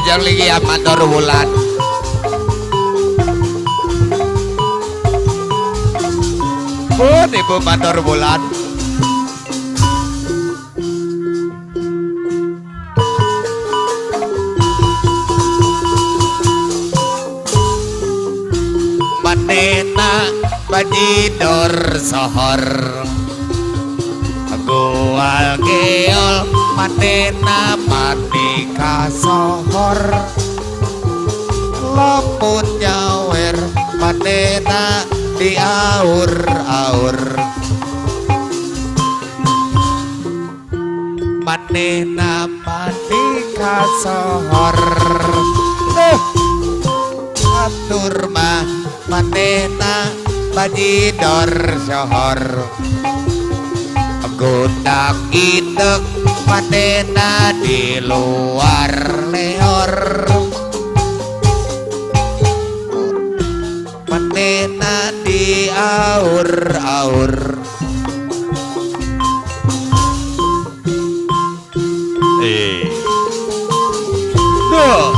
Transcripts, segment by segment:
Wilujeng lagi ya mandor wulan. Pun ibu mandor wulan. Manena bajidor sohor goal geol manena manika sohor lamun nyawer manena diaur-aur manena manika sohor atur mah manena bajidor sohor godak idek manena di luar leor manena di aur-aur duh.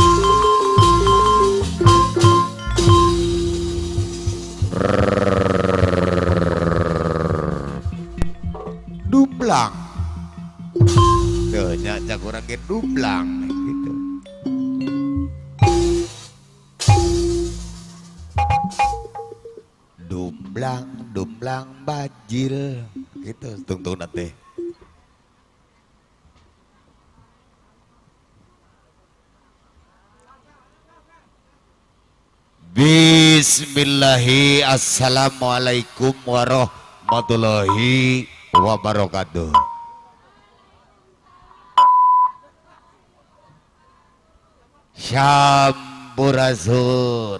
Dublang tuh nya kurang ge dublang gitu. Dublang dublang bajil gitu tungtung teh. Bismillahi assalamualaikum warahmatullahi wabarakatuh. Sampurasun.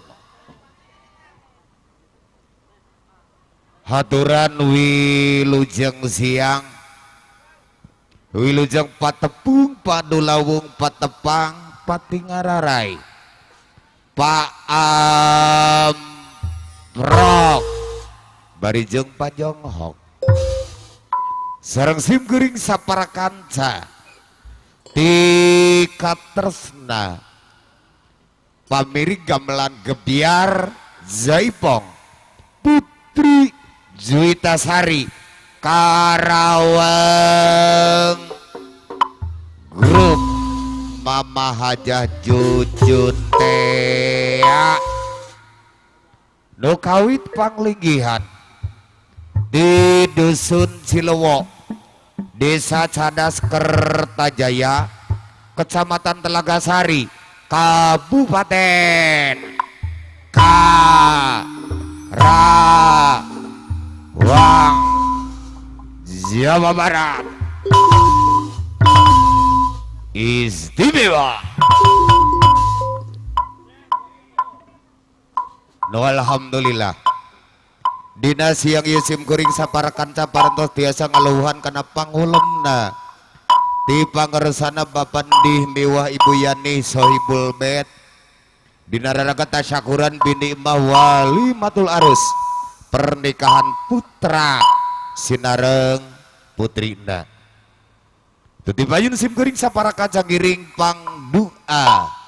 Haturan wilujeng siang, wilujeng patepung padulawung patepang patingararai Pak Amprok barijeng pajonghok sareng sim geuring sapara kanca tikatresna pamiring gamelan gebyar Jaipong Putri Juwitasari Karawang Grup Mama Hajah Jujun Tea nu kawit panglinggihan di Dusun Cilewo, Desa Cadas Kertajaya, Kecamatan Telagasari, Kabupaten Karawang, Jawa Barat. Istimewa. No alhamdulillah. Dina siang ieu sim kuring sapara kanca parantos tiasa ngaluhan kana pangulemna di pangersana Bapak Ndih miwah Ibu Yani Sohibul Bet dina raraga tasyakuran bini imah walimatul arus pernikahan putra sinareng putrina. Tuti payun sim kuring sapara kanca ngiring pangdua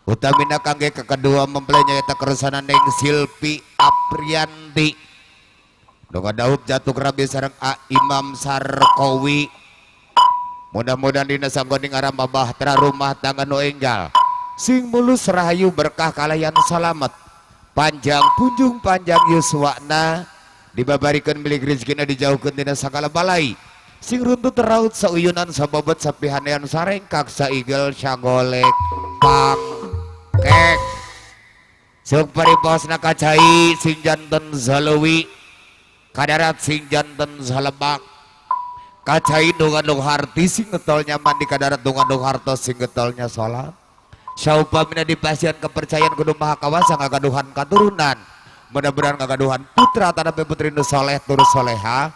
utamina kangge kekedua mempelai nyaeta kersana Neng Silpi Aprianti doga daup jatuh rabi sareng A Imam Sarkowi. Mudah-mudahan dina sanggoning arama bahtera rumah tangga nu enggal sing mulus rahayu berkah kalayan salamet panjang punjung panjang yuswana dibabarikeun milik rezekina dijauhkeun tina sagala balai sing runtut raut sauyunan sabobot sapihanean sarengkak saigel sagolek pangkek sung paribasna kacai sing janten zalewi kadarat sing janten zalebak kacai dongandong harti sing getol nyaman di kadarat dongandong hartos sing getolnya salat saupamina dipasihan kepercayaan kudu maha kawasa ngagaduhan katurunan mudah-mudahan ngagaduhan putra tanapi putri nu soleh tur soleha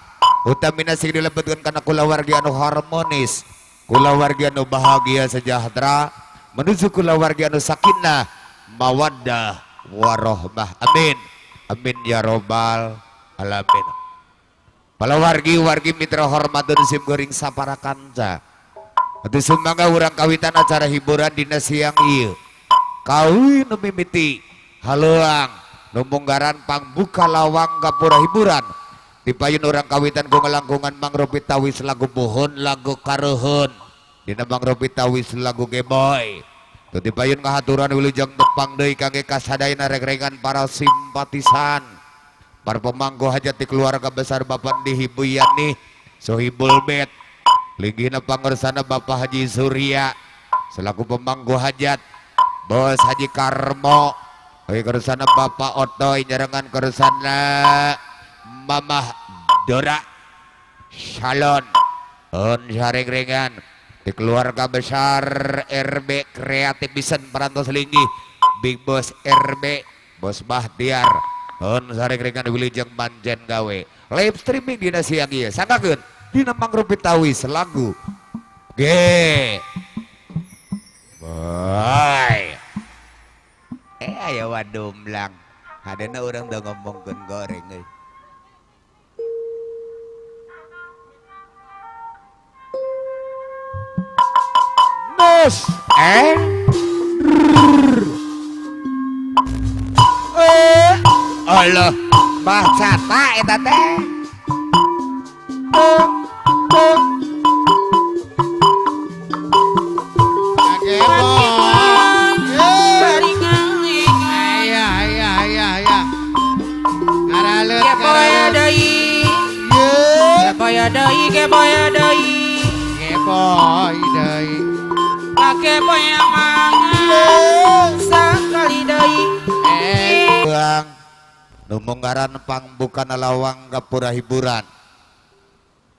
utamina sing dilebetkeun kana kulawargi anu harmonis kulawargi anu bahagia sejahtera menuju kulawargi anu sakinah mawaddah warohmah. Amin amin ya robbal alamin. Palawargi wargi mitra hormatun sim kuring sapara kanca Atuh sumangga urang kawitan acara hiburan dina siang ieu. Kawin nu mimiti haluang nu munggaran pangbuka lawang gapura hiburan. Dipayun urang kawitan ku ngalangkungan Mang Ropi Tawis lagu Buhun lagu Karuhun. Dina Mang Ropi Tawis lagu Geboy. Tuh dipayun ngahaturan wilujeng tepang deui kangge kasadayana reng-rengan para simpatisan. Para pemangku hajat di keluarga besar Bapak di Ibu Yani Sohibul Bet. Linggihna pangersana Bapak Haji Surya selaku pemangku hajat, Bos Haji Karmo, oke kersana Bapak Otoy nyarengan kersana Mamah Dora Shalon on sareng-rengan di keluarga besar RB Kreatif Bisen parantos linggih Big Boss RB Bos Bahtiar on sareng-rengan wilujeng manjen gawe live streaming dina siang ieu sanggakeun dina Mang Ropi Tawis lagu G Boy. Aya wadumblang hadena urang da ngomongkeun goreng euy. Nos Allah bacata eta teh. Bang nu munggaran pangbukana lawang gapura hiburan.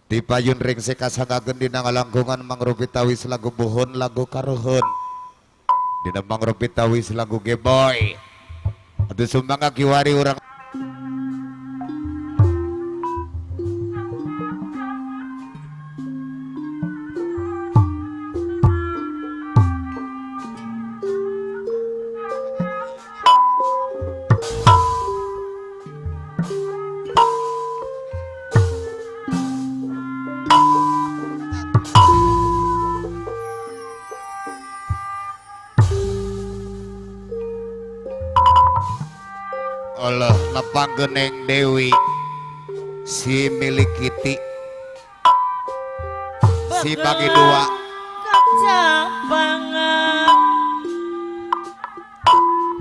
Dipayun ring sekasangakeun dina ngalangkungan Mang Ropi Tawis lagu Buhun lagu Karuhun. Dina Mang Ropi Tawis lagu Geboy. Atuh sumangga kiwari urang Allah nepang geneng Dewi si milik Kitty si bagi dua kacapangan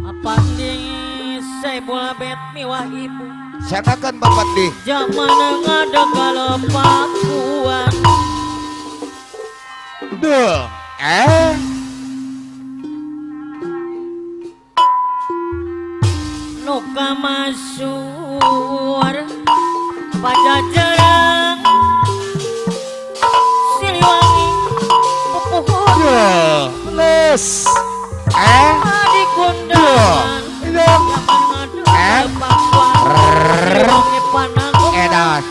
apa nih saya bola bet miwah ibu siapa bapak di zaman ada kalau pakuan duh nuka masyur Pajajaran Siliwangi pupuhun les di kundangan zaman pakuan Siliwangi pananggung edan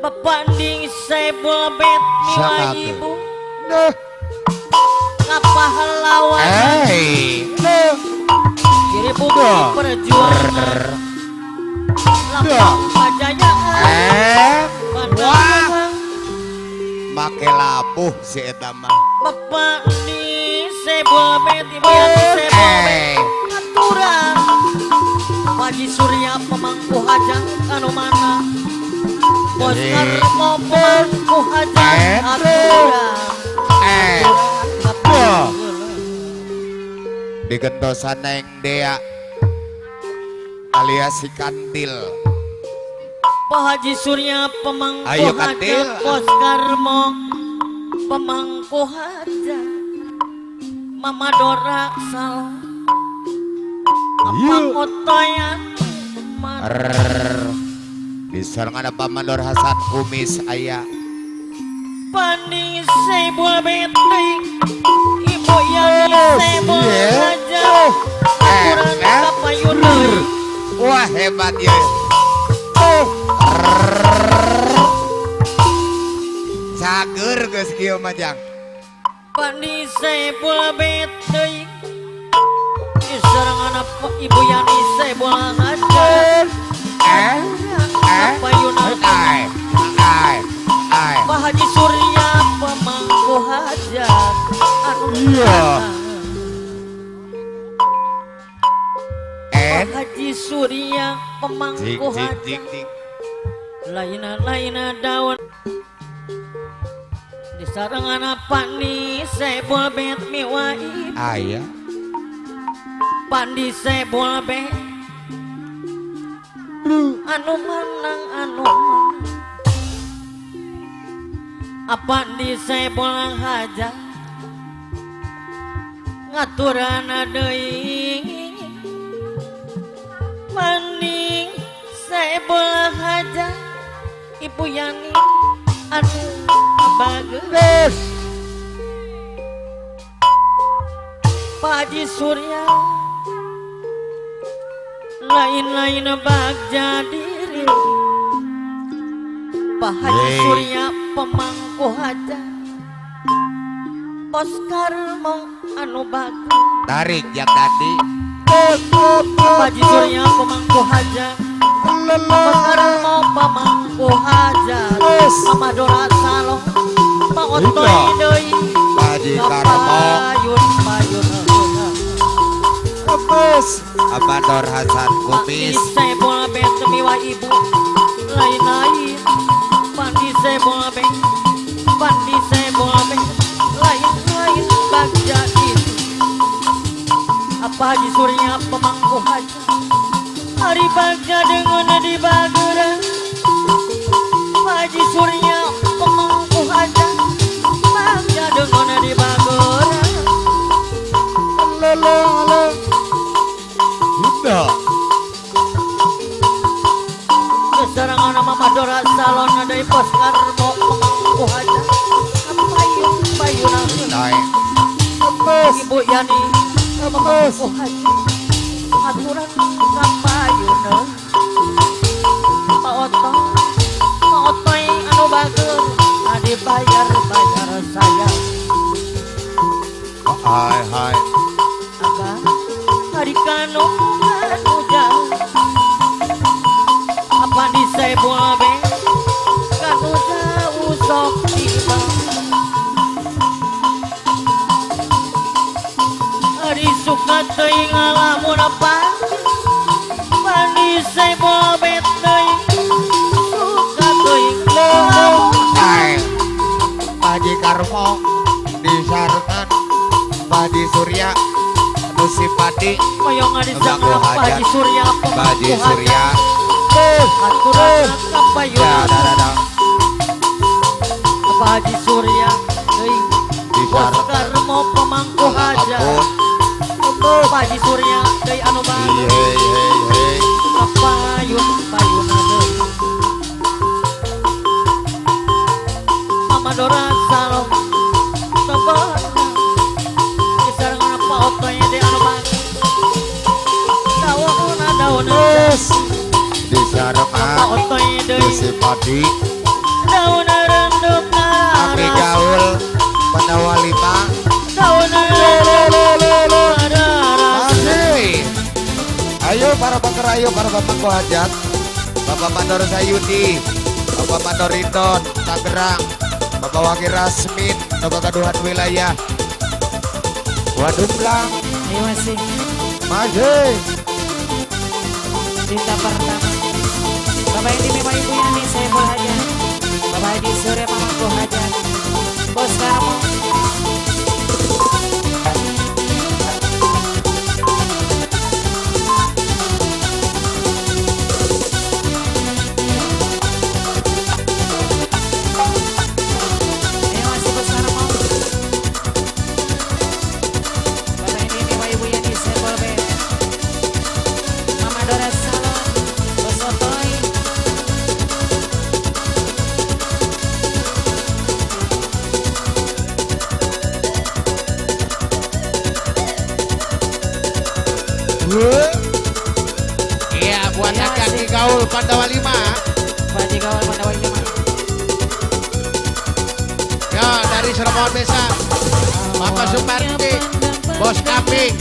bepanding sebul bet miwa ibu pahlawan kiri bukti perjuangan lambang pajayaan wah make labuh si eta mah bapak di sebul bet ibu yang sebul bet aturan Haji Surya pemangku hajat anu mana Bos Karmo pemangku hajat aturan digentosan neng Dea alias si Kantil Pak Haji Surya pemangku ayo, Kantil. Hajat Bos Karmo pemangku hajat Mama Dora salah apa kotoyan di sarangan apa Mandor Hasan kumis ayah panding sebul beteng ibu yang sebul aja kurang kapayun. Wah hebat ya. Cager geus kieu mah jang. Panding sebul beteng di sarangan ibu yang sebul aja kapayun. Iya. Pak Haji Surya pemangku hajat lain-lain daun di sarangan Pandi Sebol Bet miwai ayah Pandi Sebol Bet anu manang anu manang Pandi Sebol hajat ngaturana deui maning Sebol hajat Ibu Yani anu bagus Pak Haji Surya lain-lain bagja diri Pak Haji Surya pemangku hajat Bos Karmo anu bagus tarik yang tadi Pak Haji Surya pemangku hajat Bos Karmo pemangku hajat Mama Dora Salong Pak Otoy deui Pak Haji Karmo payun payun Bos Abador Hasan Kumis Pandi Sebol Bet miwa ibu lain-lain Pandi Sebol Bet Pandi Sebol Bet lain-lain bagja itu Apa Haji Surya pemangku hajat hari bagja dengan di bageran Pak Haji Surya pemangku hajat bagja dengan di bageran lolo lolo Bunda kesarangan Mama Dora Salon dari Pos Karmo pemangku hajat payun payun naik Ibu Yani pemangku hajat aturan kapayun Pak Oto Pak Otoy anu bager adi bayar bayar saya hai hai abah hari kanu anu jauh apa di Sebol be kanu jauh sok tiba hari suka teuing ngalamun apa Pandi Sebol be teuing suka teuing ngalamun Pak Haji Karmo di sarengan Pak Haji Surya anu Sipati hoyong di sarengan Pak Haji Surya Pak Haji Surya aturan kapayun ya dah Pak Haji Surya teuing Bos Karmo pemangku hajat Pak Haji Surya deui anu bagus kapayun payun deui Mama Dora Salong sabar di sarengan Pak Otoy deui anu bagus dauna dauna di sarengan Pak Otoy deui Sipati dauna renduk Abi gaul Pandawa lima dauna masih. Ayo para pakar, ayo para pemangku hajat Bapak Mandor Sayudi, Bapak Mandor Ridon Tangerang, Bapak Wakil Rasmin Bapak Kaduhan Wilayah Wadublang. Ayo masih masih cerita pertama Bapak Edi Bapak Ibu Yani Sebol Hajat Bapak Haji Surya pemangku hajat Bos Karmo. Ayo masih Bos Karmo Bapak Edi Bapak Ibu Yani Sebol Bet Mama Dora Salon Bos Otoy. Iya, buat aki gaul Pandawa 5. Pak Gaul Pandawa 5. Ya, dari Seremon Desa. Bapak Suparti, Bos Kambing,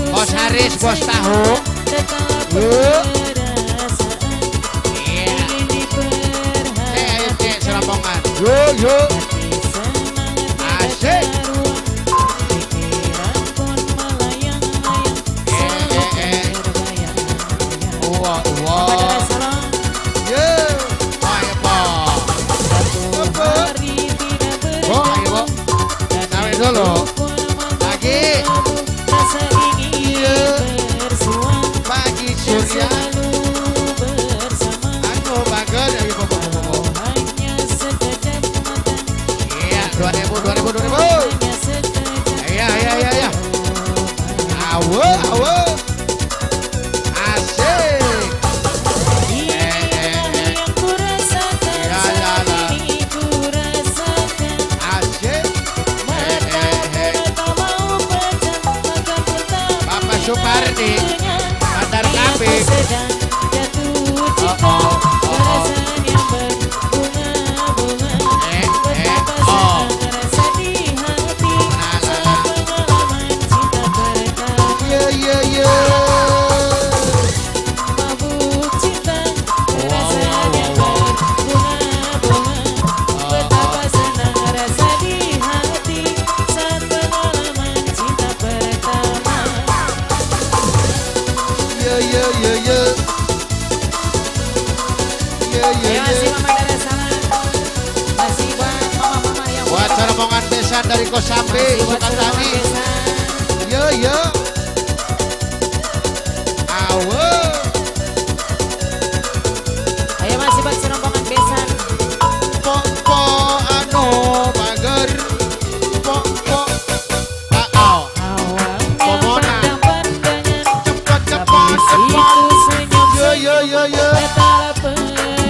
Bos Haris, Bos Tahu. Iya. Ayo cek Serombongan. Yo yo. Asik. Surya. Anu bager dari popo. Iya, 2000 2000 2000. Iya iya iya iya. Awe awe. Asik. Ya ya ya. Asik. Bapak Supardi. Bandar Kambing. Oh oh oh. Oh. La la la. Ye ye ye. Ye ye ye ye. Ye ye Ayo masih ye. Mama Darussalam. Masih buat mama-mama yang Buat rombongan besan dari Kosambi, Masih buat Sukatani. rombongan besan. Ye ye. Awe. Ayo masih buat rombongan besan. Po po anu bager. Po po. Ao. Awalnya pandang-pandangan, Cepat cepat habis cepat. itu Ye senyum-senyum. ye ye ye.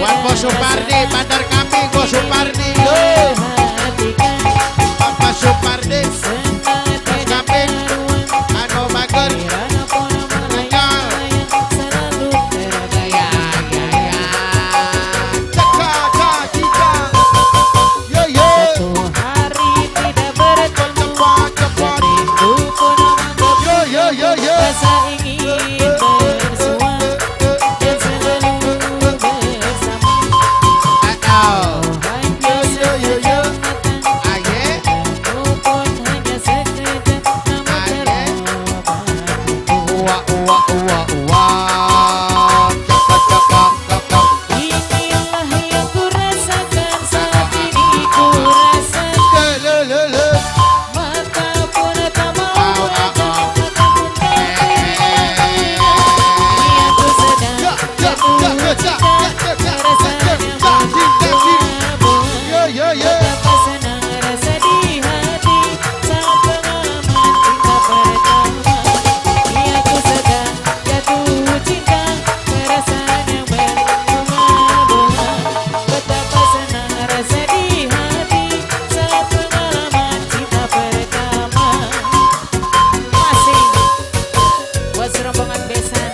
Buat Bos Supardi, Bandar Kambing, Bos Supardi. Yo. Bapak Supardi, Bos Kambing, anu bager. Ya ya ya. Ceka ca cika. Ye ye. Cepat cepat. Ye ye ye ye. Rasa ingin bersua dan selalu bersama. Atau. Hanya Ye ye ye. sekejap mata, Aye. pun hanya sekejap, namun Aye. terobati. Ua ua ua ua. Ceka ceka ceka. Inilah yang ku rasakan saat ini, ku rasakan. Le le le le. Mata pun tak mau Au, au, pejam, au. mata pun tak terbayang. Ini aku sedang Ja ja jatuh ja ja ja cinta, ja ja ja perasaan ja yang ja ja ja. berbunga-bunga. Ye ye ye. Betapa senang rasa di hati saat pengalaman cinta pertama. Ini aku sedang jatuh cinta, perasaan yang berbunga-bunga. Betapa senang rasa di hati saat pengalaman cinta pertama. Masih buat serombongan besan,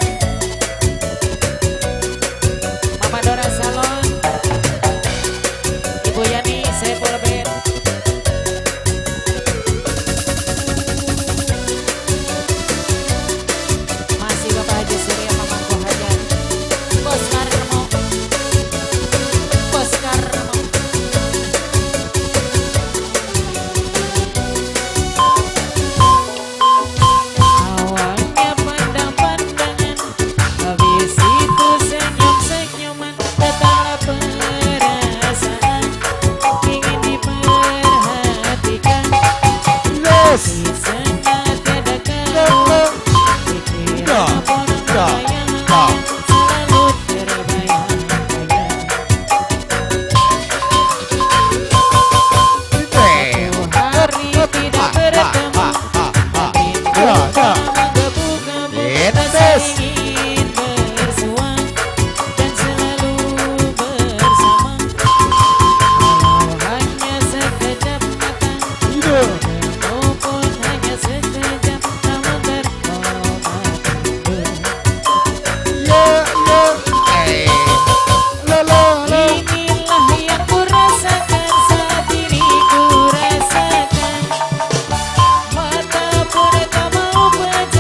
Mama Dora Salon, Ibu Yani Saiful Band. Masih Bapak Haji Surya Pamangku Hajat. Bos Karmo. Bos Karmo. Awalnya pandang-pandangan, habis itu senyum-senyuman, datanglah perasaan ingin diperhatikan. Yes. Di sana tiada karuan, pikiran pun membayang-bayang, selalu terbayang-bayang. Satu hari tidak bertemu, rindu menggebu-gebu, rasa ingin bersua dan selalu bersama. Walau hanya sekejap mata, maupun hanya sekejap, namun terobati. Ye ye. Eh. La la la. Inilah yang ku rasakan saat ini, ku rasakan. Mata pun tak mau pejam,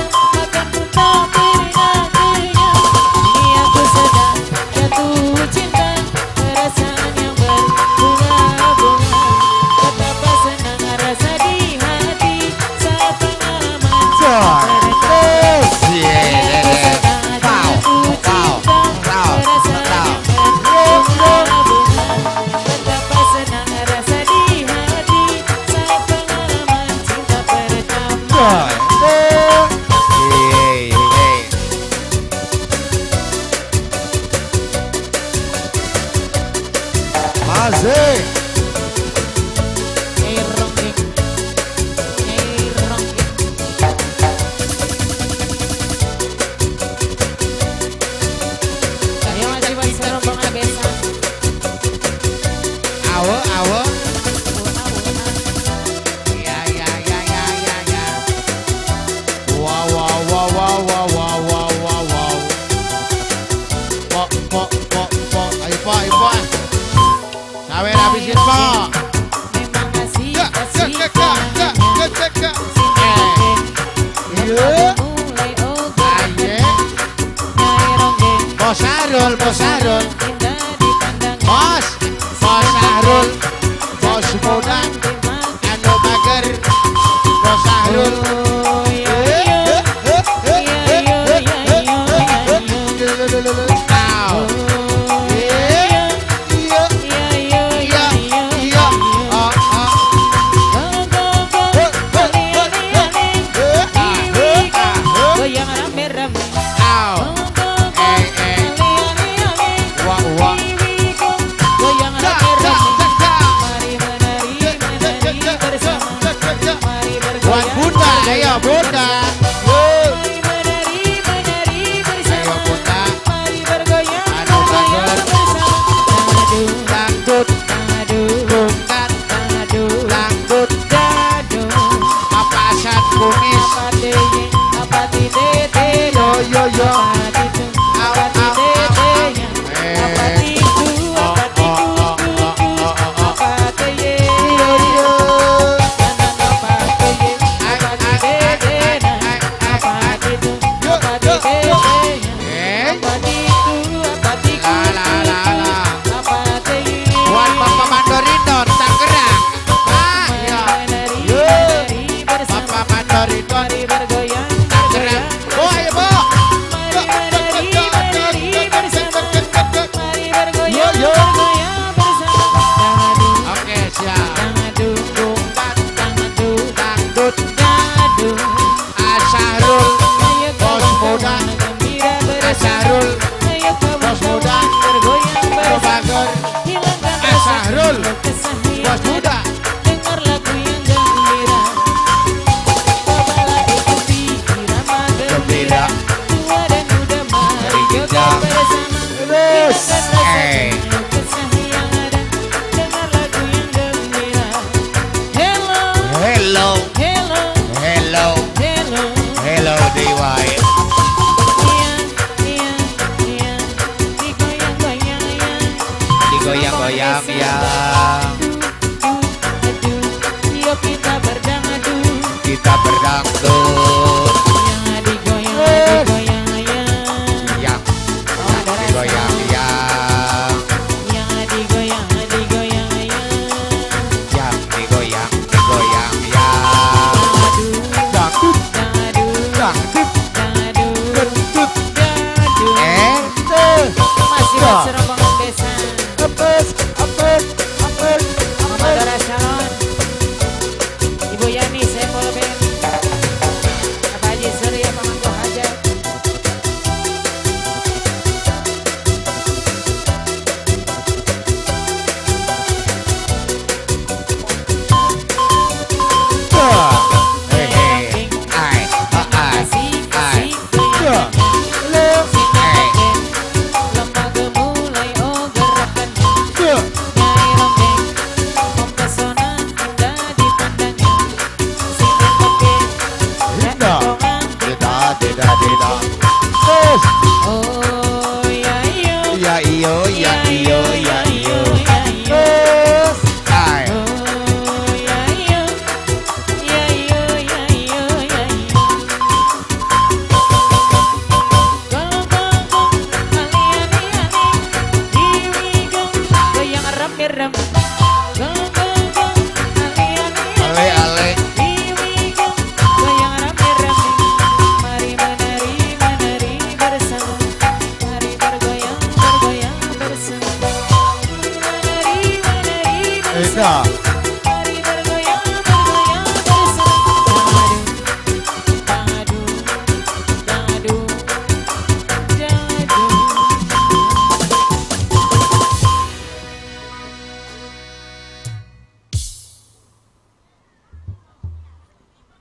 Sahrul, Bos Sahrul. Bos, Bos Sahrul, Bos muda, anu bager, Bos Sahrul. Ayo bunda, mari menari bersama, ayo bunda, mari bergoyang, anu bager, dangdut, dangdut, dangdut, dangdut, apasan kumis, apa tite, yo yo yo, apa tite, apa tiku, apa tiku, apa teye, yo yo. Bos muda, dengar lagu yang gembira, cobalah ikuti irama gembira, tua dan muda mari joget bersama, hilangkan rasa keluh kesah yang ada, dengar lagu yang gembira. Hello, hello, hello, hello, hello, hello DY. Iya, iya, iya, digoyang-goyang ya, digoyang-goyang ya. Kita berdangdut, kita berdangdut, yang digoyang, digoyang ya, yang digoyang ya, yang digoyang, digoyang ya, yang digoyang, digoyang ya. Dangdut, dangdut, dangdut, dangdut, dangdut, dangdut. Masih rombongan desa. Apes, apes, apes, Mama Dora Salon. Ibu Yani Saiful Ben, Bapak Haji Surya Pamangku Hajat. Lembaga mulai oh gerakan, nyai ronggeng, mempesona indah dipandangnya. Oh ya iyo, ya iyo, ya iyo, ya iyo, ya iyo. Ai. Oh ya iyo, ya iyo, ya iyo, ya iyo. Go go go, ali ali ali, here we go, goyang rame rame. Go go go, ali ali Ale ale. Here we go, goyang rame rame. Mari menari menari bersama, mari bergoyang bergoyang bersama. Menari menari bersama, mari bergoyang bergoyang bersama. Dangdut, dangdut, dangdut, dangdut.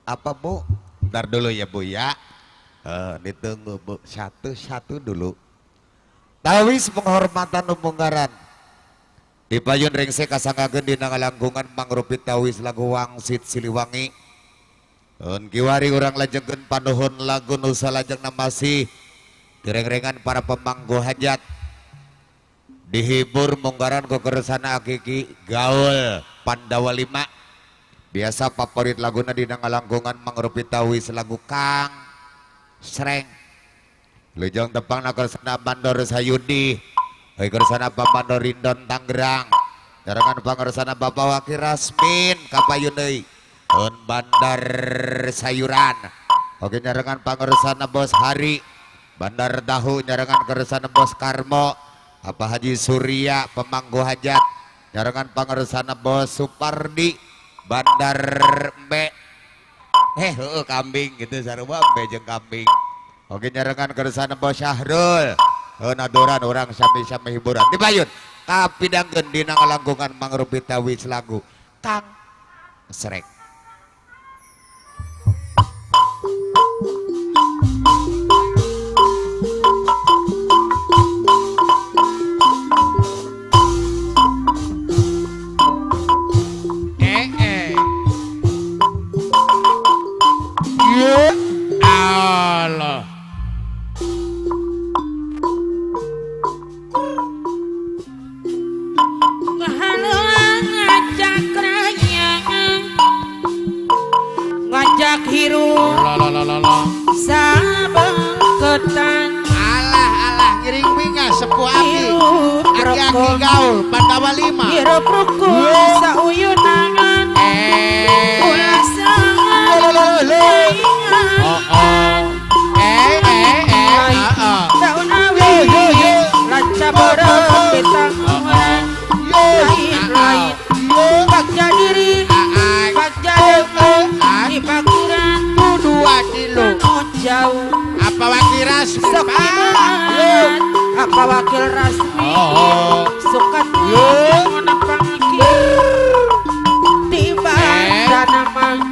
Apa Bu? Ntar dulu ya Bu ya. Ditunggu Bu, satu-satu dulu. Tawis penghormatan umunggaran. Dipayun rengse kasanggakeun dina ngalangkungan mangrupi tawis lagu Wangsit Siliwangi. Kiwari urang lajengkeun panuhun lagu nu salajengna masih direngrengan para pemangku hajat. Dihibur munggaran ku keresana akiki gaul Pandawa 5. Biasa favorit laguna dina ngalangkungan mangrupi tawis lagu Kang Sreng. Lujeng tepang na kersana Bandor Sayudi. Hei kersana Bapak Mandorindon Tangerang. Nyarengan pangersana Bapak Wakil Rasmin kapayun deui. Bandar Sayuran. Oke nyarengan pangersana Bos Hari. Bandar Tahu nyarengan kersana Bos Karmo. Apa Haji Surya pemangku hajat. Nyarengan pangersana Bos Supardi. Bandar Mbe. Kambing gitu sarua embe jeung kambing. Oke nyarengan kersana Bos Syahrul. Nadoran orang sami-sami hiburan. Dibayun kapidangkeun dina ngalangkungan mangrupi tawis lagu Kang Srek. Allah. Ngajak hirup sabengketan. Alah alah ngiring bingah sepuh aki. Aki-aki gaul Pandawa 5. Hirup rukun sauyunangan. Ulah sangat daun awi lanca borong ditangan. Lain-lain bagja diri bagja depan di baguran dua kilo jauh. Apa wakil rasmi apa wakil rasmi suka tiba tanaman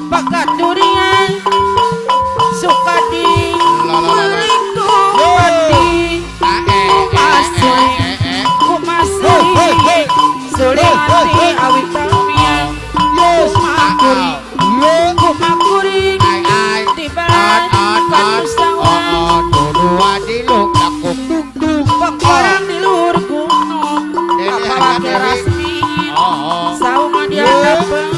bakat durian suka di melikati kumasui suliati awi tamiang kumakuri tiba kanusawan orang di luhur gunung apa wakil rasmi saungan dia dapat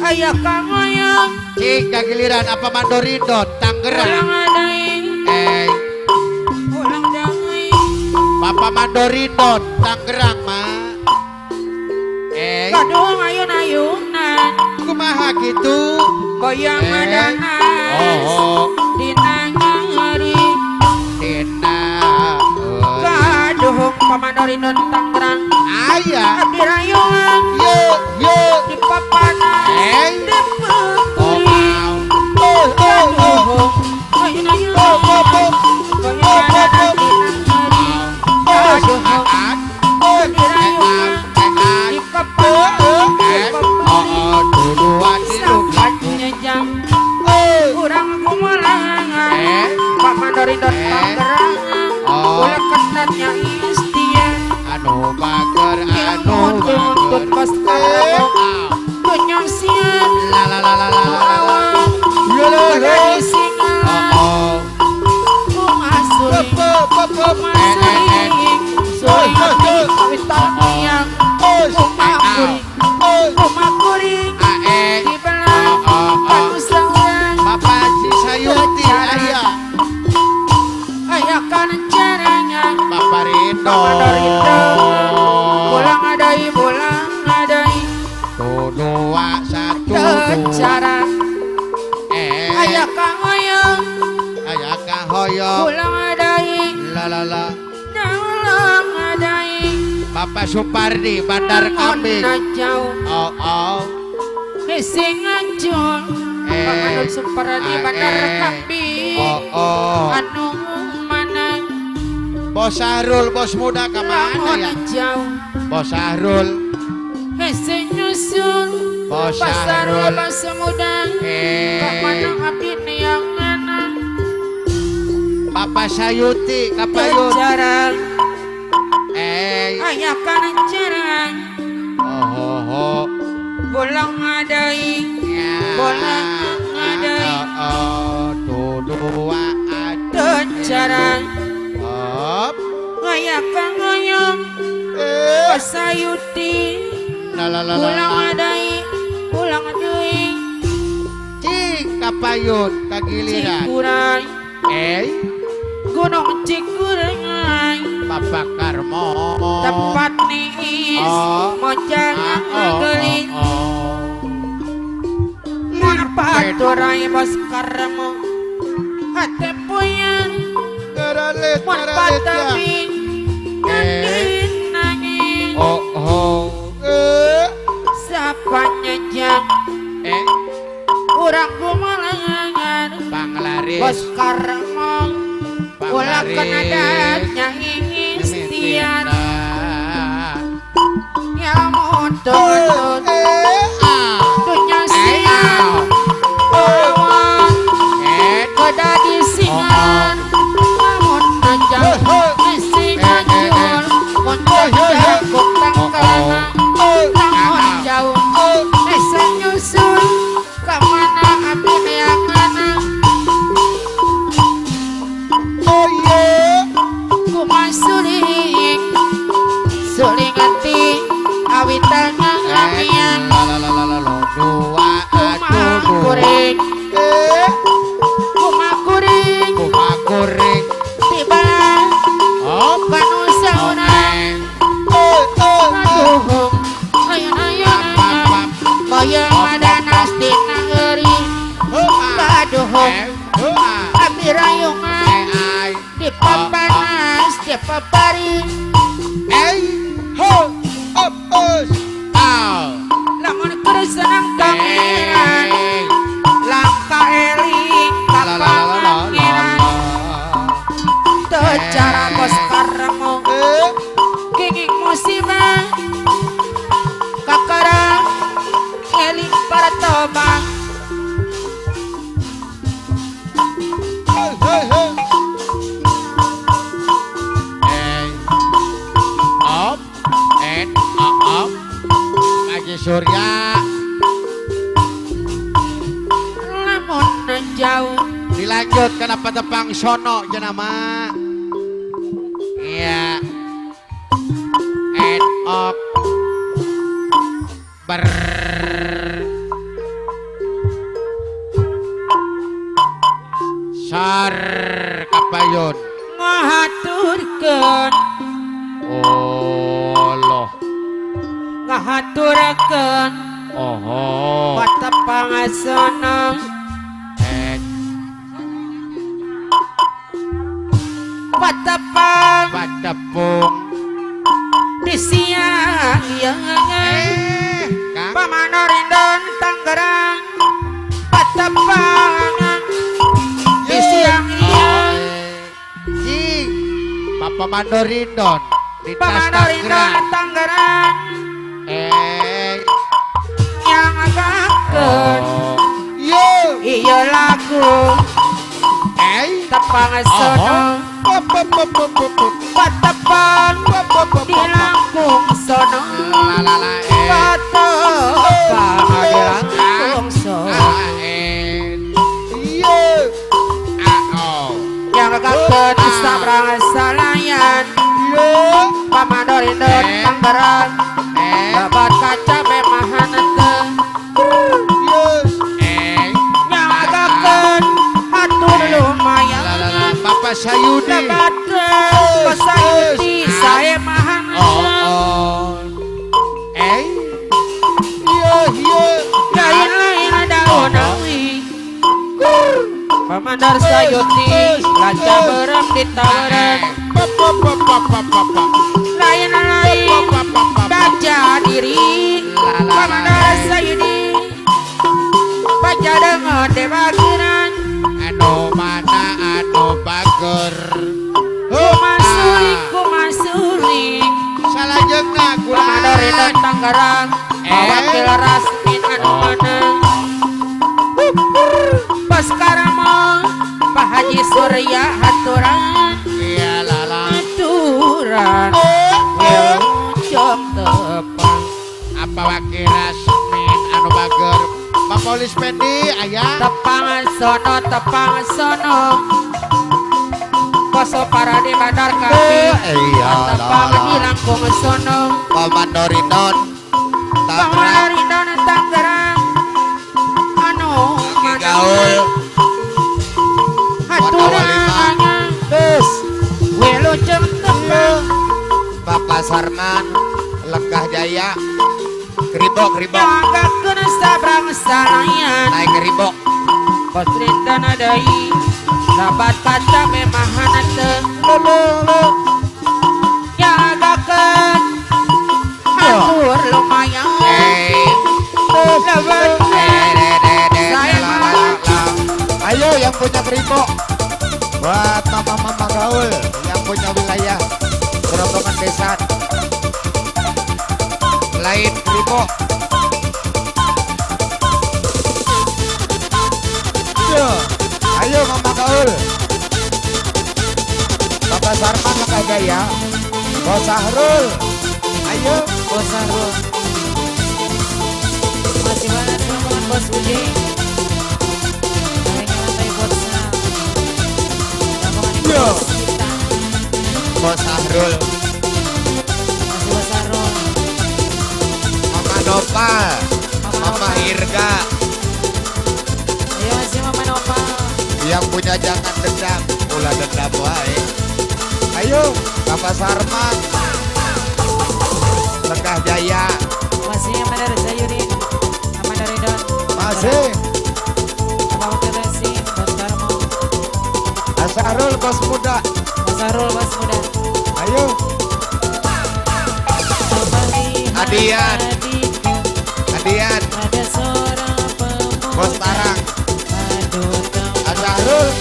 ayah kamayang cik giliran apa Mandorindon Tangerang Bapak Mandorindon Tangerang ma kadung ayun-ayunan kumaha gitu goyang madanas dina ngari dina kaduhung Pak Mandorindon Tangerang ayah abdi rayungan yo yo di papanan di pekuri kaduhung ayun-ayunan goyang madanas dina ngari kaduhung abdi rayungan di papanan di pekuri sampatnya jam urang kumalangan Pak Mandorindon Tangerang ulah ketatnya istia anu bager anu tuntut kos karabok tunyong siang la la la la la dari singa kumasuri kumasuri suri kawitaniang kumakuri kumakuri di belah panusangan Bapak Cisayuti ayah ayah kan caranya Bapak Rindo bolang adai bolang adai dua satu cara ayah kang hoyong ayah kang hoyong bolang adai la la la bolang adai Bapak Supardi Bandar Kambing oh oh sing ngacung Bapak Supardi Bandar Kambing oh oh anu mana Bos Sahrul, bos muda kemana ya? Jauh. Bos Sahrul. Hese nyusul. Bos Sahrul, bos muda. Kemana abdi neangan? Papa Sayuti, kapayun. Jarang. Ayah kan jarang. Oh, oh. Bolang ngadai. Bolang ngadai. Oh, dua ada. Jarang. Ayah kan ngoyong. Bos Sayuti. Pulang adai, pulang adai. Cik kapayun kagiliran. Cikuray. Gunung Cikuray. Bapak Karmo. Tempat niis. Mojang ngegeling. Paturai bos Karmo. Hate puyeng. Mun patapi. Nangis nangis. Oh oh. Sapanya urang kumalangan Panglaris bos Karmo ulah kena datnya istiar ya muntut dunya siang awan keda disingan lamun najang isi ngajul muntut jangkuk tangkalana lamun jauh esa nyusul kemana api neangana. Oh iya kumasuling suling ati awitan ngamian kumakuring kumakuring kumakuring tiba kanu sauna aduh ayun-ayun kaya madanas dina euri kaduhung abdi rayungan di papanas di papari ho up us lamun keur seneng pangeran langka eling ka pangeran teu cara bos Karmo kenging musibah kakara eling partoba. Op en op Haji Surya lamun jauh dilanjut kenapa tepang sono jenama iya en op ber sar kapayun ngahaturkeun oh loh ngahaturakeun oho patepang sono patepang patepung di siang yang Pamanarindon Tangerang patepang di siang yang cing Bapak Mandorindon di Pamanarindon Tangerang yang agakeun iya lagu tepang sono patepang di Langkung sono patepang di Langkung sono yang agakeun sabrang salayan Pamanarindon Tangerang babat kaca memahan teu yang agakeun hatur lumayan Bapak Sayudi Bapak Sayudi saya mahan lain-lain daun awi Pamandar Sayuti lancar berem di tawaran lain-lain baca diri Pamandar Sayuti baca dengan debagiran anu mana anu bager Kumasuling Pamandoridon Tangerang, Wakil Rasmin anu menang. Bos Karamo, Pak Haji Surya haturan, haturan, wilujeng tepang. Apa Wakil Rasmin anu bager, Pak Polis Pendi ayah. Tepang sono, tepang sono. Bos Paradi Bandar Kami, tepang di Langkung sono. Pamandoridon Tangerang, Pamandoridon Tangerang, anu gaul, haturan, wilujeng tepang. Bapak Sarman, Lenggah Jaya, Keribok, Keribok, Nyanggakeun sabrang salayan, naik keribok. Bos Rindan deui, sabat kaca memahan teu. Nyanggakeun hatur lumayan, lebat saya mah. Ayo yang punya keribok, buat mama-mama gaul yang punya wilayah kerokongan desa lain keribok. Ayo mama gaul, Bapak Sarman Lenggah Jaya, Bos Sahrul, ayo Bos Sahrul, masih banget rombongan Bos Ujeng, naiknya lantai futsal, rombongan Ibu Bos kita, Bos Sahrul, masih Bos Sahrul, Mama Nopal, Mama Irga, ayo masih Mama Nopal, yang punya jangan dendam, ulah dendam wae. Ayo Bapak Sarman, Lenggah Jaya, masih Amanda Zayudin, Amanda Ridon, masih Bapak Wakil Resim, Bos Darmo, Asarul Bos Muda, Asarul Bos Muda, ayo Adian, Adian, Bos Tarang, Asarul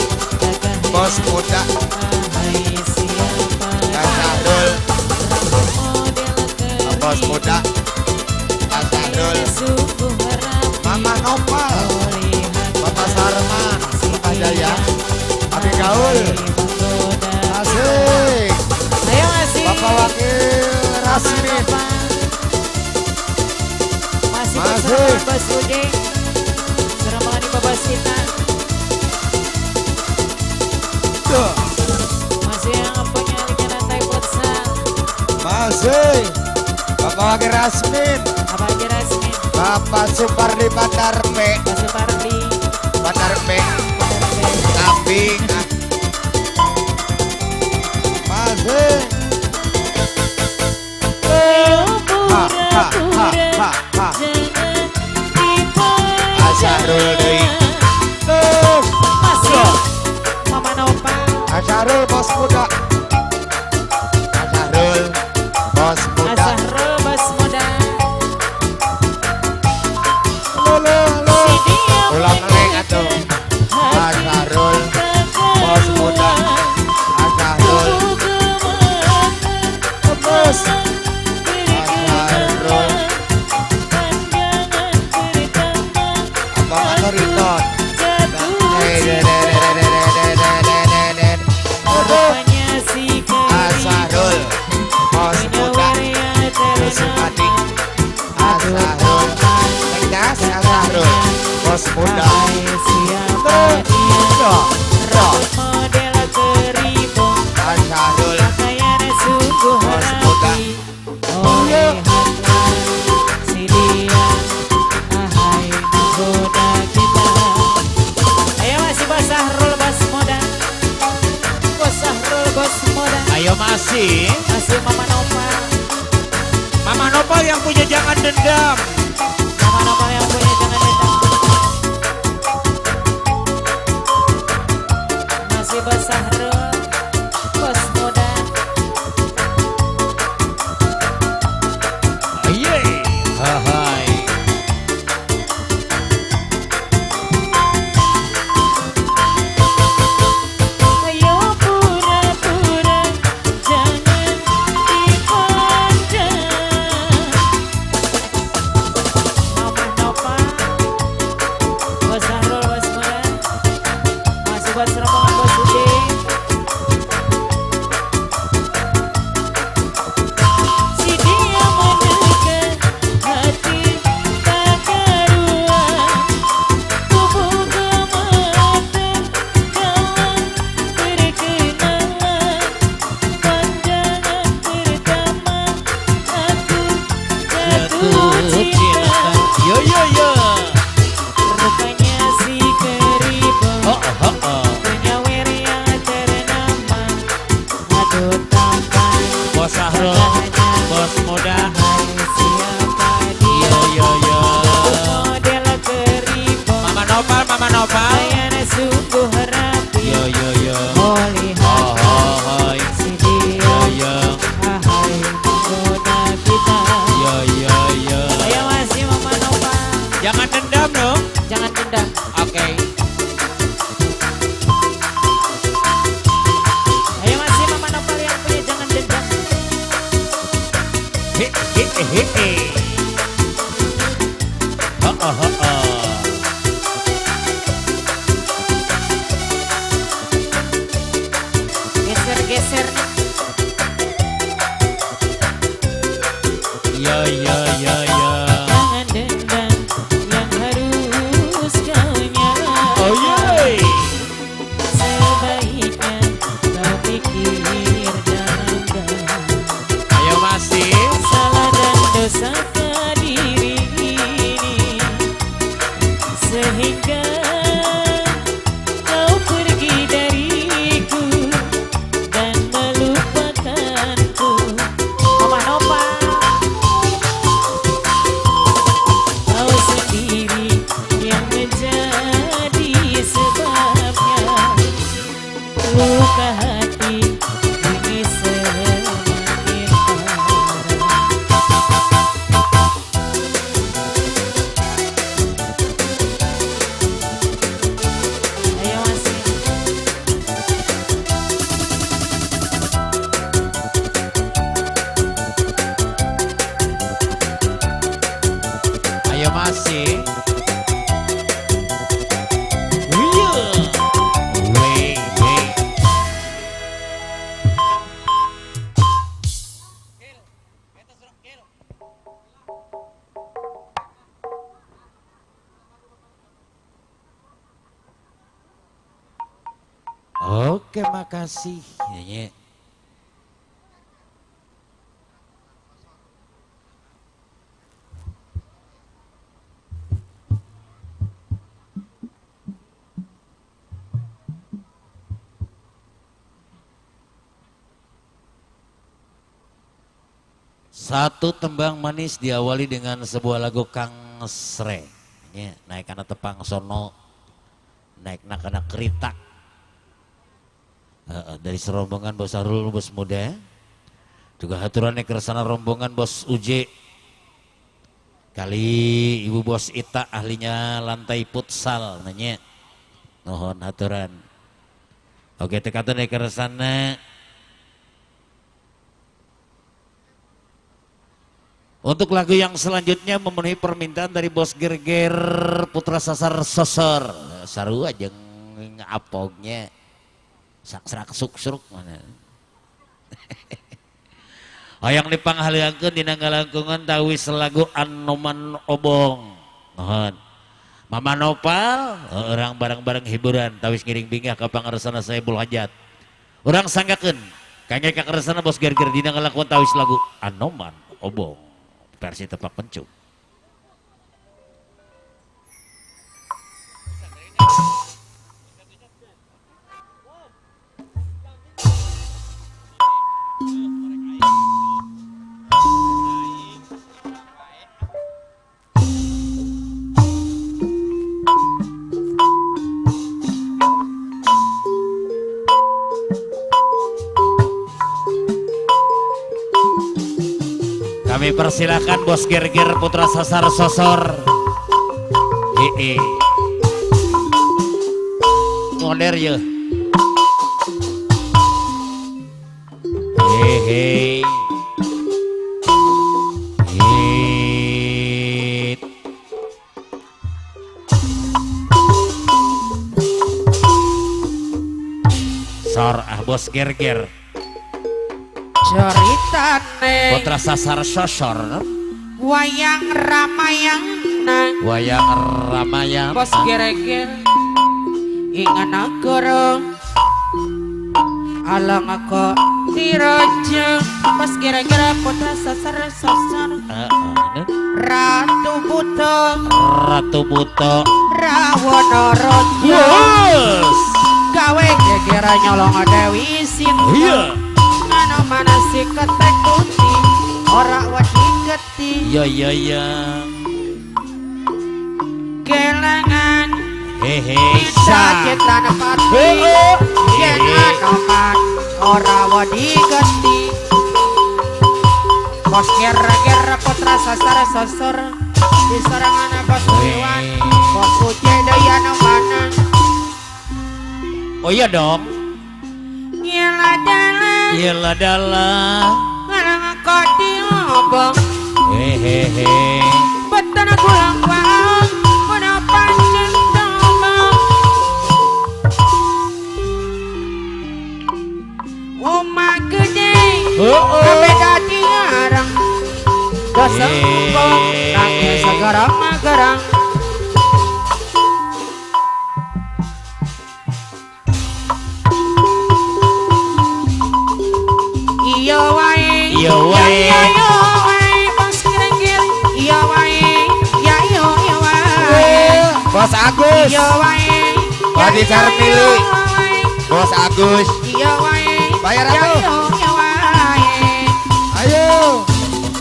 Bos Muda, Asarul Bos Muda, Asarul, Mama Nopal, Bapak Sarman, Bapak Jaya, Abi Gaul, asik, Bapak Wakil Rasmin, masih Bos Ujeng, rombongan Ibu Bos kita, masih yang punya liga lantai futsal, masih Bapak Wakil Rasmin, Bapak Wakil Rasmin, Bapak Supardi Bandar B, Bapak Supardi Bandar B, Kambing, masih ha ha ha ha ha, Asarul deui, masih Mama Nopal, Asarul Bos Muda, Asarul Bos Muda, Asarul Bos Muda, ulang leng atuh, Asarul Bos Muda, Asarul Bos, Asarul, Abang Antoriton, Asarul Bos Muda, Kusumadi, Asarul, Tegas Asarul Bos Muda, Asarul Bos Muda, Ayo masih Bos Sahrul Bos Muda, Bos Sahrul Bos Muda, ayo masih masih Mama Nopal, Mama Nopal yang punya jangan dendam, Mama Nopal yang punya jangan dendam, masih Bos Sahrul Bos Muda, yeay, hai. Ayo pura-pura jangan dipandang. ku cinta. Yo yo yo. Rupanya si keribu. Oh oh oh. Penyawer yang ternama. Aduh tampan. Bos Sahrul, bos muda. Siapa dia? Yo yo yo. Model keribu. Mama Nopal, Mama Nopal. Pakaian sungguh rapi. Yo yo yo. Oh lihat. Oh oh si dia. Yo yo. Ahai menggoda kita. Yo yo yo. Ayo masih Mama Nopal. Jangan dendam dong. Jangan dendam. Oke. Okay. Ayo masih Mama Nopal yang punya jangan dendam. He he he he. Oh oh oh. Geser-geser. Yo yo yo yo. Jangan dendam yang harus kau nyala. Oh yeah. Sebaiknya kau pikir dalam-dalam. Ayo masih. Salah dan dosa diri ini sehingga kau pergi dariku dan melupakanku. Mama Nopal, kau sendiri yang menjadi sebabnya luka hati ini semakin parah. Ayo masih. Ayo masih. Iya. Wey wey. Oke, makasih. Nyanyi. Satu tembang manis diawali dengan sebuah lagu Kang Sre. Nyanyi, naik kana tepang sono, naik kana kerita. Dari serombongan Bos Arul, Bos Muda. Juga haturannya kersana rombongan Bos Uje. Kali Ibu Bos Ita ahlinya lantai futsal nanya. Nuhun haturan. Oke, tekatan kersana. Untuk lagu yang selanjutnya memenuhi permintaan dari Bos Gerger Putra Sasar Sosor. Sarua jeung apognya. Sak-srak suk-sruk mana. Hayang dipanghaliangkeun dina ngalangkungan tawis lagu Anoman Obong. Nuhun. Mama Nopal orang bareng-bareng hiburan tawis ngiring bingah ka pangarsana Saibul Hajat. Urang sanggakeun kangge ka karsana Bos Gerger dina ngalakuan tawis lagu Anoman Obong versi Tepak Pencuk. Kami persilakan Bos Gerger Putra Sasar Sosor. Hehe. Ngoder ya. Hehe. Hit. Sor ah Bos Gerger. Ceritane Putra Sasar Sosor. Wayang Ramayana. Wayang Ramayana. Bos Gerger ing nagara alang aku Diraja pas kira-kira putra sasar sasar Ratu Buto Ratu Buto Rawono Rojo yes. Gawe geger nyolong Dewi Sinta iya. Mana mana si ketek putih ora wedi geti iya iya iya kelangan hehe cita pati yen anoman ora wedi geti bos ger-ger putra sasar sosor di sorangan bos Iwan bos Uje dayana mana. Oh iya dong. Gila dalah gila dalah ngarang kodi obong hehehe betan gulang waong kuna pancen domong omah gede kabeh dadi arang dasengkong nangis segarang magerang. Iya wae iya wae ya iya wae bos kira-kira iya wae ya iya iya wae Bos Agus iya wae Badi Sarmili Bos Agus iya wae bayar ya aku iya iya wae. Ayo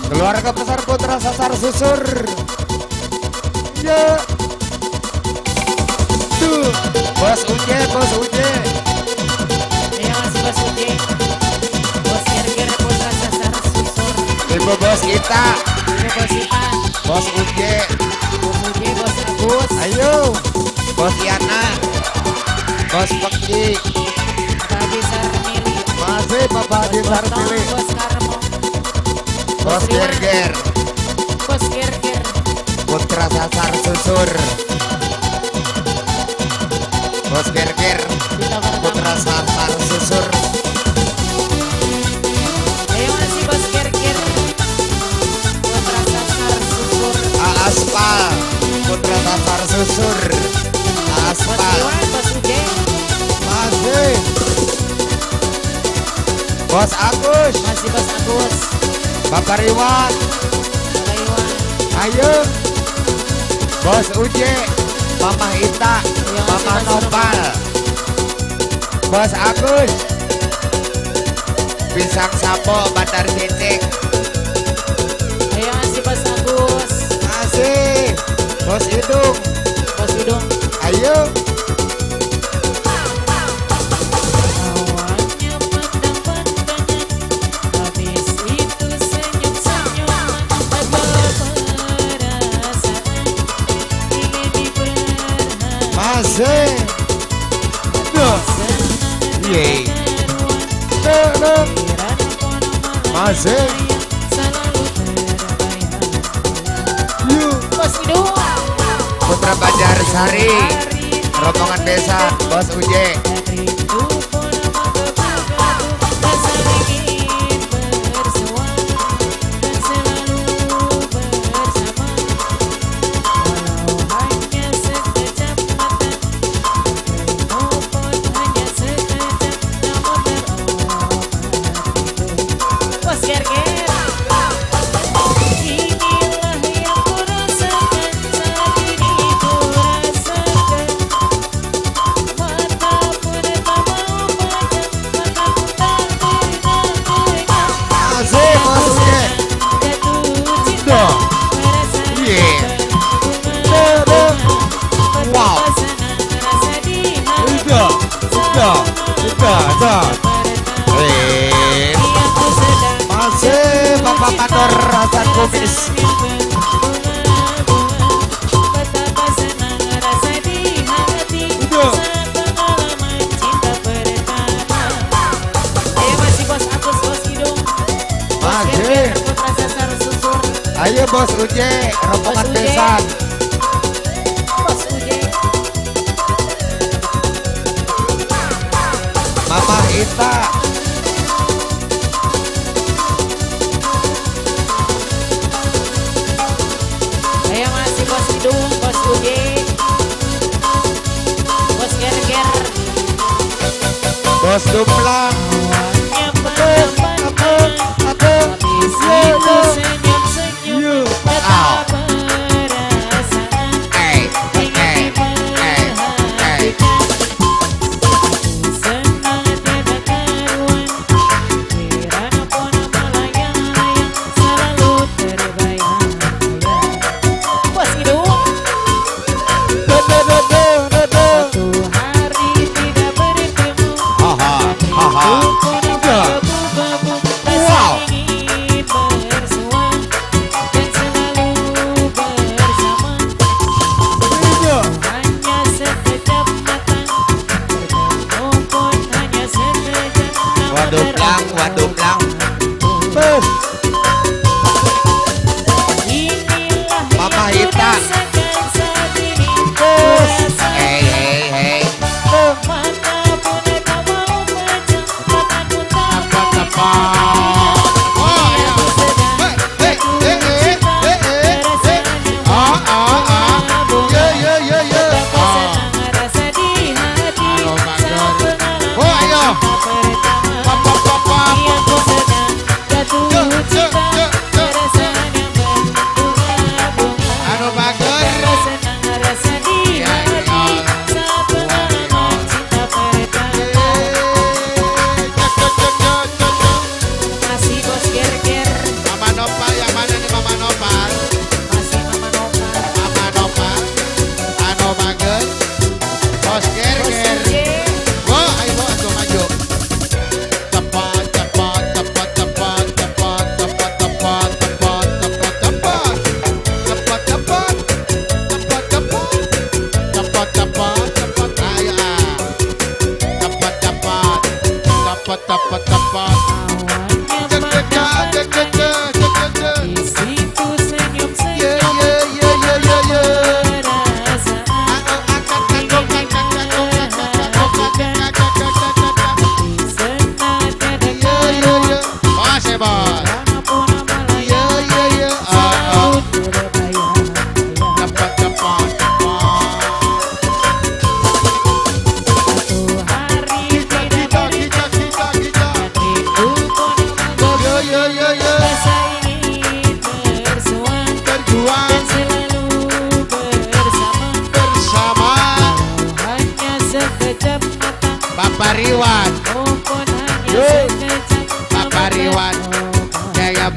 keluarga besar putra sasar susur ya tuh Bos Uje Bos Uje iya masih Bos Uje Bos Gerger putra sasar susur Ibu Bos Ita Ibu Bos Ita Bos Uje Bos Uje Bos Agus ayo Bos Yana Bos Peki Bapak Sarmili masih Bapak Haji Sarmili Bos Karmo Bos Gerger Bos Gerger putra sasar susur Bos Gerger putra sasar susur. Ayo masih Bos Gerger putra sasar susur Aspal putra sasar susur Bos Aspal Iwan Bos Uje masih Bos Agus masih Bos Agus Bapak Iwan Bapak Iwan ayo Bos Uje Mama Ita Iya, Mama masih Bos Nopal Bos Agus Pisang Sapo Bandar Cicik ayo masih Bos Agus masih Bos Idung Bos Idung ayo awalnya pandang-pandangan habis itu senyum-senyuman tanpa perasaan ingin diperhatikan masih Duh. Yeay. Duh, duh. Masih selalu terbayang yuk Bos Idung Putra Banjarsari rombongan desa Bos Uje Inilah yang ku rasakan saat ini ku rasakan mata pun tak mau pejam, mata pun tak pernah pejam. masih Bos Uje Jatuh cinta, Duh. perasaan Iya. Duh, duh. berbunga-bunga. Wow. Betapa senang rasa di hati Udah, udah, udah, udah. pertama Eh, yang ku sedang masih Bapak Mandor Hasan Kumis berbunga-bunga. Betapa senang rasa di hati Udah. saat pengalaman cinta pertama. Ayo masih Bos Agus, Bos Idung, Bos Masih. Gerger, Putra Sasar Susur, ayo Bos Uje rombongan Bos Uje. desa Bos Uje, Mama Ita ayo masih Bos Idung, Bos Uje, Bos Gerger. Bos Duplang Awalnya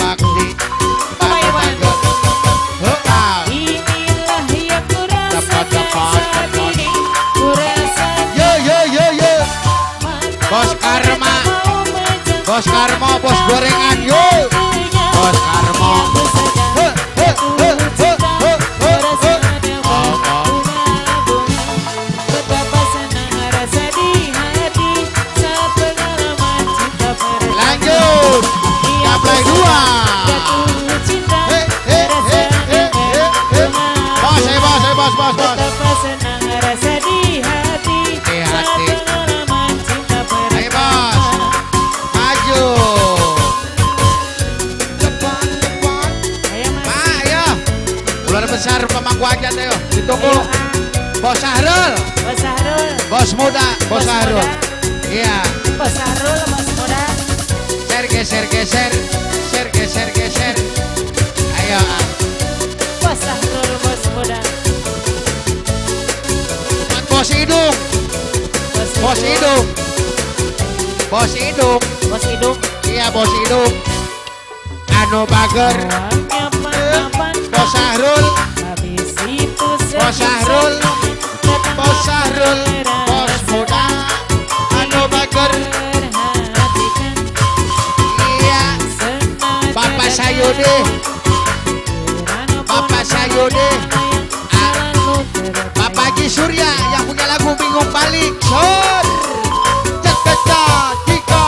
Bakti. Bapak Iwan. Heeh. Inilah yang ku rasakan saat ini. Ku rasakan. Yo yo yo yo. Bos Karma. Bos Karmo, bos gorengan yo. Bos Karmo. He he he he he he. Oh, oh. Betapa senang rasa di hati saat pengalaman cinta pertama. Lanjut. Gaplek 2. Jatuh cinta. He he he he he he. Bos, eh bos, eh bos, bos, bos. Betapa senang rasa di hati Di saat hati. pengalaman cinta pertama. Ayo bos. Maju. Cepat, cepat. Ayo mas. Pak, ayo. Bulan besar pemangku aja ayo. Ditunggu. Ayo, ah. Bos Sahrul, Bos Sahrul. bos muda, bos Bos Sahrul. muda. Iya. Bos Sahrul, bos muda. Geser, geser, geser. Geser, geser, geser. Ayo. Ah. Bos Sahrul, bos muda. Bos Idung, bos Idung. Bos Idung. Bos Idung. Iya, bos Idung. Anu Bager, Awalnya pandang-pandang. Bos Sahrul, Habis itu Bos Sahrul, senyum-senyuman. Bos Sahrul, bos muda. Anu Bager, Perhatikan iya. senada Bapak Sayudi, Bapak Sayudi, Ah. Bapak Haji Surya yang punya lagu Bingung Balik. Sor, cek cek ciko.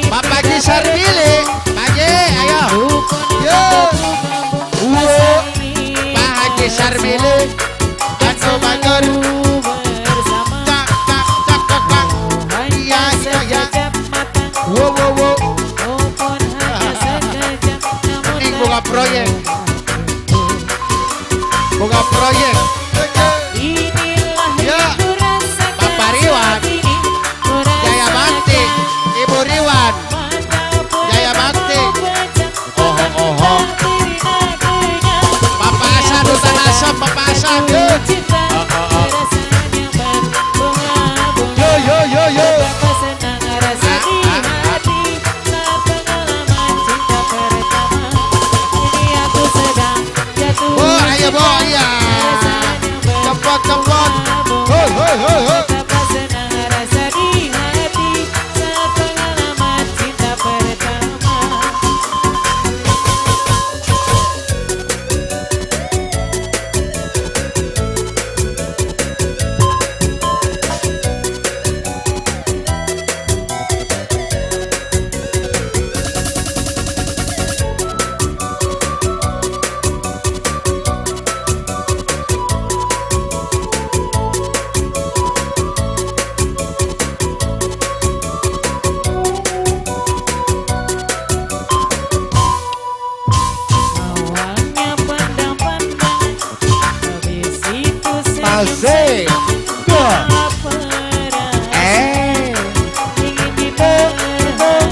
Bapak Haji Sarbili, Pak Haji, ayo. Yo. Wo. Pak Haji Sarbili, Anu Bager, cak cak cak cak cak. Iya iya iya. Wo wo wo. Ini buka proyek, buka proyek. Inilah Ya. yang ku rasakan Bapak Riwan. saat ini. Ku Jaya Bakti, rasakan Ibu Riwan, mata pun Jaya tak Bakti. mau pejam, Oh, oh, oh. tak Bapak Hasan, Hutan Asam, Bapak Hasan. Yo. cinta, Oh, oh, oh. rasanya berbunga-bunga. Yo yo yo yo. Betapa senang rasa Ah, di ah, ah. hati saat pengalaman cinta pertama. Ini aku sedang jatuh Oh, ayo, cinta. Bo, iya. Rasanya Cepat, cepat. berbunga-bunga. Hoi hoi hoi hoi. Betapa senang rasa di hati saat pengalaman cinta pertama. Awalnya pandang-pandang, habis itu Masih. senyum-senyum. Dua. Tak pernah Eh. ingin diperhatikan.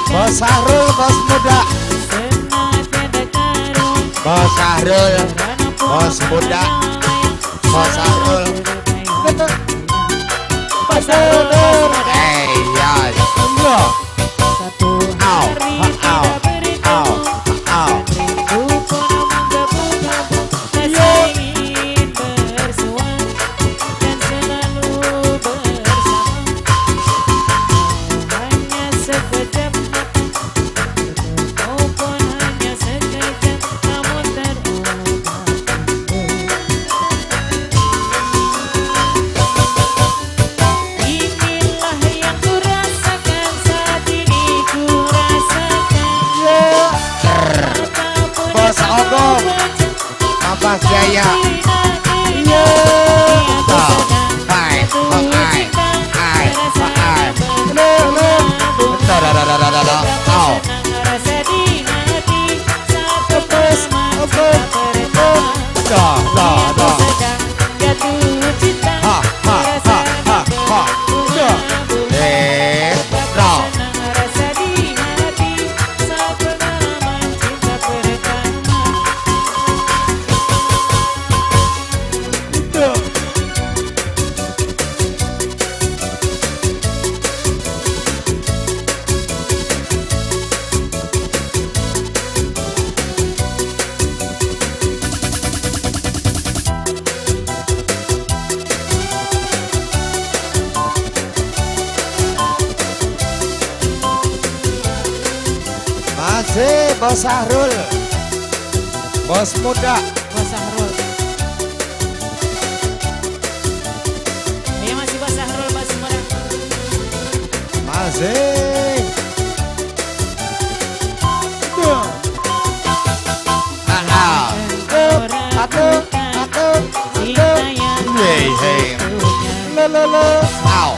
Bos Sahrul, bos muda. Senang tiada karuan. Bos Sahrul, Karena pun bos muda. melayang, Bos Sahrul. selalu terbayang. Bos Sahrul, bos muda. Eh, ya. Yo. Satu Au, hari au, kita bertemu. au, au. Rindu pun menggebu-gebu, rasa ingin bersua dan selalu bersama. Hanya sekejap mata, bertemu pun hanya sekejap, namun terungkap. Inilah yang ku rasakan saat Bos Sahrul. Bos muda. Bos Sahrul. Iya masih Bos Sahrul, Bos muda. Masih. Satu, satu, satu. Hey, hey. Lo, lo, lo. Au.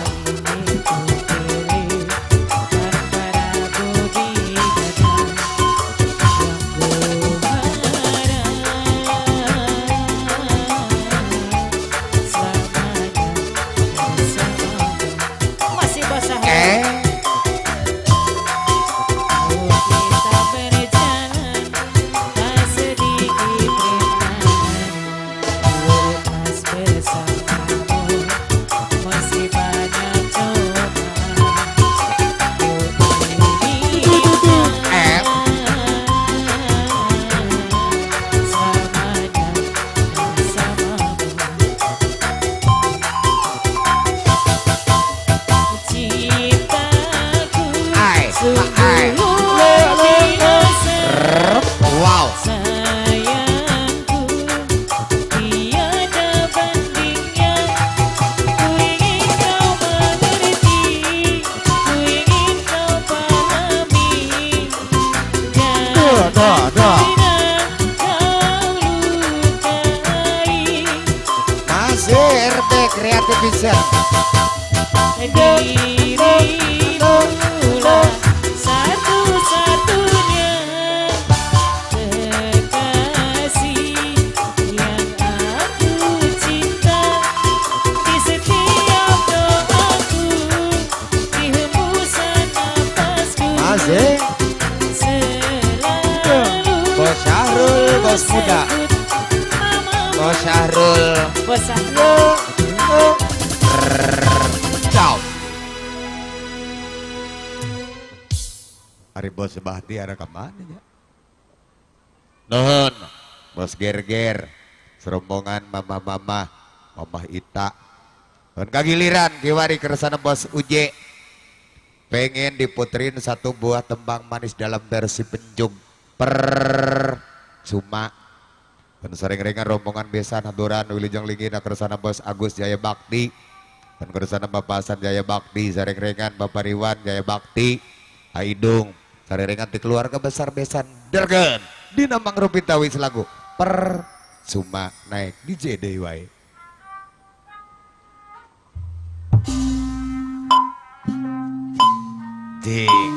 Wow. Sayangku tiada bandingnya, ku ingin kau mengerti, ku ingin kau pahami. Jangan kau lukai. Masih RB Creative Vision. Dirimu lah satu-satunya kekasih yang aku cinta. Di setiap doaku, di hembusan nafasku. Masih selalu Bos Syahrul, Bos muda. Bos Syahrul. Bos Syahrul. Ciao. Ari Bos Bahtiar ka mana nya? Nuhun, Bos Gerger, serombongan mama-mama, Mamah Ita. Nuhun kagiliran kiwari kersana Bos Uje. Pengen diputerin satu buah tembang manis dalam versi penjung percuma. Dan sering-ringan rombongan besan haturan wilujeng linggih kersana Bos Agus Jaya Bakti. Dan kersana Bapak Hasan Jaya Bakti, sering-ringan Bapak Riwan Jaya Bakti, Aidung. Sariringan di keluarga besar besan dergen dina mangrupita wis lagu percuma naik DJ deui wae. Ding.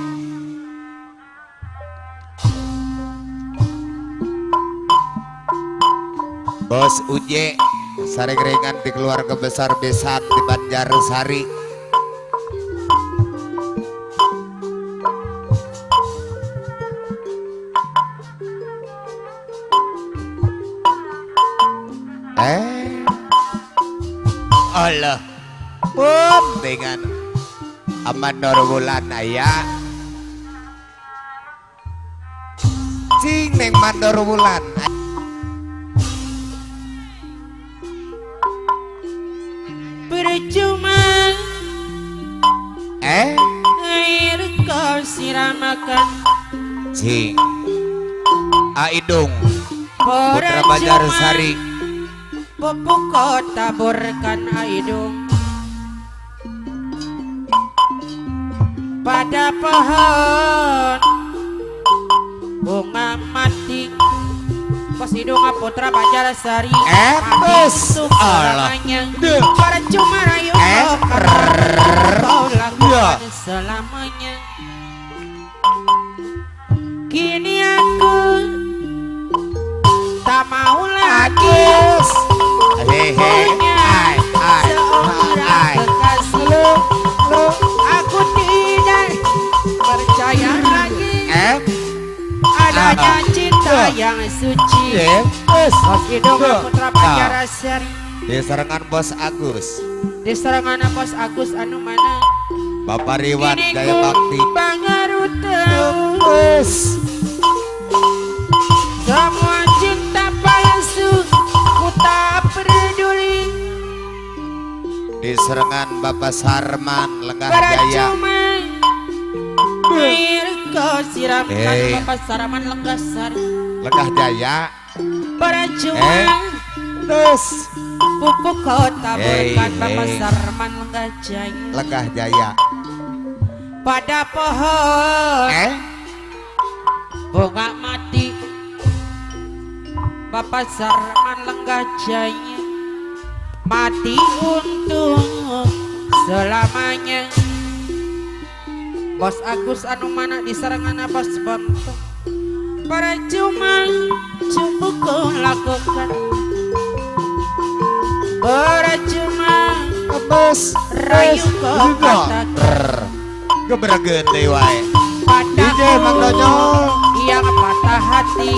Bos Uje saring-ringan di keluarga besar besan di Banjarsari. Allah pun dengan aman Mandor Wulan aya cing neng Mandor Wulan. Percuma air kau siramakan cing Aidung Putra Banjarsari. Pupuk kau taburkan Aidung pada pohon bunga mati. Bos Idung Putra Banjarsari bos selamanya. Percuma rayu kau lakukan selamanya. Kini aku tak mau lagi punya seorang kekasih. Aku tidak percaya lagi adanya cinta yang suci. Bos Idung Putra Banjarsari. Di serangan Bos Agus. Di serangan Bos Agus anu mana? Bapak Riwan Jaya Bakti. Semua cinta palsu ku tak peduli. Di serangan Bapak Sarman Lenggah Jaya. Percuma air kau Kau siramkan Bapak Saraman Lenggah Sari Lenggah Jaya. Percuma Terus pupuk kau taburkan Bapak Sarman Lenggah Jaya. Lenggah Jaya. Pada pohon bunga mati Bapak Sarman Lenggah Jaya mati untuk selamanya. Bos Agus anu mana di sarangan bos Bonto. Percuma cukup kau lakukan, percuma bos rayu kau katakan. Gebrageun deui wae. Padaku yang patah hati,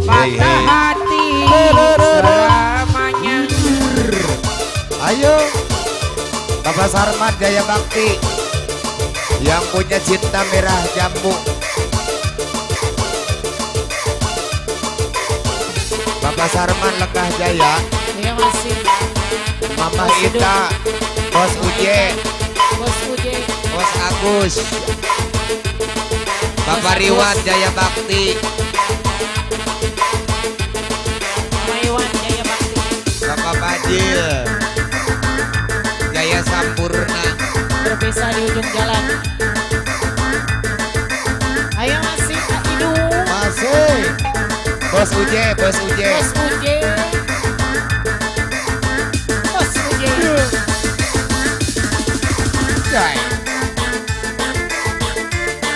patah hati selamanya. Ayo Bapak Sarman Jaya Bakti yang punya cinta merah jambu. Bapak Sarman Lenggah Jaya. Iya masih. Mama Ita, Bos Uje, Bos Uje, Bos Agus, Bapak Riwan Jaya Bakti, Mama Iwan Jaya Bakti, Bapak Bajil Jaya Sampurna. Berpisah di ujung jalan. Ayo masih Kak Idu. Masih. Bos Uje, Bos Uje. Bos Uje. Bos Uje.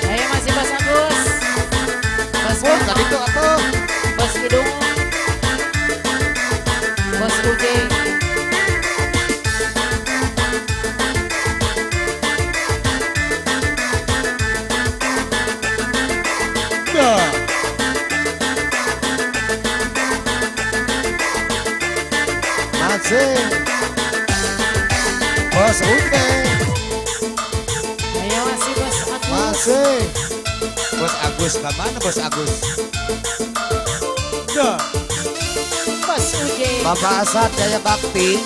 Ayo masih Bos Agus. Bos Bos tadi itu apa? Bos Idung. Bos Uje. Masih Bos Uje. Ayo masih Bos Agus. Masih Bos Agus, kemana Bos Agus? Bos Uje. Bapak Asad Jaya Bakti.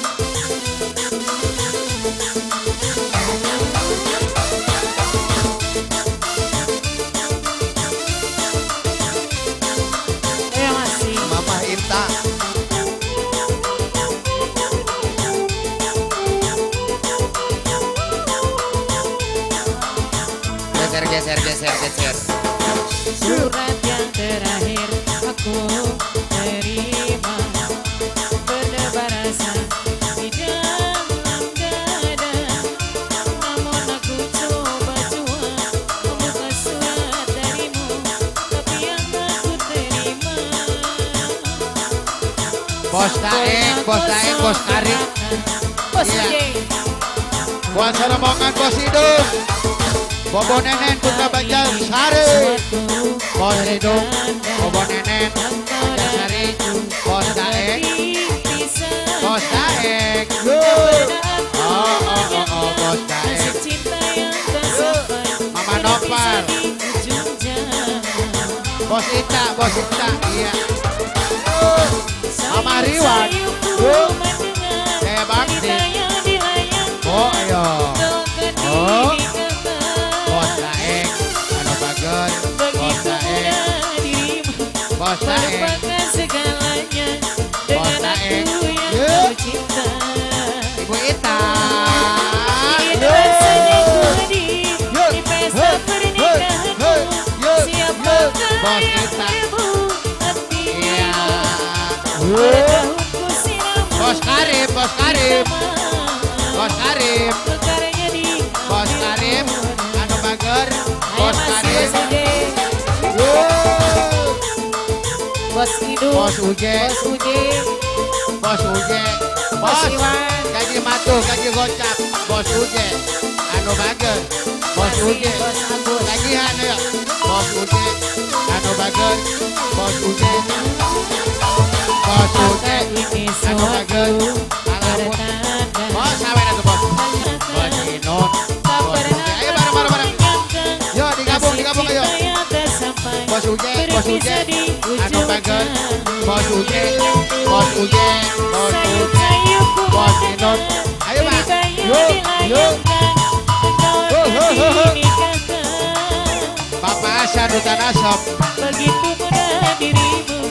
Ayo masih Mama Inta. Geser, geser, geser, geser. Surat yang terakhir aku terima, berdebar rasa di dalam dada. Namun aku coba jua membuka surat darimu, tapi yang aku terima Bos Daeng, Bos Daeng, Bos Karim, Bos Iya. Uje. Kuasa rombongan Bos Idung, Bobo Nenen Putra Banjar Sari, Bos Idung, Bobo Nenen Banjar Sari, Bos Daeng, Bos Daeng, oh oh oh oh Bos Daeng, Mama Nopal, Bos Ita, Bos Ita, iya, Mama Riwan, Jaya Bakti, oh ayo, oh. Bos Daeng, anu bager, Bos Daeng, Bos Daeng, Bos Daeng, Ibu Ita, Bos Ita, iya, Bos Karim, Bos Karim, Bos Karim, Bos Karim, anu bager, Bos Karim, Bos Idung, Bos Uje, Bos Uje, Bos Uje, Bos Bos Iwan, gaji matuh, gaji gocap, Bos Uje, anu bager, Bos Uje, Bos Agus, tagihan ayo, Bos Uje, anu bager, Bos Uje, Bos Uje, ini anu bager, suatu alamun, pertanda. Bos sawer atuh bos, Bos Inun, Bos Uje, ayo bareng bareng bareng, yo digabung digabung ayo, Bos Uje, Bos Uje, anu bager, Bos Uje, Bos Uje, Bos Uje, Bos Inun, ayo Pak, yuk, yuk, ho, ho, ho, ho. Bapak Hasan Hutan Asap. Begitu mudah dirimu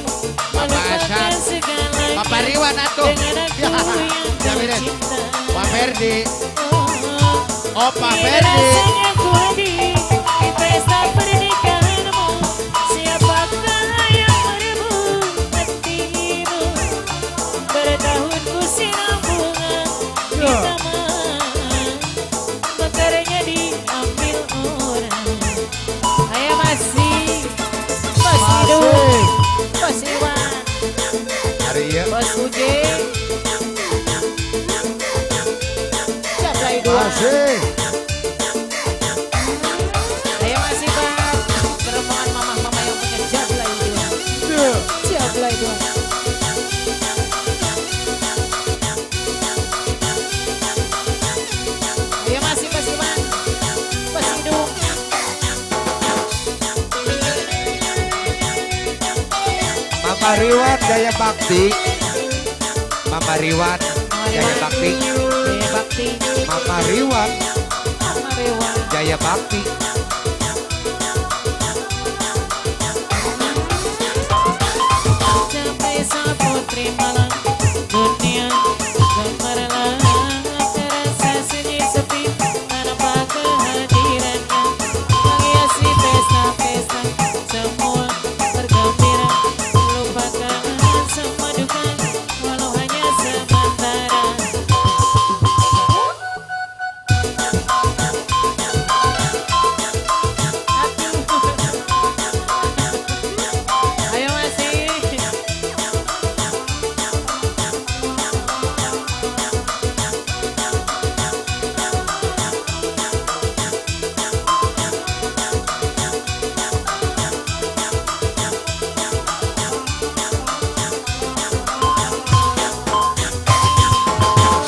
Bapak Hasan, Bapak Riwan atuh. Dengan aku yang cinta. Pak Ferdi. Oh, Pak Ferdi. Di pesta pernikahanmu, siapakah yang merebut hatimu? Bertahun ku siram bunga di taman, mekarnya diambil orang. Ayo masih, Bos Idu, Bos Iwan, Bos Uje, Jablay dua. Masih. Ayo masih Pak, rombongan mama-mama yang punya jablay dua. Jablay dua. Ayo masih Bos Iwan, Bos Idu. Mama Riwan Jaya Bakti. Mama Riwan Jaya Bakti. Jaya Bakti. Mama Riwan. Mama Riwan Jaya Bakti. Sampai saputri malam dunia gemerlap, terasa sunyi sepi tanpa kehadirannya. Menghiasi pesta-pesta semua bergembira, lupakan semua duka walau hanya sementara. Ayo masih.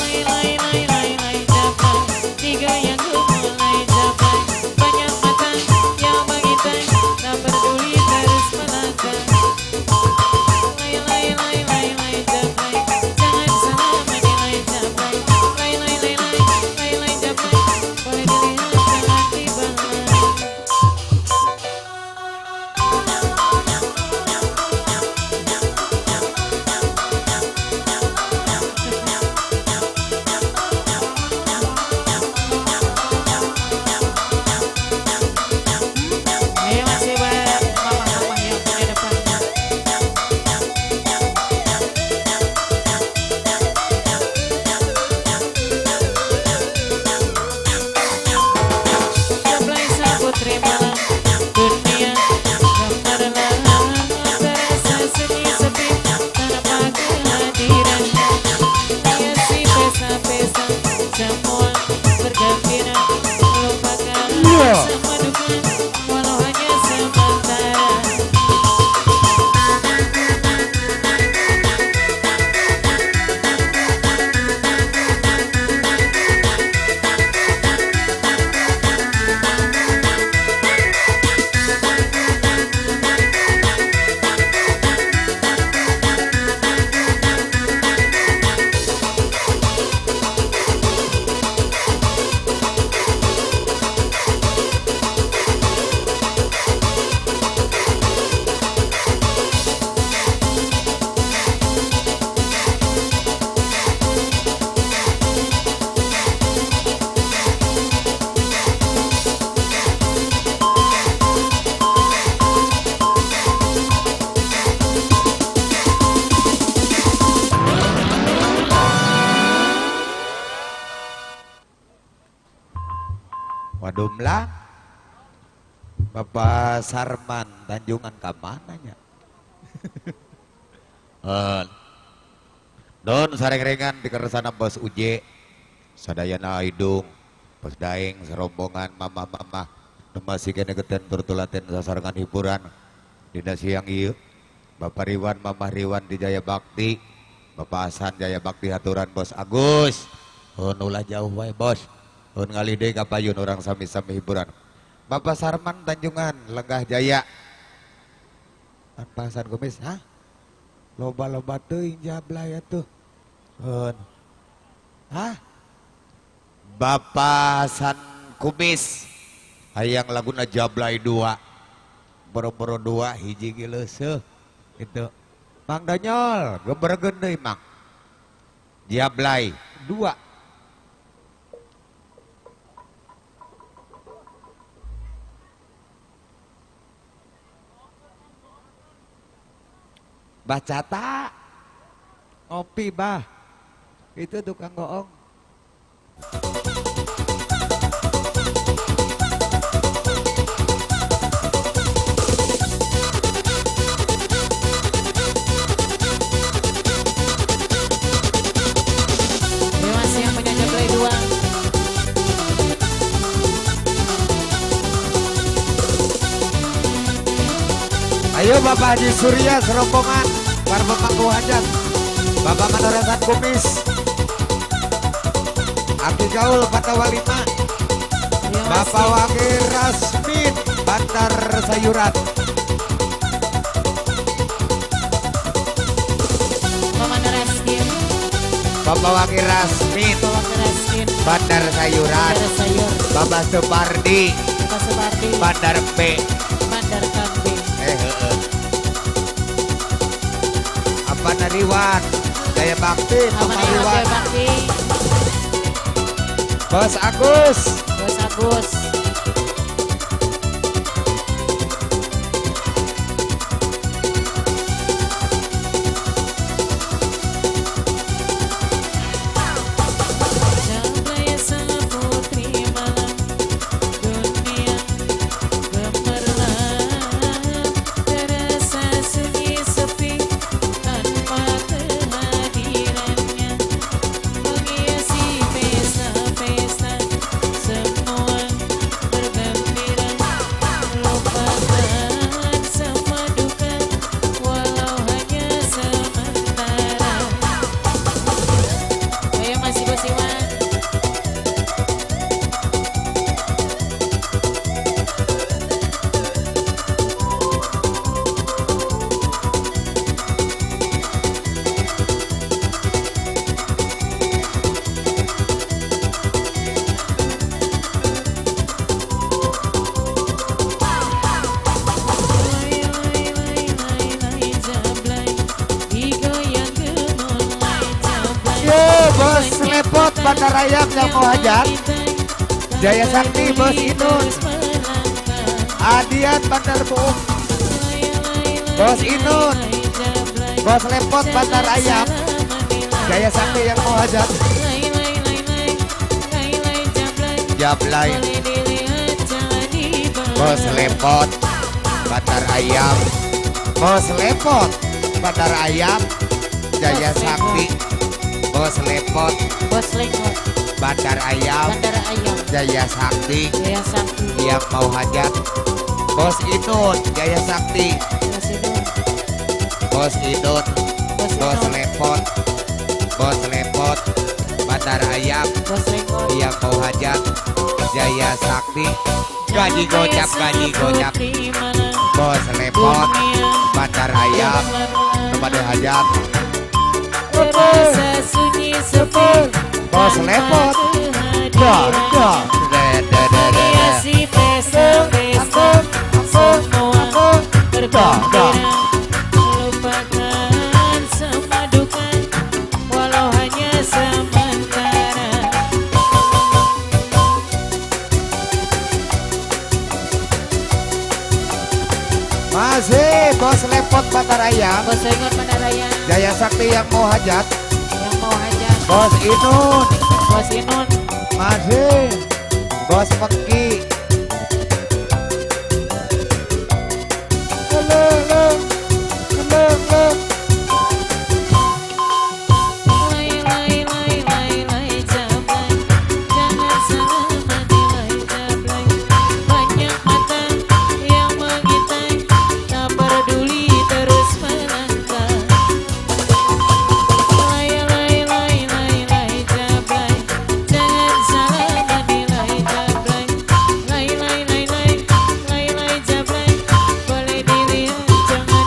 Lai lai lai lai lai jablay, tiga yang gemulai jablay, banyak mata yang mengintai, tak peduli terus melangkah. Lai lai lai lai lai jablay, jangan salah menilai jablay. Lai lai lai lai lai lai jablay, boleh dilihat jangan dibalai. Ayo masih buat mama-mama yang punya depan. Jablay saputri malam dunia gemerlap, terasa sunyi sepi tanpa kehadirannya. Menghiasi pesta-pesta semua bergembira, lupakan semua duka walau hanya sementara. Waduh lah, Bapak Sarman Tanjungan ka mananya? Don sareng-rengan di kersana Bos Uje, sadayana Aidung, Bos Daeng, serombongan mama-mama, masih kene geten turtulaten sasarengan hiburan dina siang ieu. Bapak Riwan, Mama Riwan di Jaya Bakti, Bapak Hasan Jaya Bakti haturan Bos Agus. Ulah jauh wae Bos. Un ngalih deui ka payun urang sami-sami hiburan. Bapak Sarman Tanjungan Lenggah Jaya. Tanpa Hasan Kumis, hah? Loba-loba teuing jablay atuh. Hah? Bapak Hasan Kumis hayang laguna Jablay 2. Boro-boro dua hiji ge leuseuh gitu. Mang Danyol gebergeun deui Mang. Jablay 2. Baca tak ngopi bah itu tukang goong. Terima kasih yang punya Jablay 2. Ayo Bapak Haji Surya serombongan para pemangku hajat, Bapak Manoresan Kumis, Abdi Gaul Patawa 5, Bapak Wakil Rasmin Bandar Sayuran, Bapak Wakil Rasmin Bandar Sayuran, Bapak Supardi Bandar P, Bandar Kambing. Apa Nariwan Jaya Bakti, Bapak Riwan, Bos Agus, Bos Agus. Bandar Ayam yang mau hajat, Jaya Sakti Bos Inun, Adian Bandar Buuk, Bos Inun, Bos Lepot Bandar Ayam, Jaya Sakti yang mau hajat, Jablay, Bos Lepot Bandar Ayam, Bos Lepot Bandar Ayam, Jaya Sakti, Bos Lepot, Bos Lepot, Bandar Ayam, Bandar Ayam, Jaya Sakti, Jaya Sakti, yang mau hajat, Bos Inun, Jaya Sakti, Bos Inun, Bos Inun, Bos Lepot, Bos Lepot, Bandar Ayam, Bos Lepot, yang mau hajat, Jaya Sakti, gaji gocap, gaji gocap, Bos Lepot, Bandar Ayam, kepada hajat. Bos Lepot, dar dar, dar dar. Lupakan semua duka, walau hanya sementara. Masih Bos Lepot Bandar Ayam, Bos Lepot Bandar Ayam, Jaya Sakti yang mau hajat, yang mau hajat, Bos Inun, Bos Inun, masih Bos Peki, Lai lai lai lai lai jablay, jangan salah menilai jablay. Banyak mata yang mengintai, tak peduli terus melangkah. Lai lai lai lai lai jablay, jangan salah menilai jablay. Lai lai lai lai lai lai jablay, boleh dilihat jangan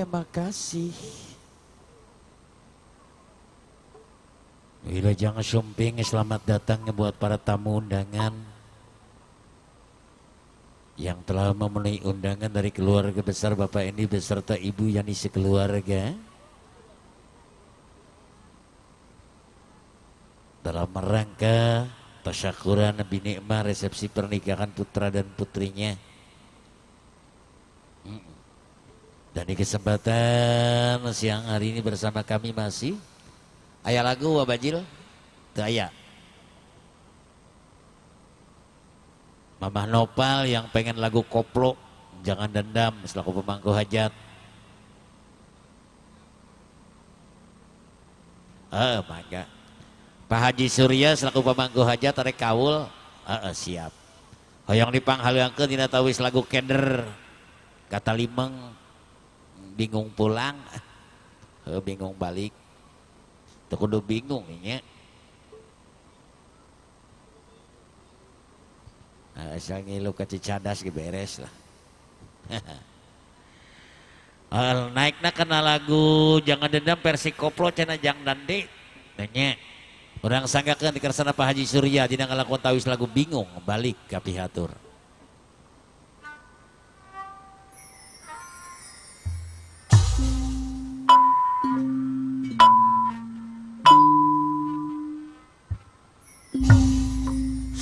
Terima kasih. Wilujeng Sumping, selamat datang buat para tamu undangan yang telah memenuhi undangan dari keluarga besar Bapak ini beserta Ibu Yani sekeluarga dalam rangka tasyakuran binikmah resepsi pernikahan putra dan putrinya. Dan di kesempatan siang hari ini bersama kami masih aya lagu wabajil teu aya. Mamah Nopal yang pengen lagu koplo jangan dendam selaku pemangku hajat. Mangga. Pak Haji Surya selaku pemangku hajat tarik kaul, siap. Hoyong dipanghaleuangkeun dina tawis lagu keder kata limeng bingung pulang, bingung balik. Teu kudu bingung nya. Asal ngilu ka Cicadas ge beres lah. Naikna kana lagu jangan dendam versi koplo cenah jang dande. Nya. Urang sanggakeun dikersana Pak Haji Surya dina ngalakuan tawis lagu bingung balik ka pihatur.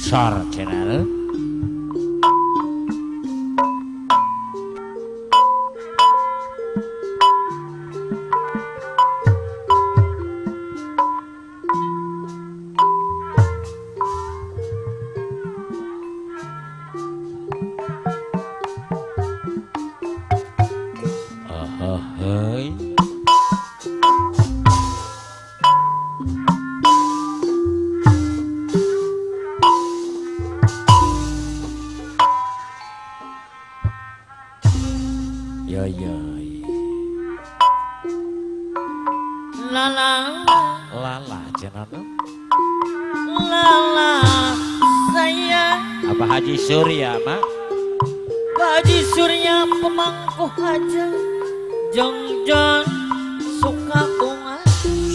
Sor channel. Surya mak Pak Haji Surya pemangku haja jeng-jeng suka bunga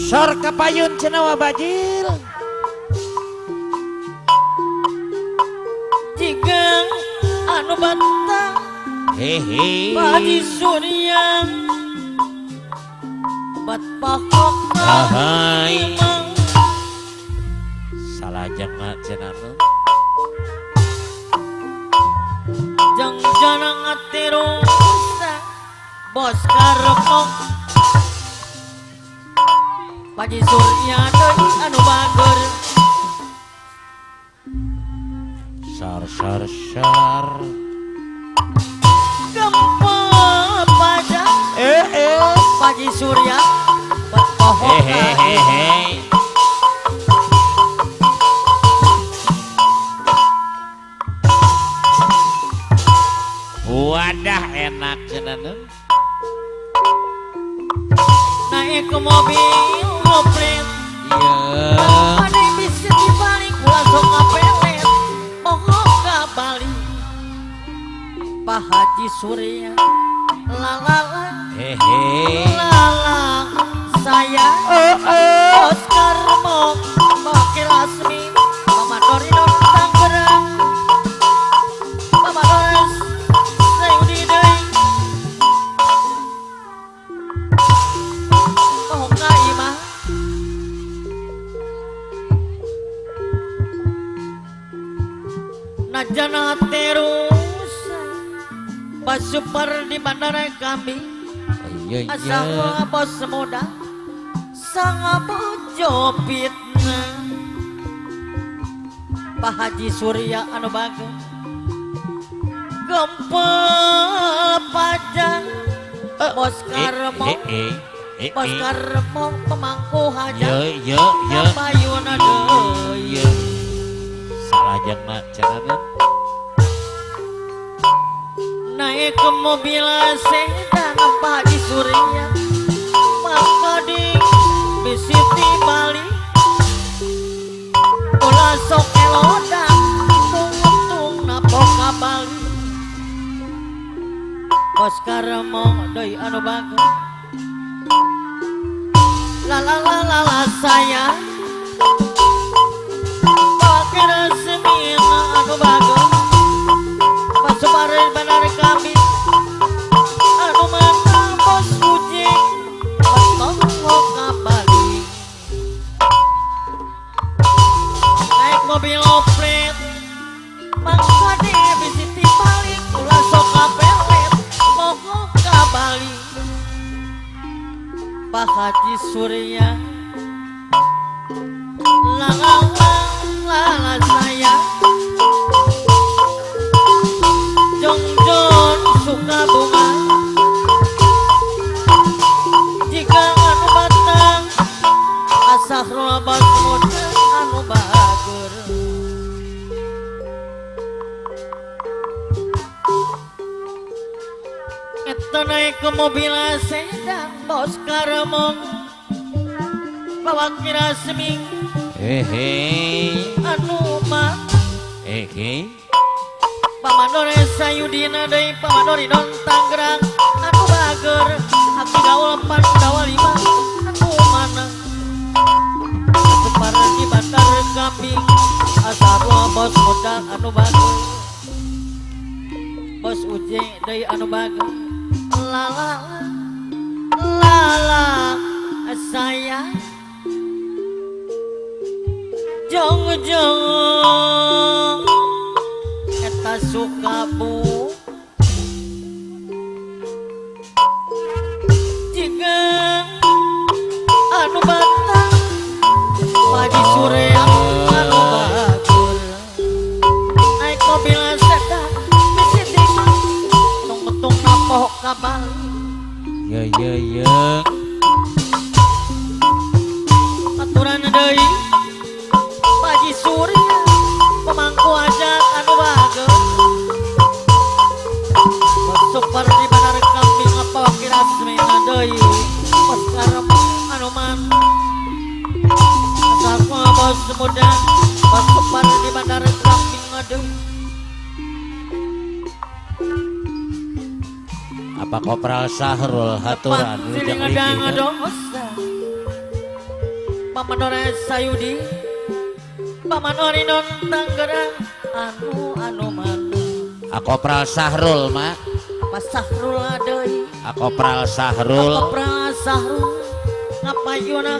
sor kapayun cenah bajil jigeng anu bata hehe Pak Haji Surya bat pahok ahai salah jangan cenah jeng janang atirusa bos karepok Pak Haji Surya deui anu bager sar sar sar gempol pajak Pak Haji Surya bat pohon hehehe. Wadah enak cenah. Naik ke mobil ngopret. Iya. Pada bisa dibalik langsung ngapelet. Mohon ka balik. Pak Haji Surya la la la. Hehe. La la saya. Oscar mau Wakil Asmi Mama Dorino Tangerang. Mama Doris Najana terus basuper di bandara kami. Iya iya. Bos muda sang bojo fitnah. Pak Haji Surya anu bagus gempel pajang bos karmo bos karmo pemangku hajat. Yo yo yo. Payuna deui. Salah jangan cenah. Naik ke mobil sedan Pak Haji Surya maka di bisiti Bali ulah sok elodan tung-tung napok ka Bali bos karmo deui anu bagus. La la la la la saya Pakira semina anu bagus Pasupare benar kami anu mata bos kucing Patongo kabali naik mobil oplet mangkade bisi tibalik ulah sok kapelet mogok kabali Pak Haji Surya la la la la saya Jongjon suka bunga jika anu batang asahrul bos muda anu bager eta naik ke mobil sedan bos karemong bawa kira seming hehe anu mah hehe Pamanore Sayudina deui Pamanori non Tangerang anu bager aki gaul Pandawa lima anu mana Separa di bandar kambing asarwa bos muda anu bager bos uje deui anu bager la la la la saya jong jong eta suka bu jika anu batang pagi sore anu bagus naik mobil sedan bisi tung-tung napoh kabali ya ya ya aturan deui pagi Surya pemangku hajat anu bagus super di bandar kambing apa kira semena deui bos karep anu man asal bos muda bos super di bandar kambing aduh apa kopral Sahrul haturan ujang dosa Pamanore Sayudi Pamanori non Tangerang anu anu manu Akopral Sahrul mak apa Sahrul deui Akopral Sahrul Akopral Sahrul ngapayuna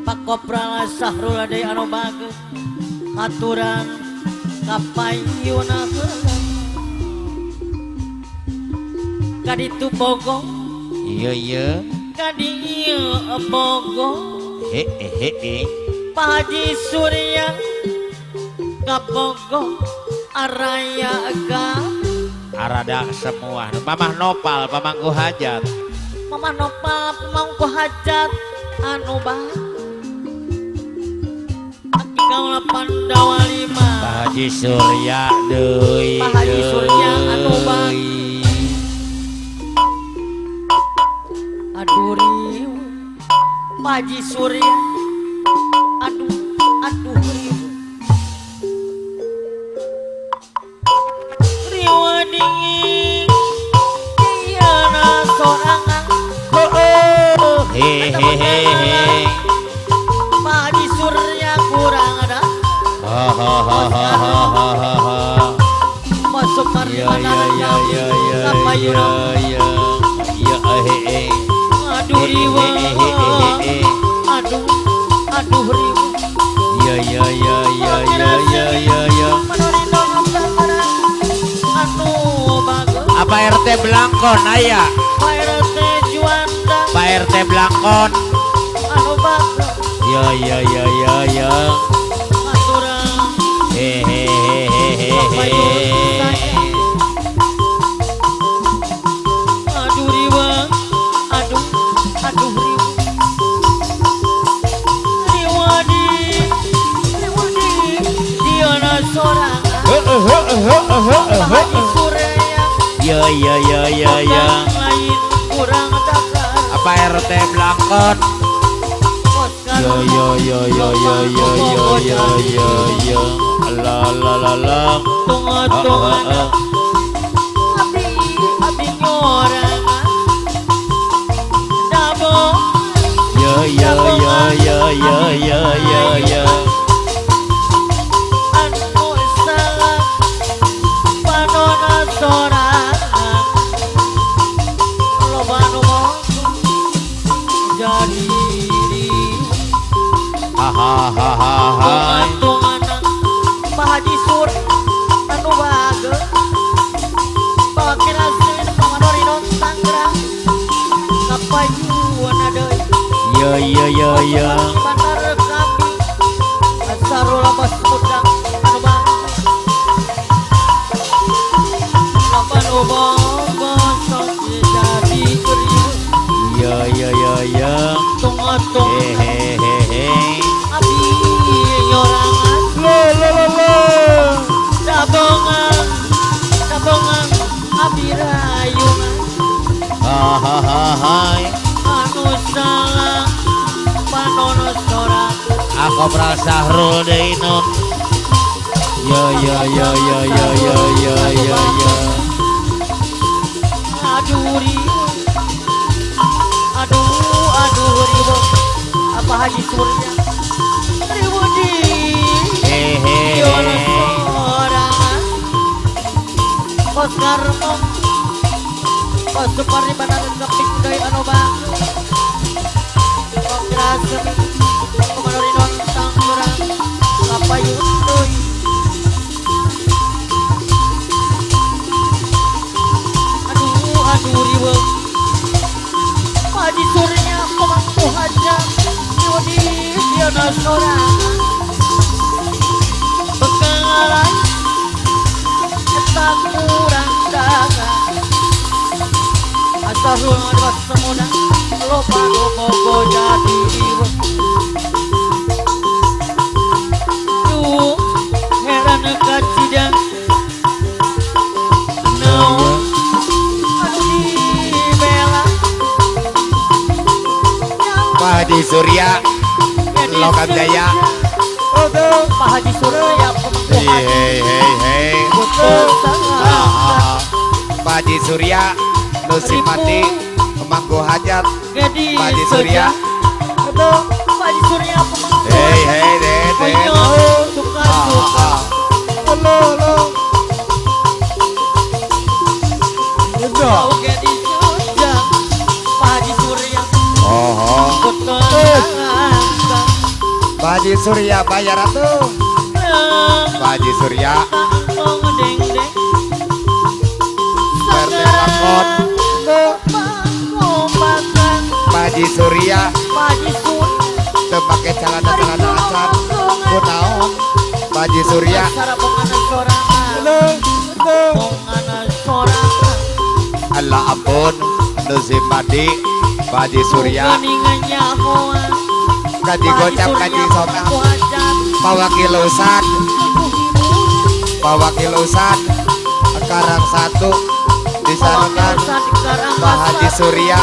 Pak Kopral Sahrul deui anu bagus aturan ngapayuna kaditu bogong iya iya kadieu bogong he he he Pak Haji Surya kabogong araya ga arada semua Mamah Nopal pamangku hajat Mamah Nopal pamangku hajat anu bah aki gaul Pandawa lima Pak Haji Surya deui Pak Haji Surya anu bah aduh riuh Pak Haji Surya aduh aduh riuh riuh dingin diana sorangan oh hehehe Pak Haji Surya kurang ada ha ha ha ha ha ha masuk ya ya ya ya ya ya ya hehe aduh riuh aduh aduh riuh ya ya ya ya ya ya ya ya apa RT Blangkon aya Pak RT Juanda Pak RT Blangkon anu bagus ya ya ya ya ya aturan hehehe aduh riuh aduh aduh riuh riuh di diana sorangan Pak Haji Surya ya ya ya ya ya lain kurang dakar apa RT Blangkon ya ya ya ya ya ya ya ya ya ya la la la la tungo-tungan abi abi nyorangan dabo yo yo yo yo yo yo yo yo. Anu salah panona sorangan loba nu jadi hahaha. Tunganan Pak Haji Sur anu bager pakirasin pangadorinon Tangerang kapayuan deui. Yo yo yo yo. Bandar kami Sarul Abbas Mudang anu bager loba nu bogo sok jadi riweuh. Yo yo yo yo. Tung-tung hehehe. Abi nyorangan lo lo lo lo. Dabongan dabongan abi rayungan. Hahaha. Anu salah panono sorangan. Aku Sahrul deui nun. Yo yo yo yo yo yo yo yo yo. Aduh riweuh. Aduh aduh riweuh. Apa Haji Surya riweuh di hehehe. Sorangan Bos Karmo Bos Supardi Bandar Keping deui anu bagus. Kongres Komanorinon Tangerang kapayun deui. Aduh aduh riweuh. Haji Surya pemangku hajat riweuh di dieuna sorangan. Bekalan eta kurang dagang. Asarul ngadwas semudah loba nu bogo jadi riweuh. Duh heran kacidang naon anu dibela. Pak Haji Surya Lokam Jaya. Pak Haji Surya pemangku Hei hei hei. Pak Haji Surya Nusipati pemangku hajat. Pak Haji Surya. Pak Haji Surya pemangku. Hei hei deh deh. Suka suka. Lo lo. Pak Haji Surya. Oh. Pak Haji Surya bayar atuh. Pak Haji Surya. RT Lakon. Pak Haji Surya. Teu pake celana-celana acan. Kunaon? Pak Haji Surya. Allah ampun nu simpati Pak Haji Surya. Kaji gocap kaji somah. Pak Wakil Ustad. Pak Wakil Ustad Karang satu disarankan Pak Haji Surya.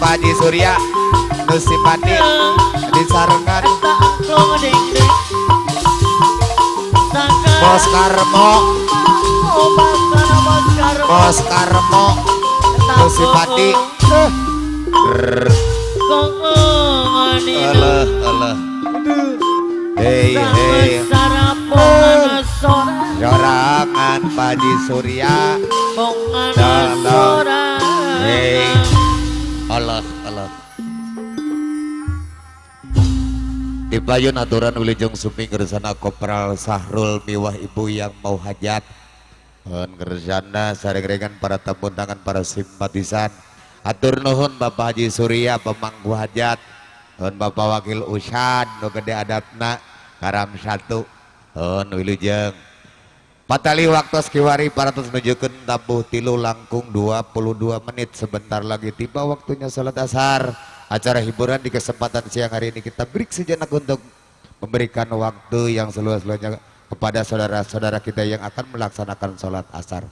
Pak Haji Surya Nusipati disarankan Bos Karmo. Bos Karmo Nusipati. Allah Allah. Hei hei. Sorangan Pak Haji Surya. Hei. Allah Allah. Dipayun aturan wilujeng sumping kersana Kopral Sahrul miwah ibu yang mau hajat. Kersana sareng-rengan para tamu undangan para simpatisan. Atur nuhun Bapak Haji Surya pemangku hajat. Nuhun Bapak Wakil Usad nu gede adatna Karam satu. Nuhun wilujeng. Patali waktu kiwari 400 nunjukkeun tabuh 3 langkung 22 menit. Sebentar lagi tiba waktunya salat asar. Acara hiburan di kesempatan siang hari ini kita break sejenak untuk memberikan waktu yang seluas-luasnya kepada saudara-saudara kita yang akan melaksanakan sholat asar.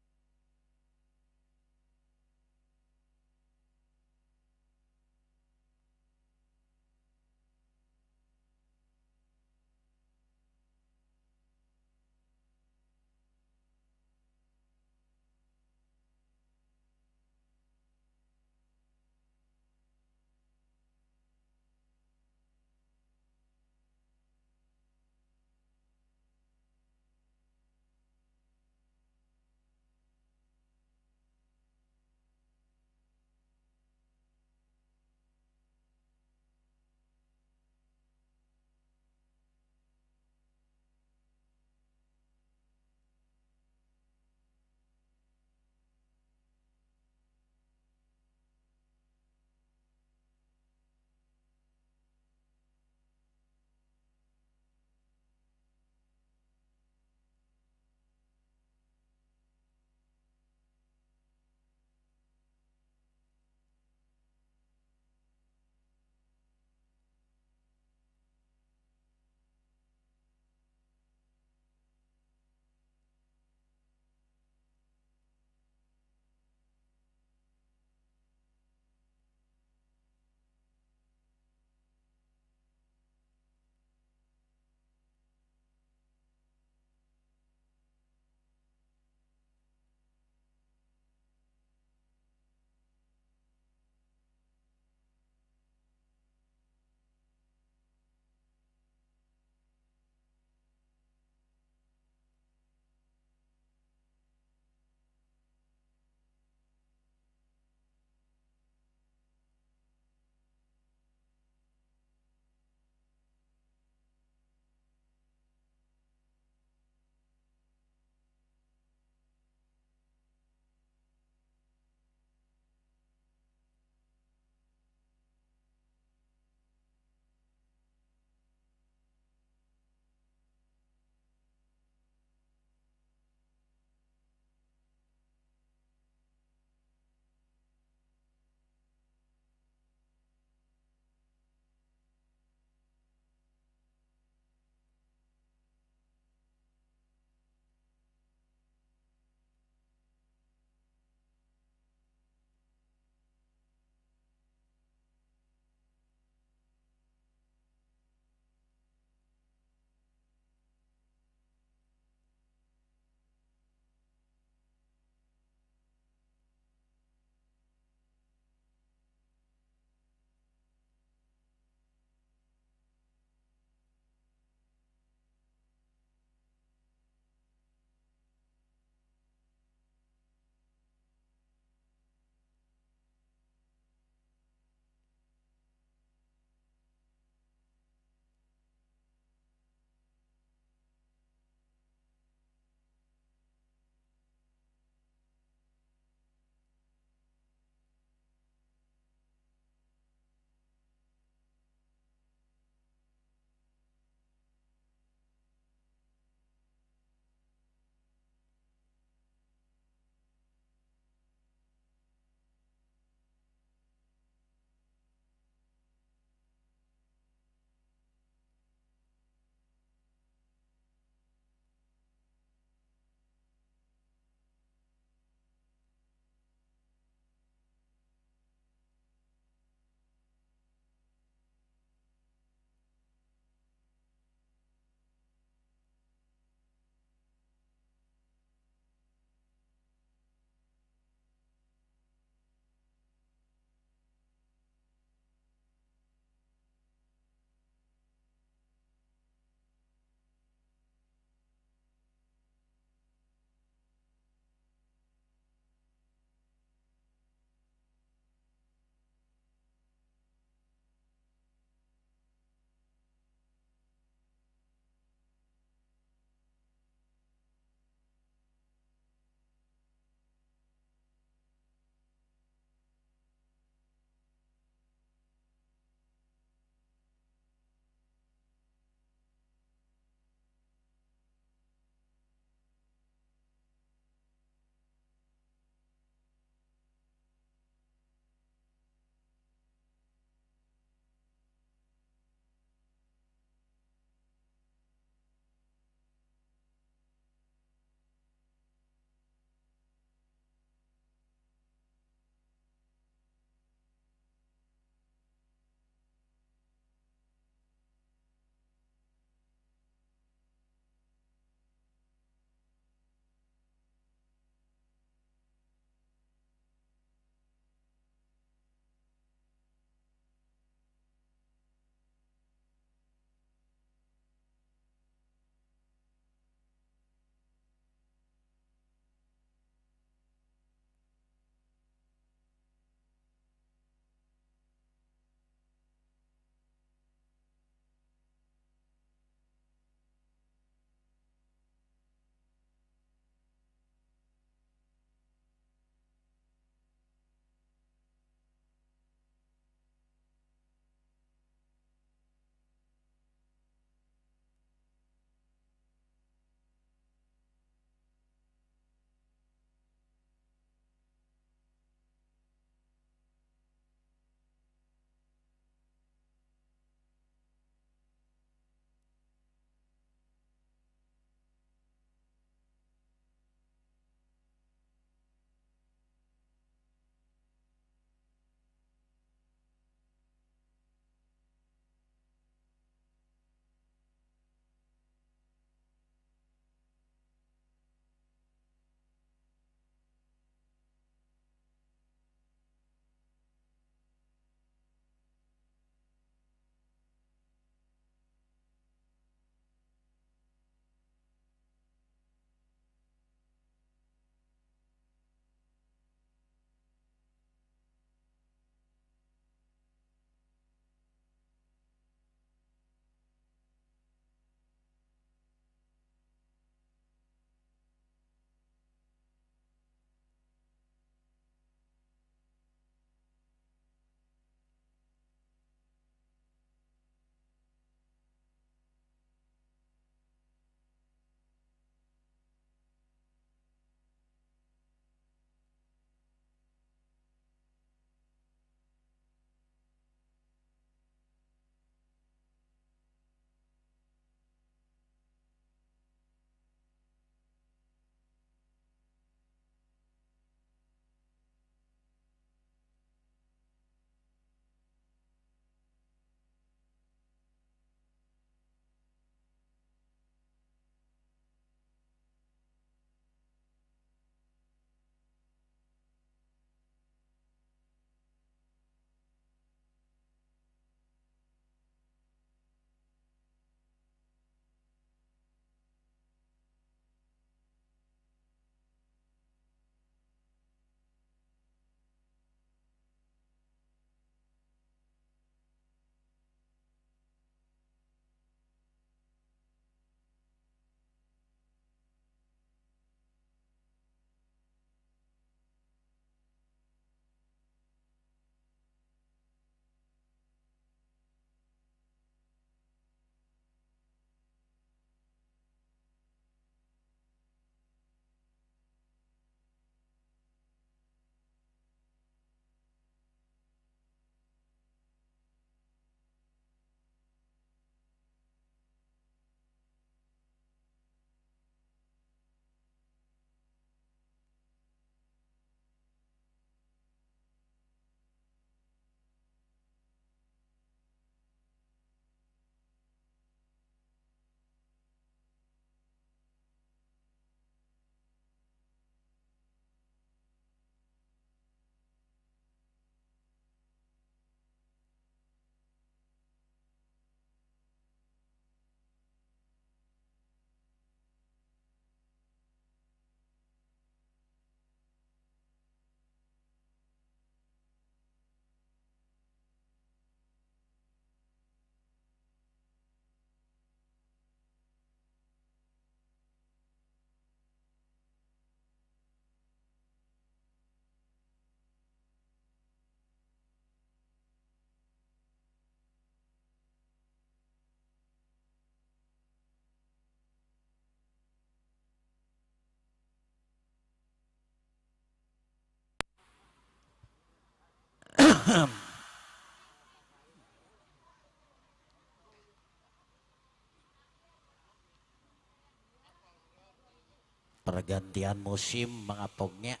Pergantian musim mangapognya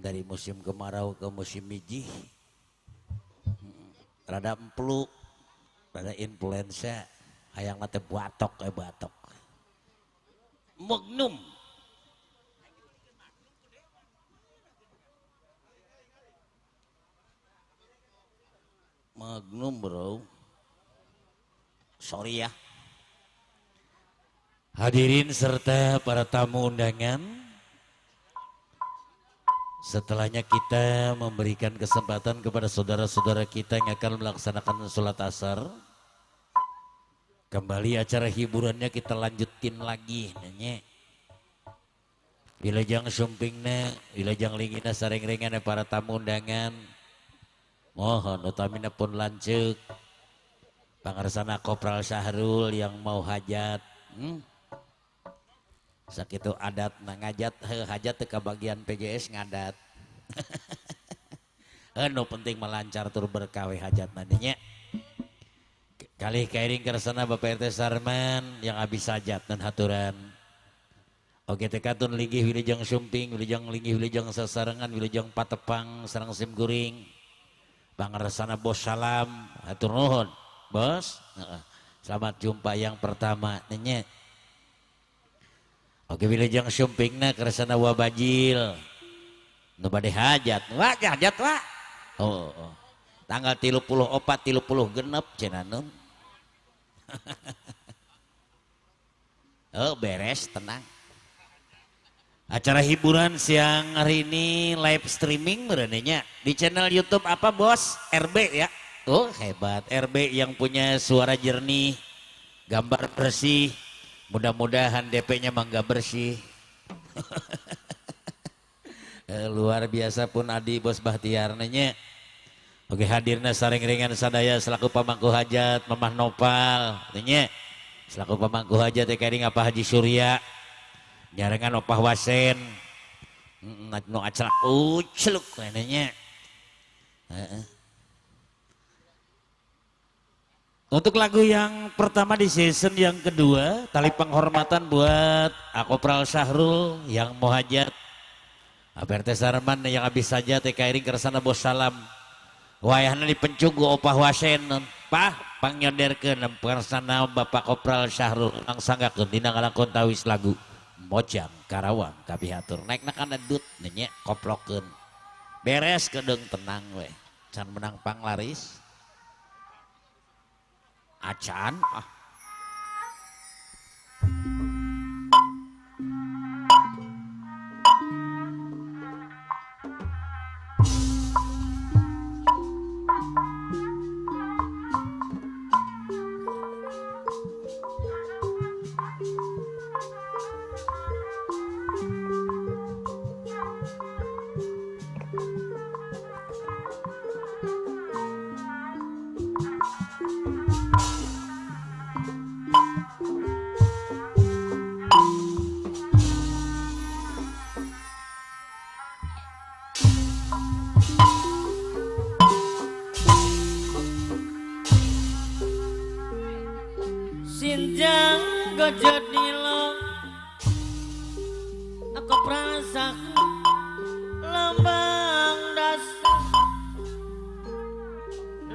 dari musim kemarau ke musim mijih rada emplu rada influenza hayang teh batok batok Magnum. Magnum bro, sorry ya. Hadirin serta para tamu undangan, setelahnya kita memberikan kesempatan kepada saudara-saudara kita yang akan melaksanakan sholat asar. Kembali acara hiburannya kita lanjutin lagi nanya. Wilajeng sumpingna, wilajeng lingina sareng-rengan para tamu undangan. Mohon utamina pun lanceuk pangarsana Kopral Syahrul yang mau hajat. Sakitu adat na ngajat hajat teu kabagian PJS ngadat. Nu penting melancar tur berkawe hajat nantinya. Kalih kairing kersana Bapak RT Sarman yang habis hajat dan haturan. Oke teh katun linggih wilujeng sumping, wilujeng linggih wilujeng sasarengan, wilujeng patepang sareng sim kuring. Pangarsana bos salam, hatur nuhun, bos. Selamat jumpa yang pertama nanya. Oke wilujeng sumpingna kersana wabajil. Nu bade hajat, wah hajat wah. Oh, oh. Tanggal 34 36 cenah nun. Oh beres tenang. Acara hiburan siang hari ini live streaming beraninya di channel YouTube apa bos? RB ya. Oh hebat, RB yang punya suara jernih, gambar bersih. Mudah-mudahan DP-nya mah nggak bersih. Luar biasa pun Adi bos Bahtiar nanya. Oke hadirna sareng-rengan sadaya selaku pamangku hajat Mamah Nopal nanya. Selaku pamangku hajat teh apa Haji Surya. Nyarengan opah wasen nu aclak ucluk nanya. Untuk lagu yang pertama di season yang kedua, tali penghormatan buat Akopral Syahrul yang mau hajat, APRT Sarman yang habis saja TK Iring kersana bos salam. Wayahna dipencung ku opah wasen, pah pangyonderkeun kersana Bapak Kopral Syahrul langsanggakeun dina ngalangkon tawis lagu Mojang Karawang kabihatur naik kana dut nya koplokeun beres kedeung tenang we can menang panglaris acan ah. Sinjang gajah nilong aku prasa lambang dasar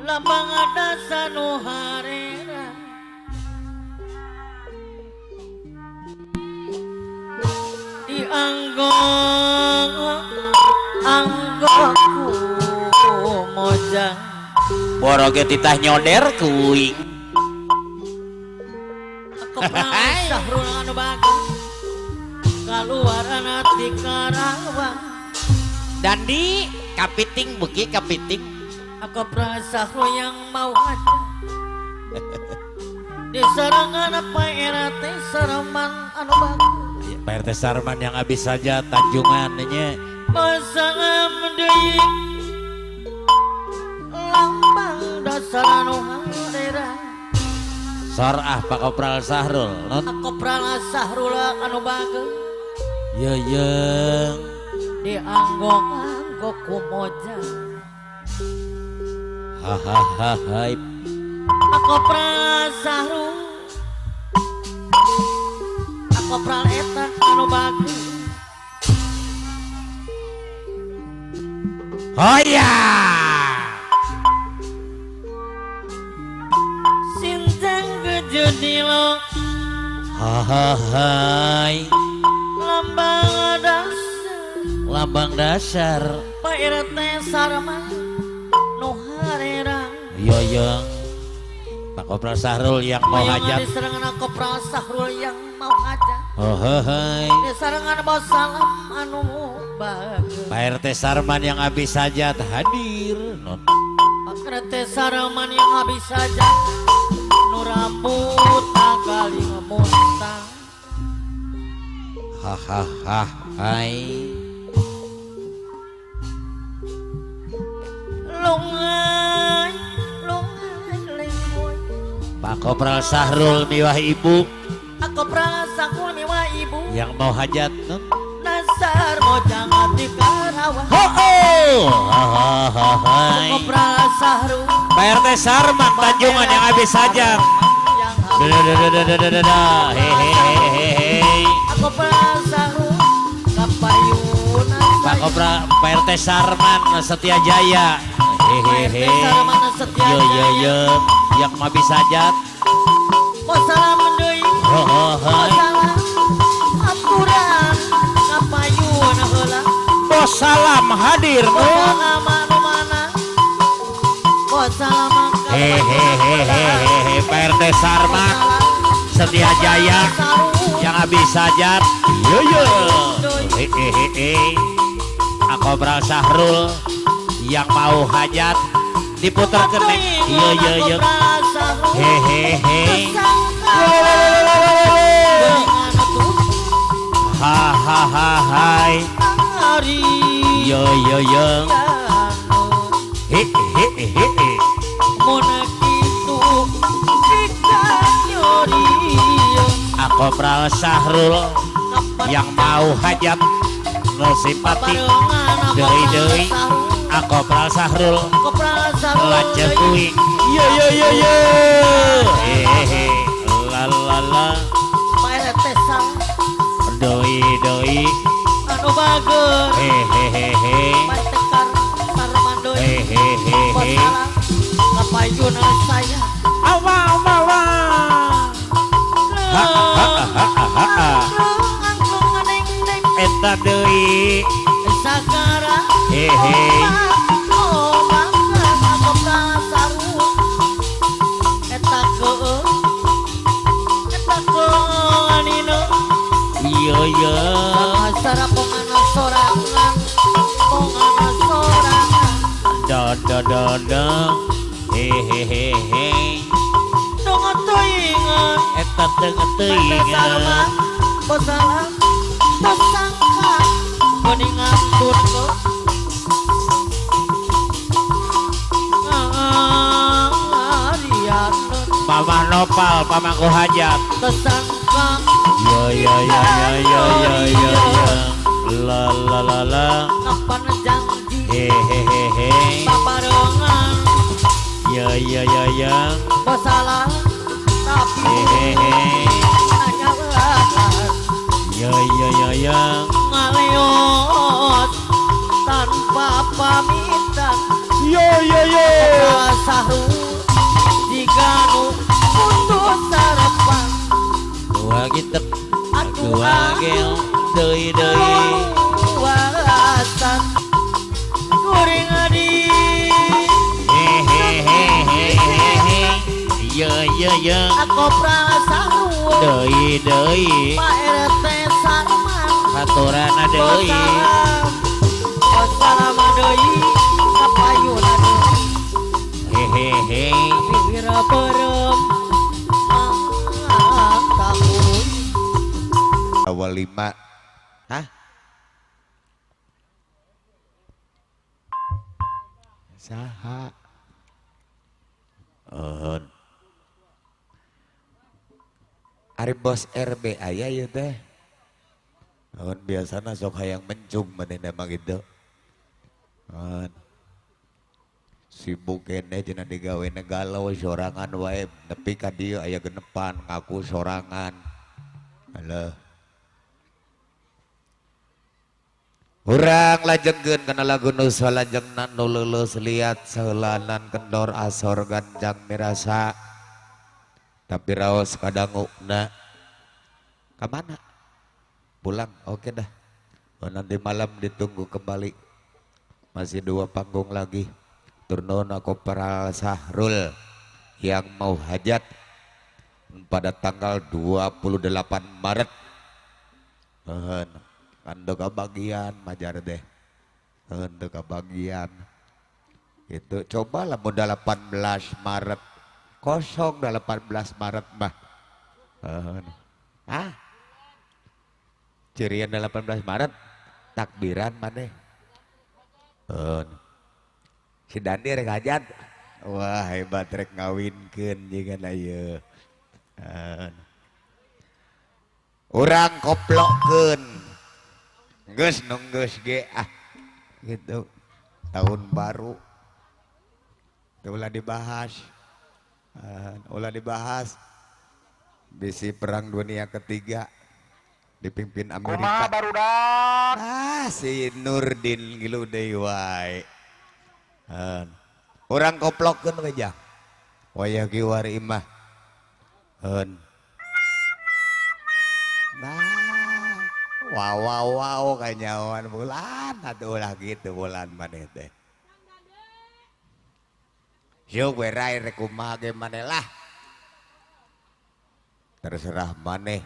lambang dasa nu harera di anggong anggongku mojang boroge titah nyoder kuing. Syahrul anu bagus kaluaran ti Karawang Dandi kapiting beuki kapiting aku Syahrul yang mau aja di sarangan Pak RT Sarman anu bagus Pak RT Sarman yang habis saja Tanjungan nya pasangan deui lambang dasar anu harera Sorah Pak Kopral Syahrul non? Kopral Syahrul anu bageung yeuyeng di anggong-anggong ku mojang. Hahaha. Aku prasahru. Aku pral eta anu bagus. Oh ya. Sintang gejodilo. Hahaha. Lambang dasar. Lambang dasar. Pak RT Sarma nu harerang. Yoyong. Pak Kopral Sahrul yang mau hajat. Diserangan Kopral Sahrul yang mau hajat. Oh hai. Diserangan bos salam anu bagus. Pak RT Sarman yang habis hajat hadir. Pak RT Sarman yang habis hajat. Nu rambut kali ngemuntang. Hahaha. Hai. Lungai lungai lengboy. Pak Kopral Sahrul miwah ibu. Kopral Sahrul miwah ibu. Yang mau hajat Nasar mau jangan di Karawang. Ho ho. Hahaha. Kopral Sahrul. Pak RT Sarman Tanjungan yang habis hajat. Hehehehe. Kopral Sahrul kapayunan. Pak Kopral Pak RT Sarman Setia Jaya. Hehehe. Yo yo yo yang habis hajat. Wassalam deui. Wassalam aturan kapayun heula. Wassalam hadir. Wassalam anu mana? Wassalam hehehehe. Pak RT Sarman Setia Jaya yang habis hajat. Yo yo. Hehehe. Kopral Sahrul yang mau hajat diputar ke nek. Yo yo yo. Hehehe. Hahaha. Yo yo yo. Hehehe. Kopral Sahrul yang mau hajat no simpati deui deui. Kopral Sahrul lajeng kuing. Yo yo yo yo. Hehehe. La la la. Doi doi. Anu bager. Hehehe. Hehehe. Kapayuna saya. Awa awa awa. Ha ha ha ha ha. Eta deui. Sagara. Hehe. Yo yo. Sara sorangan, pongana sorangan. Do do do do. Hehehe. Donga teuingan. Eta teu teuingan. Bosalah tersangka geuningan turun. Mamah Nopal pamangku hajat. Tersangka. Yo yo yo yo yo yo yo. La la la la. Kapan janji? Hehehe. Paparengan. Yo yo yo yo. Bosalah tapi. Hehehe. Yo yo yo yo. Ngaleot tanpa pamitan. Yo yo yo. Sahrul jika nu putus sarapan. Dua gitu, dua gel, deui deui. Walasan kuring adi. Hehehehehe. Yo yo yo. Aku prasaru. Deui deui. Pak RT Sarman. Haturana deui. Wassalam deui. Kapayuna deui. Hehehe. Bibir berem. Awal 5. Hah? Saha? Ohon. Ari bos RB aya ieu teh. Ohon biasana sok hayang mencung manehna mah kitu. Ohon. Sibuk keneh cenah digawena galau sorangan wae nepi ka dieu aya genepan ngaku sorangan. Alah. Urang lajengkeun kana lagu nu salajengna nu leuleus liat saheulanan kendor asor ganjang mirasa tapi raos kadangukna. Ka mana? Pulang. Oke dah. Oh, nanti malam ditunggu kembali. Masih 2 panggung lagi. Turun Kopral Sahrul yang mau hajat pada tanggal 28 Maret. Kan kebagian majar deh. Teu kebagian. Itu coba lamun 18 Maret. Kosong 18 Maret mah. Ah. Cirian 18 Maret takbiran maneh. Si Dandi rek hajat. Wah hebat rek ngawinkeun jeung ieu. Urang koplokkeun. Geus nu geus ge ah gitu. Tahun baru. Teu ulah dibahas. Ulah dibahas. Bisi perang dunia ketiga dipimpin Amerika. Kumaha barudak? Ah si Nurdin gilu deui wae. Urang koplokkeun we jang. Wayah kiwari imah. Nah, wow wow wow kanyawan bulan atuh ulah kitu bulan maneh teh. Syuk we rai rek kumaha ge maneh lah. Terserah maneh.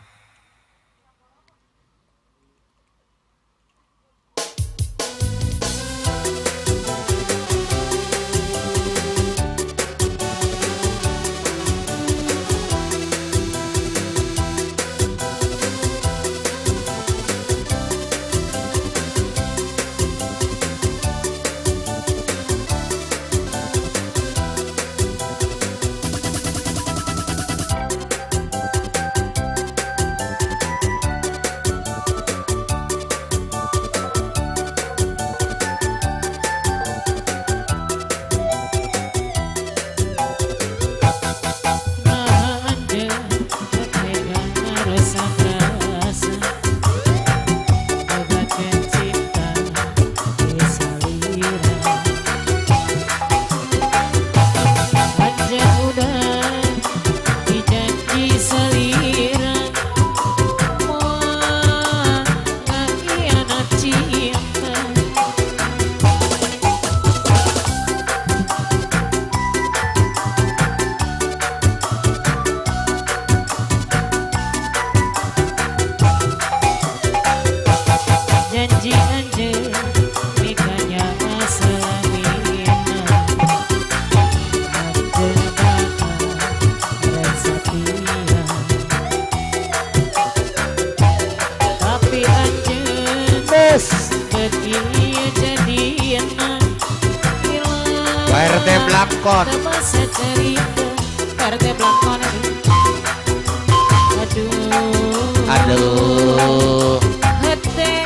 Aduh. Hete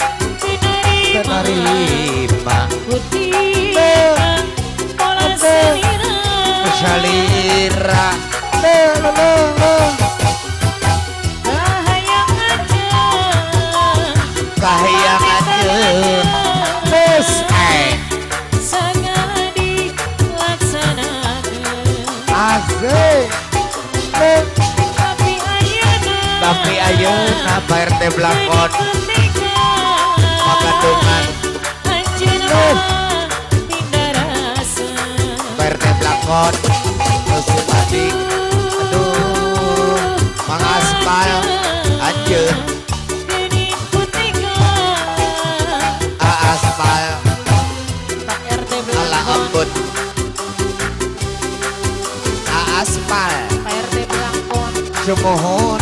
terima putih pola salira kahayang aja terus segala dilaksanakan asik. Tapi ayeuna Pak RT Blangkon Pakadungan Pak RT Blangkon musim adik aduh Mang Aspal anjeun Aspal ala ampun Aspal Pak RT Blangkon sumuhun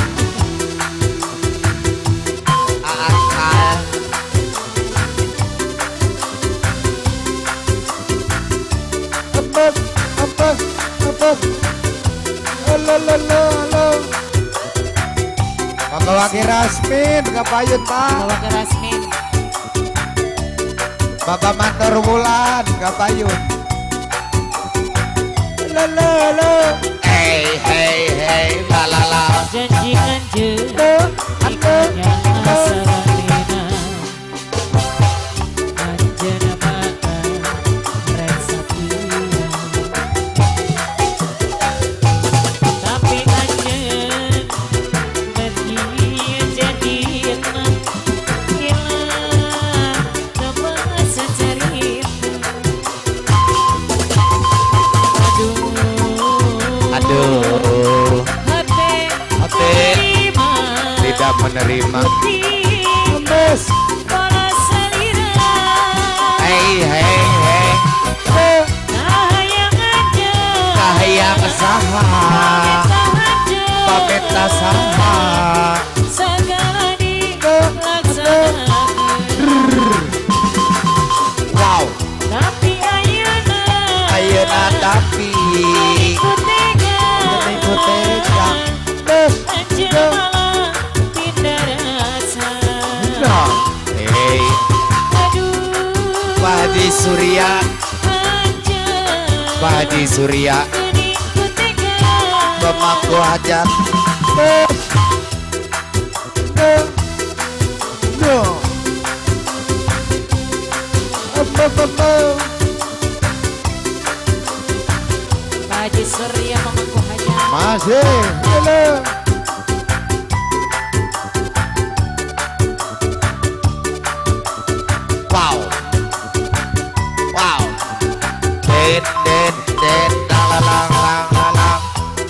Bapak Wakil Rasmin, kapayun Pak. Bapak Wakil Rasmin. Bapak Mantor Wulan, kapayun. Lo lo. Hey hey hey la la la. Janji anjeun ikutnya salamina. Anjeun bakal rek satia. Tapi anjeun beti jadina hilang tebas cerita. Aduh Aduh, hati hati tidak menerima. Hey hey hey. Kahayang saha, pamit saha. Segala dilaksanakan. Wow, Tapi ayeuna ayeuna tapi ku tega. Ku tega. Anjeun malah pindah rasa. Hey, Aduh, Pak Haji Surya, anjeun Pak Haji Surya, geuning ku tega. pemangku hajat. Pak Haji Surya pemangku hajat. Masih. Wow. Wow. Den den den la la la la la la.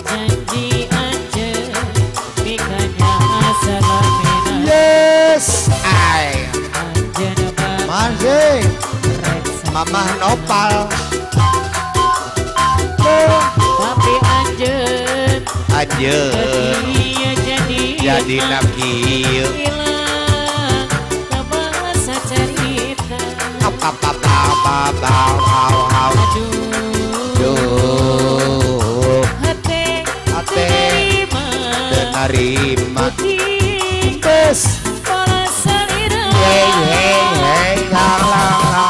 Janji anjeun mikanya salamina. Yes. Ai. Anjeun bakal Masih. rek satia. Mamah Nopal. Tapi anjeun Anjeun jadi jadi nakieu. hilang bahasa cerita. Apa apa apa apa apa apa. Aduh, Duh, hati Hate terima terima. putih pola selira. Hey hey hey la la la.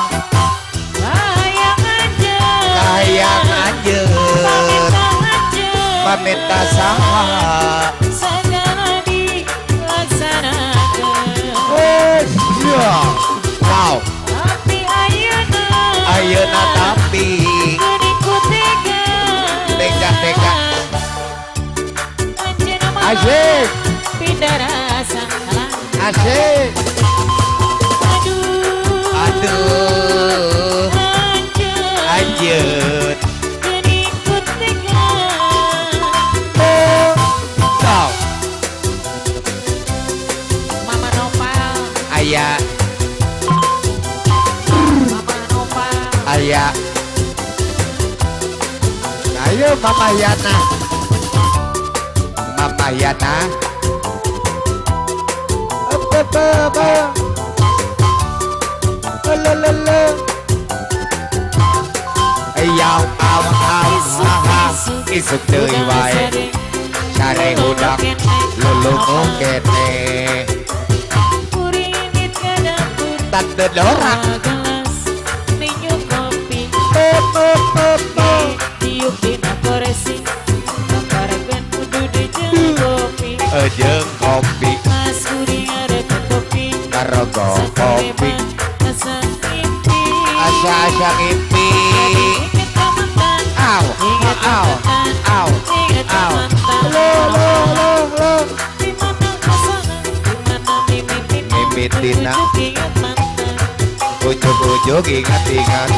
Hayang anjeun, Kahayang anjeun pamit anjeun, pamit saha. Segala dilaksanakan. Ya. Wow, Tapi ayeuna, ayeuna tapi geuning ku tega. Tega, tega. Anjeun malah Asik. pindah rasa. Asik. Aduh, Aduh, anjeun, anjeun. geuning ku tega. Wow, Mama Nopal, aya Mama Nopal. aya. Ayo Mama Yana. Mama Yana. Ayo, aw, aw, ha, isuk deui wae. Sare hudang lulungu kene. Kuringit ke dapur, Tante Dora. gelas minum kopi. Diuk dina koresi, kaparekeun kudu jeung kopi. Jeung kopi, Mas kuring arek kopi, karogo kopi. Asa ngimpi. Asa-asa ngimpi. Ingat ka mantan, Aw, ingat ka aw, mantan, aw, ingat ka aw. mantan. Lo, lo, lo, lo. Di mana kasana, di mana mimitina, Mimitina. Ujuk ingat mantan. Ujuk-ujuk ingat-ingat.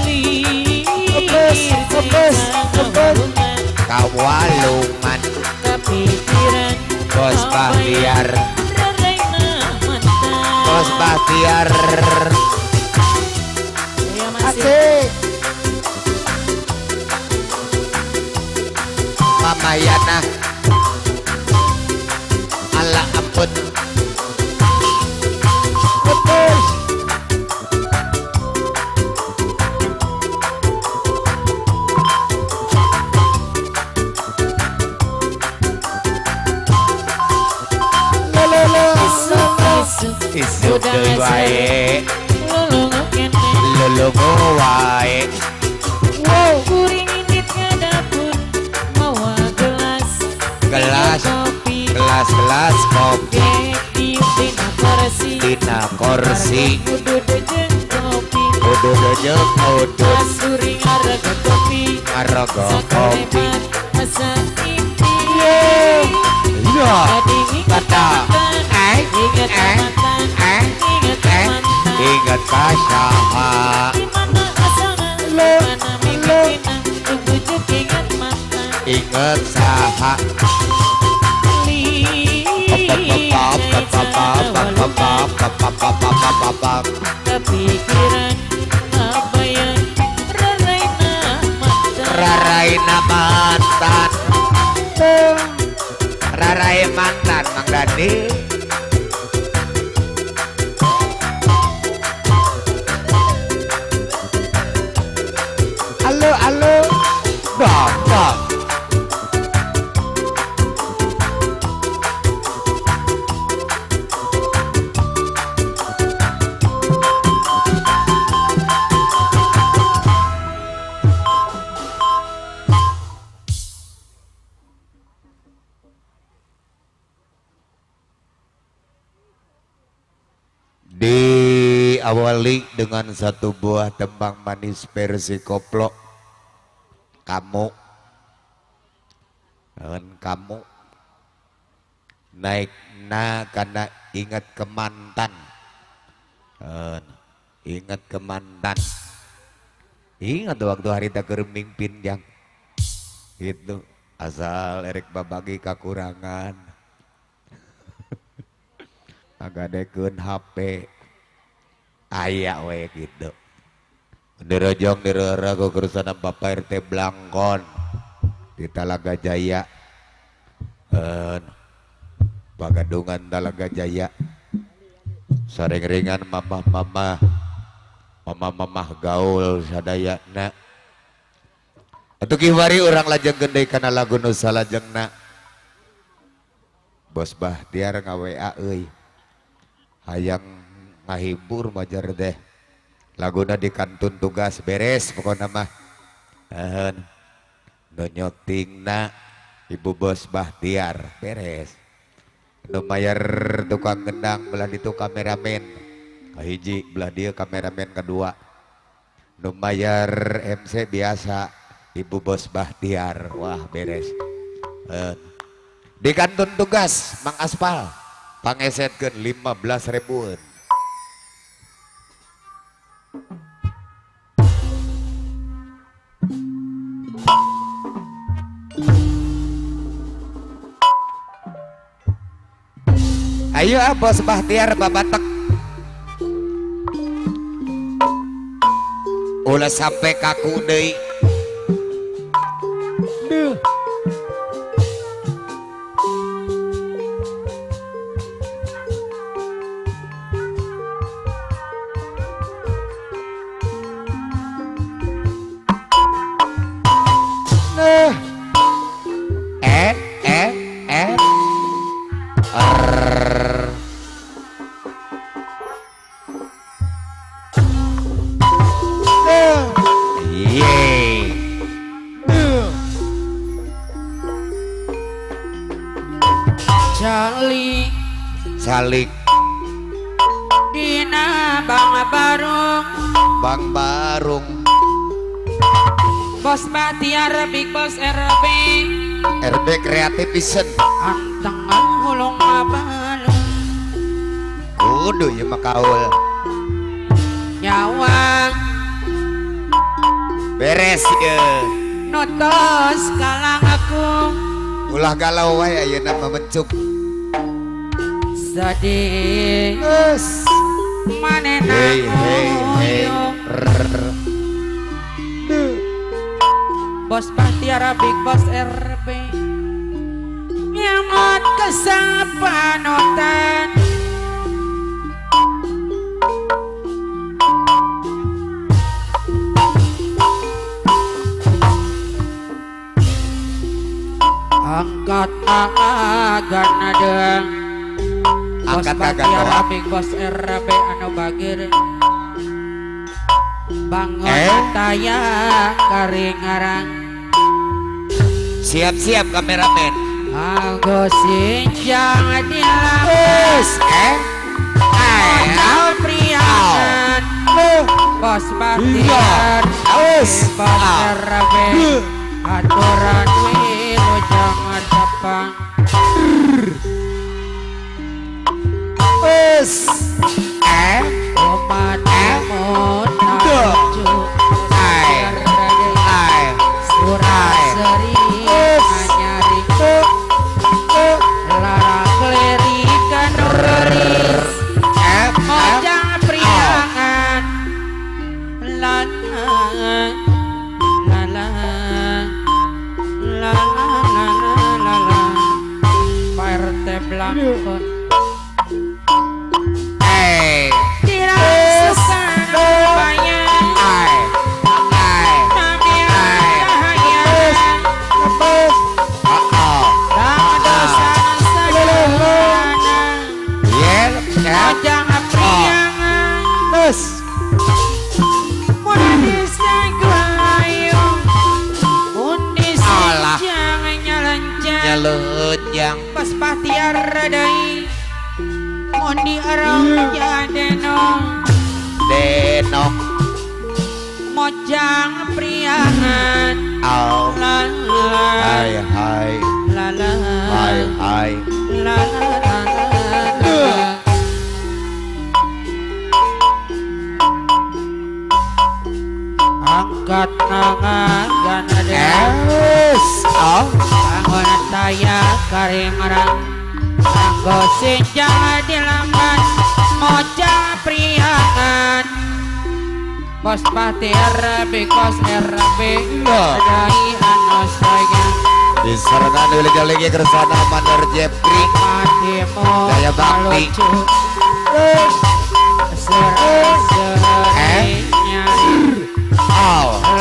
Lir cerita Kawalungan kepikiran Bos Bahtiar, reraina mantan. Bos Bahtiar. Ya masih. Mama Yana. Ala ampun. Isuk Isuk deui wae, lulungu kene lulungu wae. Kuring indit ka dapur. Gelas kopi. Gelas-gelas kopi. Dina kursi. Dina kursi. Udud jeung kopi. Udud jeung udud. Asuri ngaraga kopi. Ngaraga kopi. Asa mimpi. Iya. Kata. Ingat mantan. Ingat mantan. Ingat kasaha. Di mana asana? Mana mimpiina? Ujuk ingat mantan. Ingat saha. Kepikiran apa yang raraina mantan. Raraina mantan. Rarai mantan Mang Dani. Halo halo. Bapak. Diawali dengan satu buah tembang manis versi koplo. Kamu dan kamu naik na karena ingat ke mantan. Ingat ke mantan. Ingat waktu hari tak mimpin yang itu asal erek babagi kekurangan. Agadekeun HP aya we gitu. Dirojong direra ku kersana Bapak RT Blangkon di Talaga Jaya. Pagadungan Talaga Jaya. Saring-ringan mamah-mamah. Mamah-mamah gaul sadayana. Atuh kiwari urang lajengkeun deui kana lagu nu salajengna. Bos Bahtiar nga-WA euy. Hayang ngahibur majar deh. Laguna di kantun tugas beres pokokna mah. Nu nyotingna Ibu Bos Bahtiar beres. Nu mayar tukang gendang belah ditu kameramen kahiji, belah dieu kameramen kedua. Nu mayar MC biasa Ibu Bos Bahtiar. Wah beres. Di kantun tugas Mang Aspal pangesetkeun 15 ribuan. Ayo Bos Bahtiar babatek. Ulah sampai kaku deui. Duh. Nah. R. Yeay. Calik Salik dina Bang Barung. Bang Barung. Bos Bahtiar Big Boss RB. RB kreatif pisan. Antengan gulung mabalung. Kudu ieu mah kaul. Nyawang beres ye. Nutos kalang aku. Ulah galau wae ayeuna mah mencuk. Sedih. Geus. Manehna hey hey hey. Bos Bahtiar Big Boss RB. Nyamat kesapanotan. Angkat agan adeng. Bos Bahtiar Big Boss RB anu bagir. Bangun taya karingarang. Siap-siap kameramen. Anggo sinjang dilapas Mojang priangan Bos Baktiar Bos RB Aturan wilujeng tepang Umatmu taju Suraseri anyari Lara klerikan geris Mojang priangan La la la la la la la la Pak RT Blangkon Nyelunjang Pas Bahtiar deui mun di arang denong denong mojang priangan au la la hai hai la la hai hai la la la la angkat tangan gana au bangun taya karingrang anggo sinjang dilamban mojang priangan Bos Bahtiar bikos RB dai anu sayang disarangan wilujeng kersana Mandor Jepri Jaya Bakti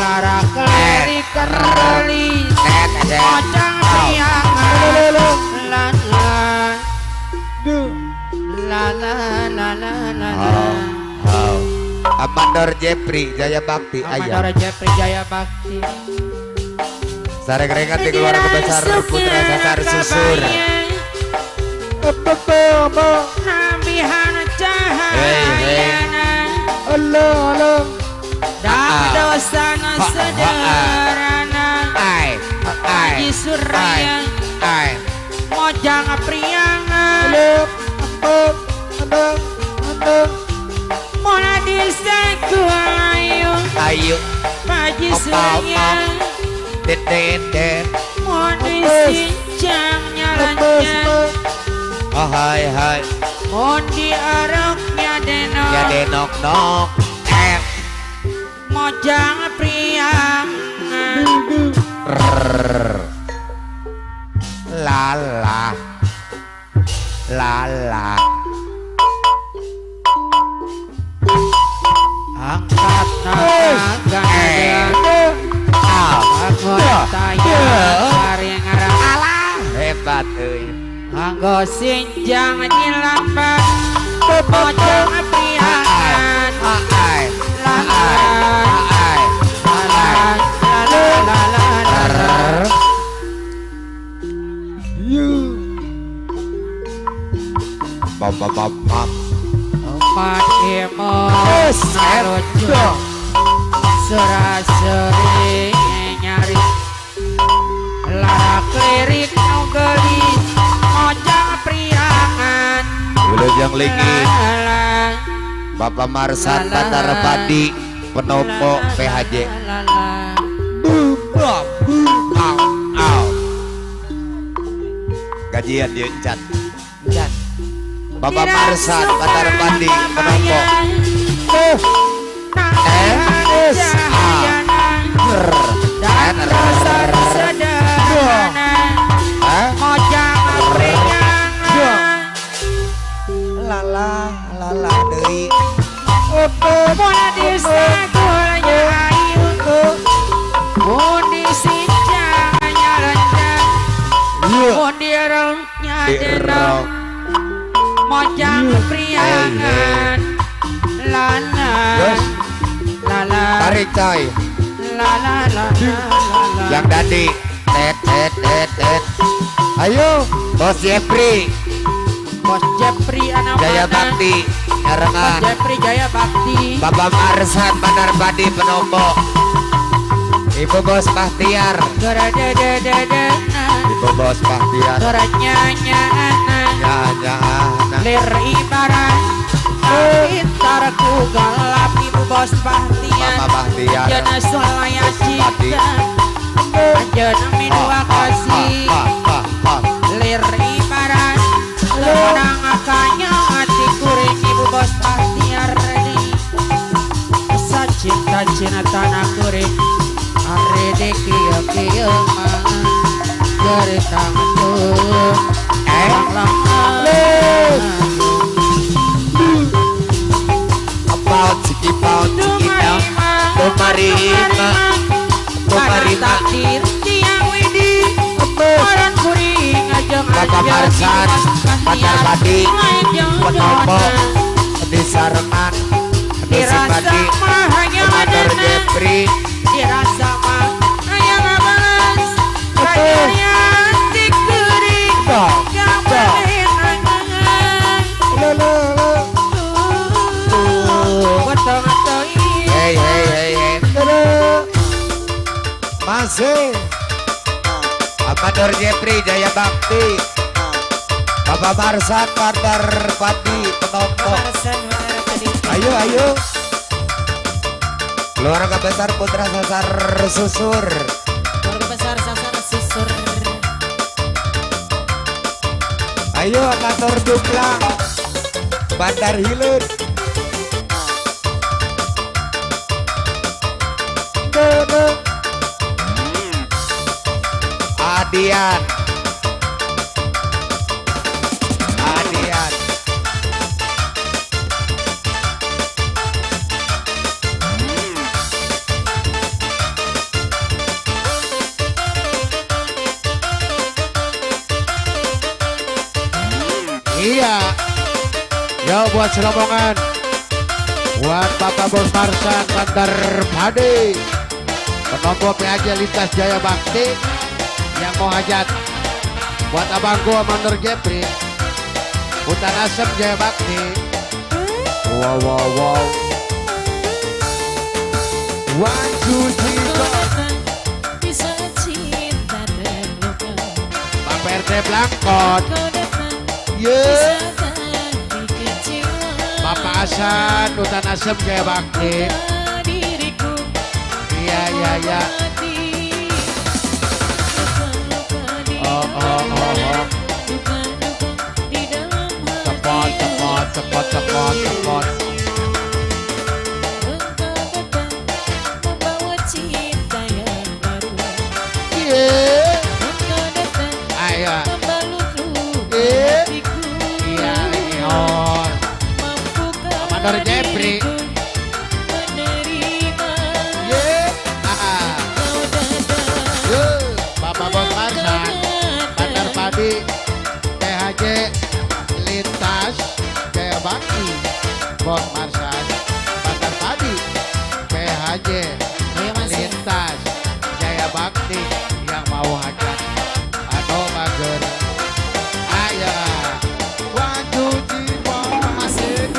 Lara klerikan gelis mojang priangan la la la la la la la Amandor Jepri Jaya Bakti Amandor Jepri Jaya Bakti sareng-rengan di keluarga besar putra sasar susur Nambihan cahayana Allah Allah dosana sederhana Haji Suraya mojang priangan Mona disaku ayu ayu Haji Suraya den Moni sincang nyalanya oh hai hai Moni aroknya denok ya denok nok mojang priangan la la la la angkat tangan bangun taya karingrang alah hebat euy anggo sinjang dilamban mojang priangan la la la la la la bam bam bam umat emo lucu suraseri nyari lara klirik nu geulis mojang priangan wilujeng linggih Bapak Marsan Patarpadi Penopo PHJ gajian dia encan Bapak Marsan Patarpadi Penopo S A R dan sederhana mojang priangan lala lala deui Mona disagulnya ayu Mundi sincangnya lencang Mundi rongnya denok Mojang priangan Lala lala tarik coy la la la la yang dadi tet tet tet tet Ayo, Bos Jepri. Bos Jepri anak Jaya Bakti, Nyarengan. Bos Jepri Jaya Bakti. Bapak Marsan Bandar Padi Penompo. Ibu Bos Bahtiar. Ibu Bos Bahtiar. Lir ibarat pintarku gelap. Ibu Bos Bahtiar. Bapak Bahtiar. Jana solaya cinta. Jana minua kasih. Lir ibarat lebarang akanya hati kuring. Ibu Bos Bahtiar di cinta cinta tanah kuring. Ari di kieu-kieu mah geritang tuh About ciki paut ciki tumarima tumarima takdir tiang widi orang kuring ajeng Bapak Marsan Bandar Padi Penompo di Sarengan di Simpati Komandan Jepri dirasa mah hayang ngabalas kanyanya dikuring hey hey hey hey masih Amador Jepri Jaya Bakti Bapak Marsan Bandar Padi Penompo. Ayo ayo keluarga besar Putra Sasar Susur. Keluarga besar Sasar Susur. Ayo kantor Duplang Bandar Hilir. Adian Adian Iya. Yo buat serombongan, buat Bapak Bos Marsan Bandar Padi Penompo PAJ Lintas Jaya Bakti yang mau hajat, buat abangku Amandor Jepri Hutan Asem Jaya Bakti. Wow wow wow. 1 2 3 4. Bapak RT Blangkon. Yeah. Bapak Hasan Hutan Asem Jaya Bakti. Iya iya iya. Oh oh oh oh. Cepot cepot cepot cepot cepot. Yeah. Ayo. Iya iya. Amador Jepri. Bapak Bos Marsan Bandar Padi PHJ Lintas Jaya Bakti. Bos Marsan Bandar Padi PHJ Lintas Jaya Bakti yang mau hajat atau mager. Ayo 1 2 3 4 masih.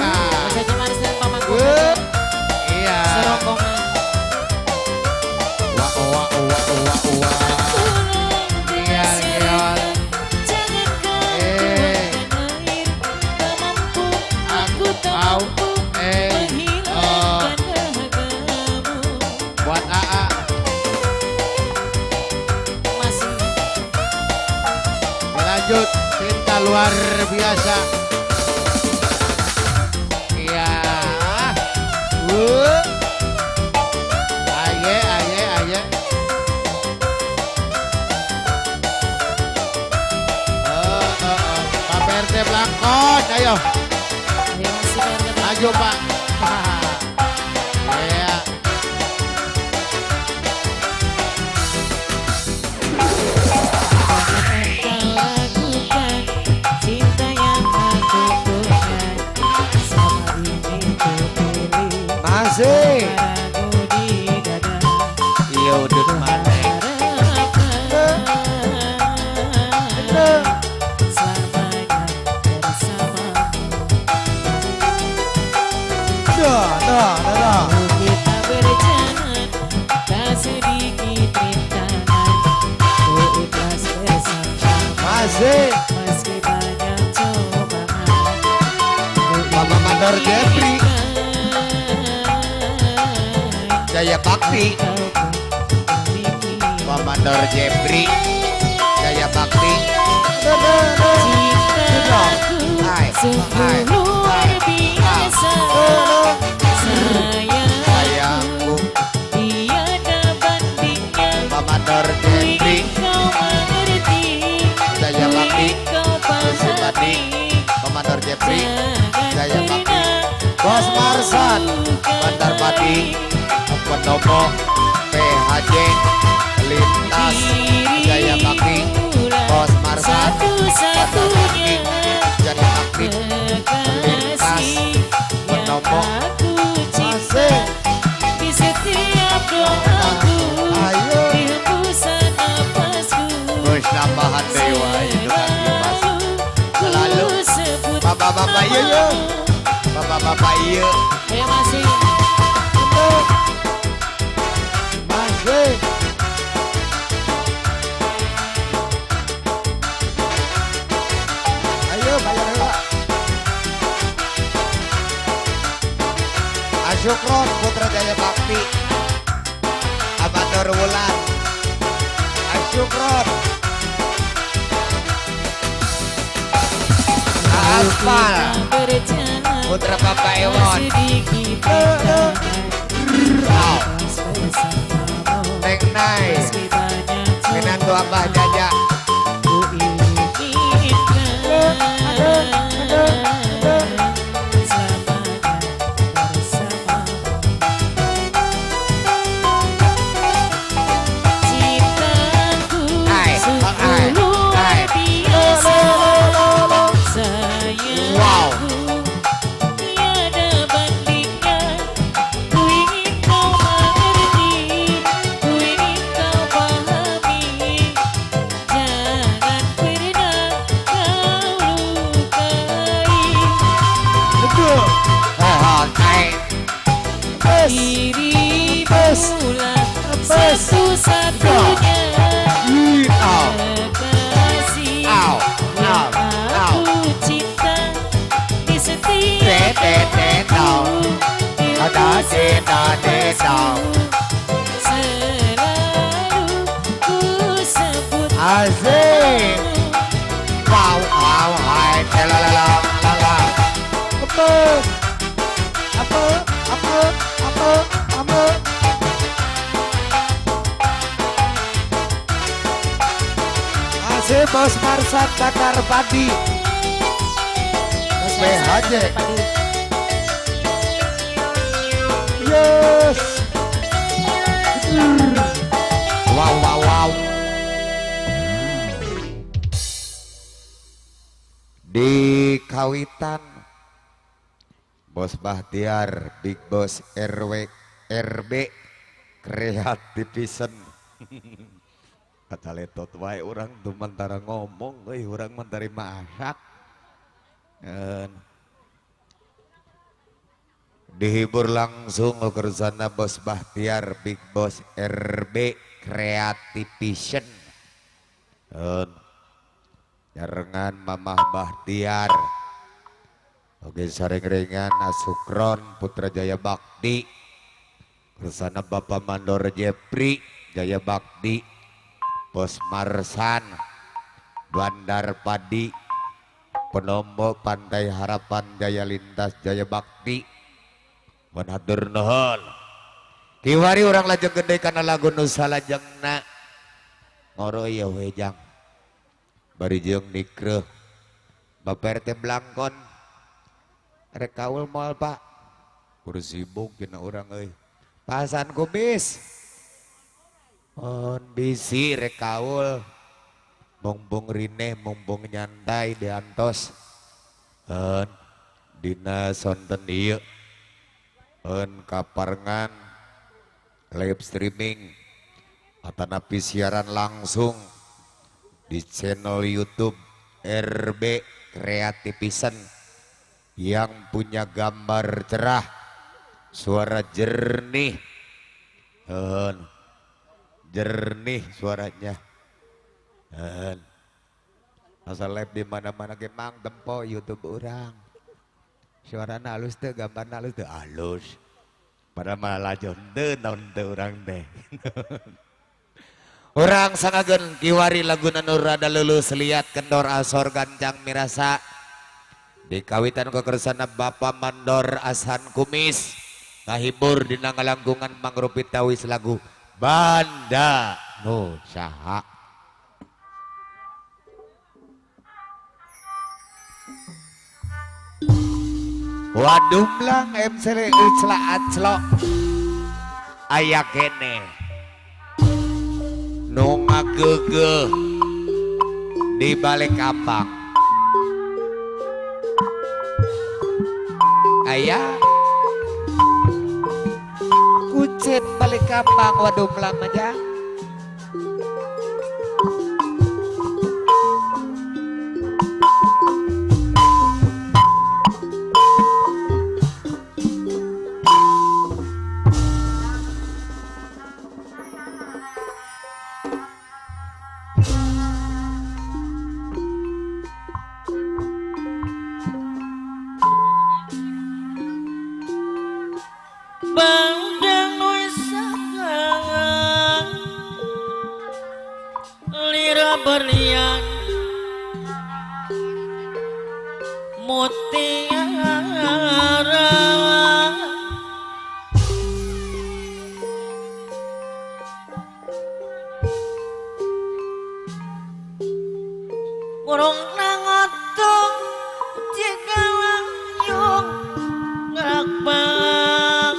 Iya. Wah wah wah wah wah. Buat AA lanjut cinta luar biasa. Iya. Aye aye aye. Pak RT Blangkon, ayo. Maju Pak. Iya. Masih. Iya udut mana. Dah, dah, dah. Kita berjalan tak sedikit rintangan, ku ikhlas bersama. Masih. Meski banyak cobaan, Bapak Mandor Jeffrey Jaya Bakti. Bapak Mandor Jeffrey Jaya Bakti. Cintaku sungguh luar biasa, sayangku tiada bandingnya. Bapak Mandor Ku Jeffrey ingin kau mengerti, Jaya ku Bakti. ingin kau pahami. Bapak Mandor Jeffrey Jangan Jaya Bakti. pernah Bos Marsan kau Bandar Padi lukai. Pendopo PHJ Lintas Jaya Bakti. Bos Marsan Bandar Padi Jaya Bakti Lintas Kekasih yang Pendopo aku cinta, di setiap doaku, Ayo. di hembusan nafasku, Bos tambahan dewa itu kan Mas. selalu Selalu. ku sebut Bapak-bapak iya yo. namamu. Bapak-bapak iya. Terima kasih. Masih. Ayo bayar heula. Asyukron Putra Jaya Bakti. Abador Wulan. Asyukron. Aspal Kita berjalan Putra Bapak tak Ewon. sedikit rintangan, Wow. ikhlas bersamamu. Neng Nai. Meski banyak Minantu Abah Jaja. ku inginkan selamanya bersamamu. Cintaku Hai, hai, sungguh luar hai. biasa, Wow. sayangku tiada bandingnya. Ku ingin kau mengerti, ku ingin kau pahami. Jangan pernah kau lukai. Oh, hai. Dirimu lah satu-satunya Au. kekasih Au. yang Au. Au. aku cinta di Te setiap te te tau. doaku, di Ada te da te tau. selalu ku sebut Asik. namamu. Wow, wow, hai, la la la la la. Apa? Apa? Apa? Apa? Apa? Asik Bos Marsan Bakar Padi. PHJ. Yes. Wow, wow, wow. Di Kawitan Bos Bahtiar, Big Boss RW RB Kreativision. Kata letot wae urang tumentara ngomong euy urang mah tarima masak. Dihibur langsung kersana Bos Bahtiar, Big Boss RB Kreativision. Nyarengan Mamah Bahtiar. Oke sareng-rengan Asukron Putra Jaya Bakti. Kersana Bapak Mandor Jepri Jaya Bakti. Bos Marsan Bandar Padi Penombo Pantai Harapan Jaya Lintas Jaya Bakti. Hatur nuhun. Kiwari urang lajeng gede kana lagu nu salajengna. Ngoro ieu we jang. Bari jeung dikreuh. Bapak RT Blangkon. Rek kaul moal Pak. Kudu sibuk dina urang euy. Pasan kumis. On bisi rek kaul. Bongbong rineh, bongbong nyantai diantos. En dina sonten ieu. En kaparengan live streaming atanapi siaran langsung di channel YouTube RB Kreativision yang punya gambar cerah. Suara jernih. Jernih suaranya. Asal live di mana-mana ge mang tempo YouTube urang. Suarana halus teu, gambarna halus teu, halus. Padahal malah lajon teu naon teu urang teh. Urang sangageun kiwari laguna nu rada lulus liat kendor asor gancang mirasa. Dikawitan kekersana Bapak Mandor Asan Kumis ngahibur dina ngalangkungan mangrupi tawis lagu Banda Nu Saha. Waduh lang MC celak aclok aya kene nu ngageugeuh di balik kapang. Ayah kucit balik kapang waduh melang aja. Berlian mutiara burung nangotung jikalang yung ngakbang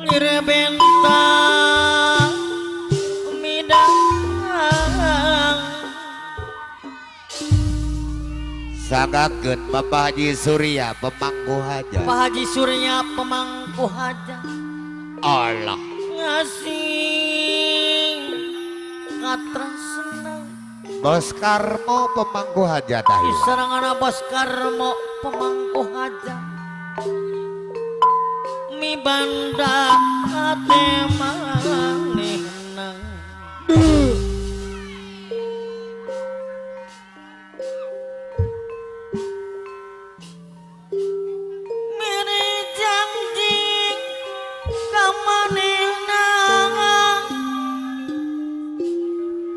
lire bentang Sangakeun Bapak Haji Surya pemangku hajat. Bapak Haji Surya pemangku hajat. Allah ngasih katresna. Bos Karmo pemangku hajat ayo. Sarangana Bos Karmo pemangku hajat. Mi banda ate manehna.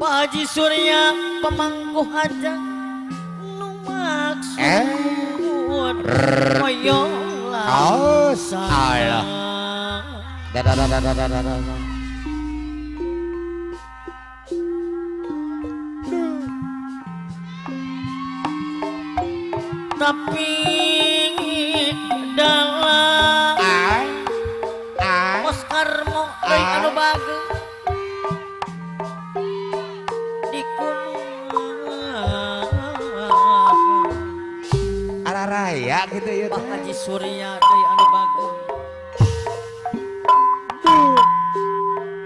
Pak Haji Surya pemangku hajat nu maksud koyo Allah. Tapi dalam Bos Karmo deui anu bageung raya gitu ya. Pak Haji Surya deui anu bageung.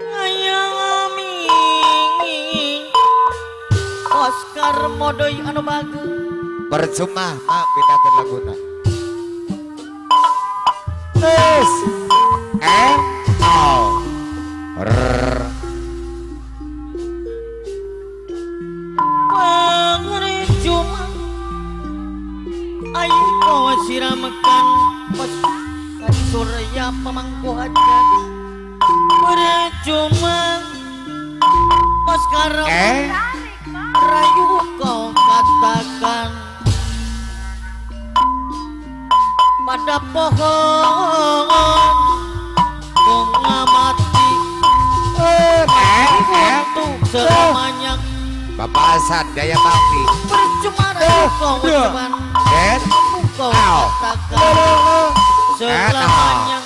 Ngayami Bos Karmo deui anu bageung. Percuma mak pindahkeun laguna. S M O R. Percuma ayo kau siramkan Bos Haji Surya pemangku hajat. Percuma Bos Karmo rayu kau katakan pada pohon bunga mati untuk selamanya. Bapak Hasan Jaya Bakti. Percuma rayu kau ucapan kau katakan selamanya.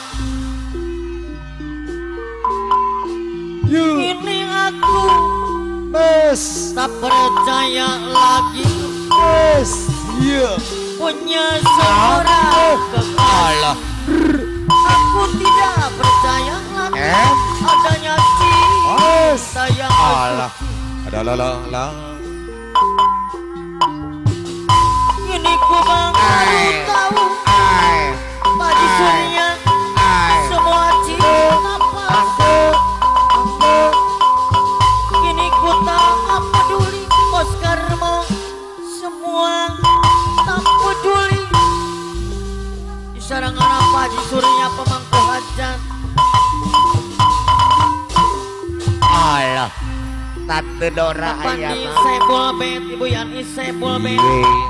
Ini aku tak percaya lagi punya seorang kekasih. Aku tidak percaya lagi adanya cinta yang Allah. Ada Ini ku baru tahu Di sarangan Pak Haji Surya pemangku hajat. Alah, Tante Dora ayah. Sebol bet, Ibu Yani sebol bet.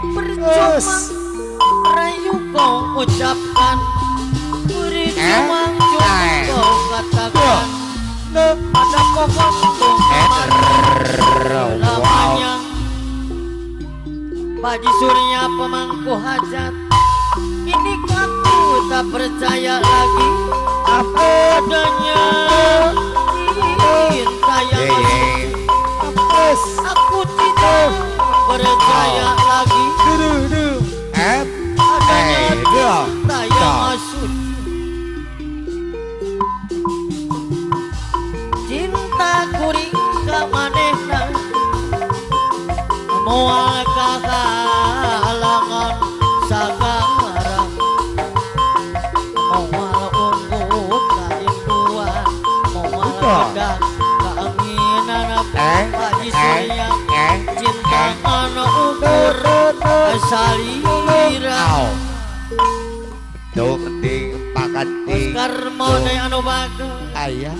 Percuma rayu kau ucapkan, percuma kau katakan. Pada pokok lamanya. Pak Haji Surya pemangku hajat. Ini aku tak percaya lagi adanya cinta yang aku tidak percaya lagi adanya cinta yang suci. Cinta kuring ka manehna moal kahalangan sagara, moal unggul karinduan, moal kedah keinginan. Pak Haji Surya cinta anu ukur salira. Tuh penting pakanting Oscar Mone anu bagus ayah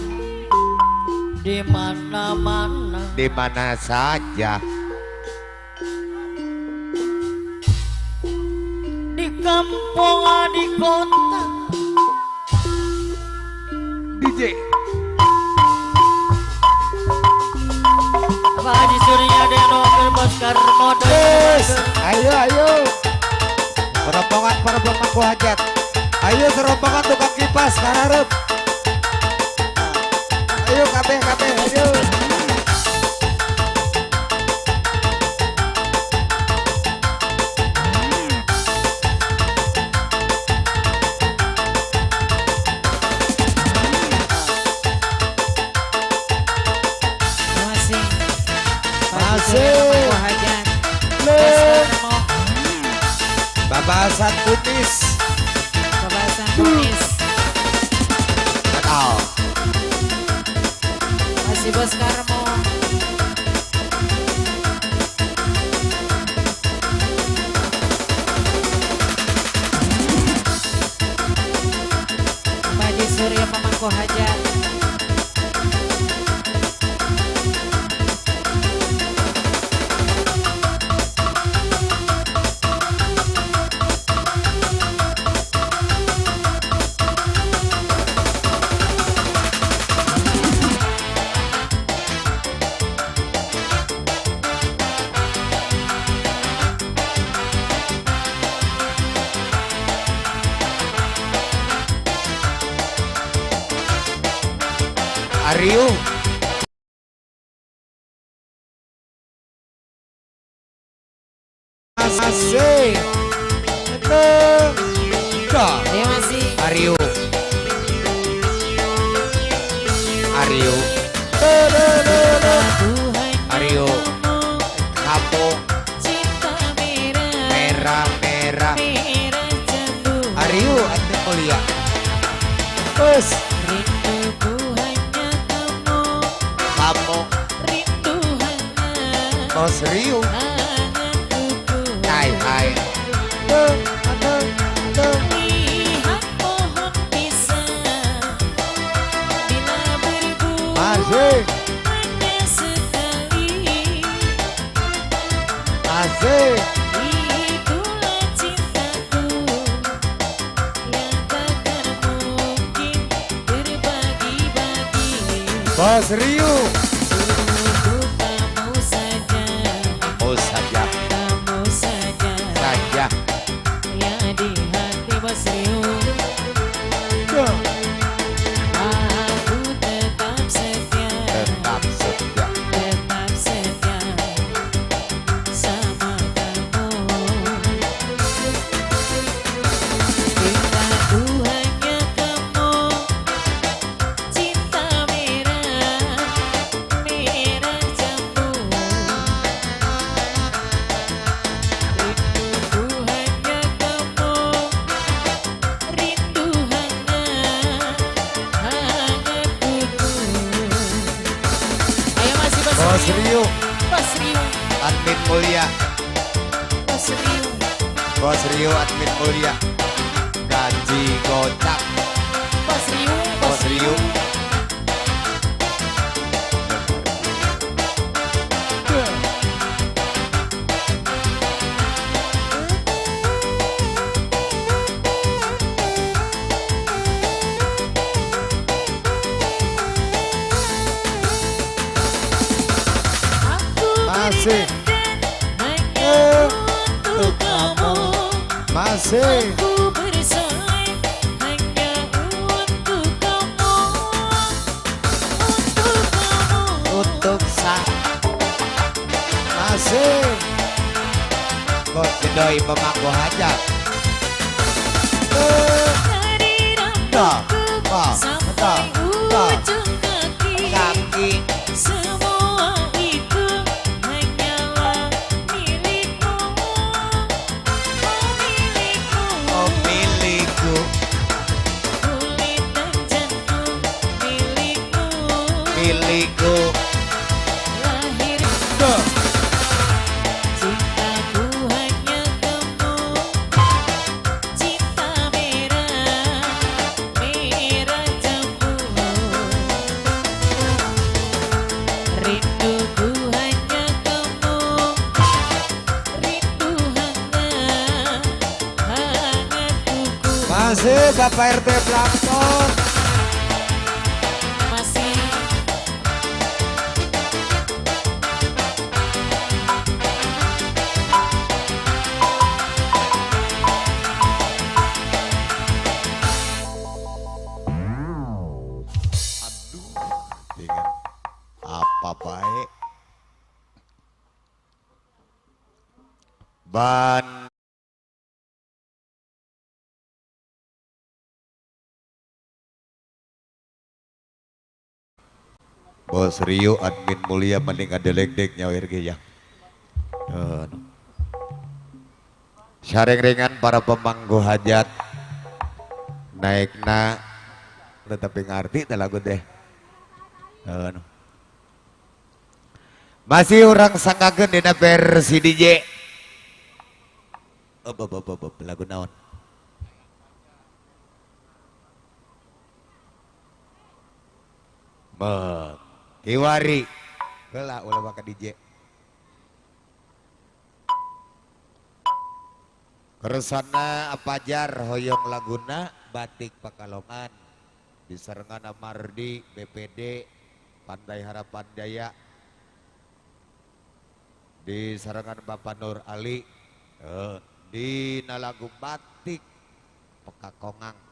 di mana-mana, di mana saja, di kampung, di kota. DJ Pak Haji Surya Deno Oscar Mone. Ayo ayo rombongan para pemangku hajat. Ayo serombongan tukang kipas kararep. Ayo kabeh kabeh ayo. Masih. Masih. Babasan Kunis. Babasan Kunis. Betul. Masih Bos Karmo. Pak Haji Surya pemangku hajat. Aryu masih ayo masih Aryu Aryu Aryu kamu merah merah Aryu admin mulia terus Bos Rio. Hai hai. Lihat pohon pisang bila berbuah hanya sekali. Asik. Itulah cintaku yang takkan mungkin berbagi-bagi. Bos Rio. Bos Rio, Bos Rio, admin mulia. Bos Rio, Bos Rio, admin mulia. Gaji. Masih hanya untuk kamu. Masih aku bersolek hanya untuk kamu. Untuk kamu. Untuk sa. Masih Bos Jedoi pemangku hajat. Dari rambutku sampai ujung kaki, kaki. Semua itu hanyalah milikmu. Oh milikmu. Oh milikku. Kulit dan jantung milikmu. Milikku. Lahir cintaku hanya kamu. Cinta merah, merah jambu. Rinduku hanya kamu. Rindu hangat, hangat kuku. Masih Bapak RT Plankton. Masih Ingat apa baik ban Bos Rio admin mulia mending ada lek-dek nyawer ge ya. Syareng-rengan para pemangku hajat naikna tetapi ngerti teh lagu teh. Masih orang sangkakeun dina versi DJ. Op op op op lagu naon? Bek kiwari. Heula ulah baka DJ. Kersana apajar hoyong laguna batik Pekalongan diserengan Mardi BPD Pantai Harapan Jaya di serangan Bapak Nur Ali di nalagu batik Pekakongang.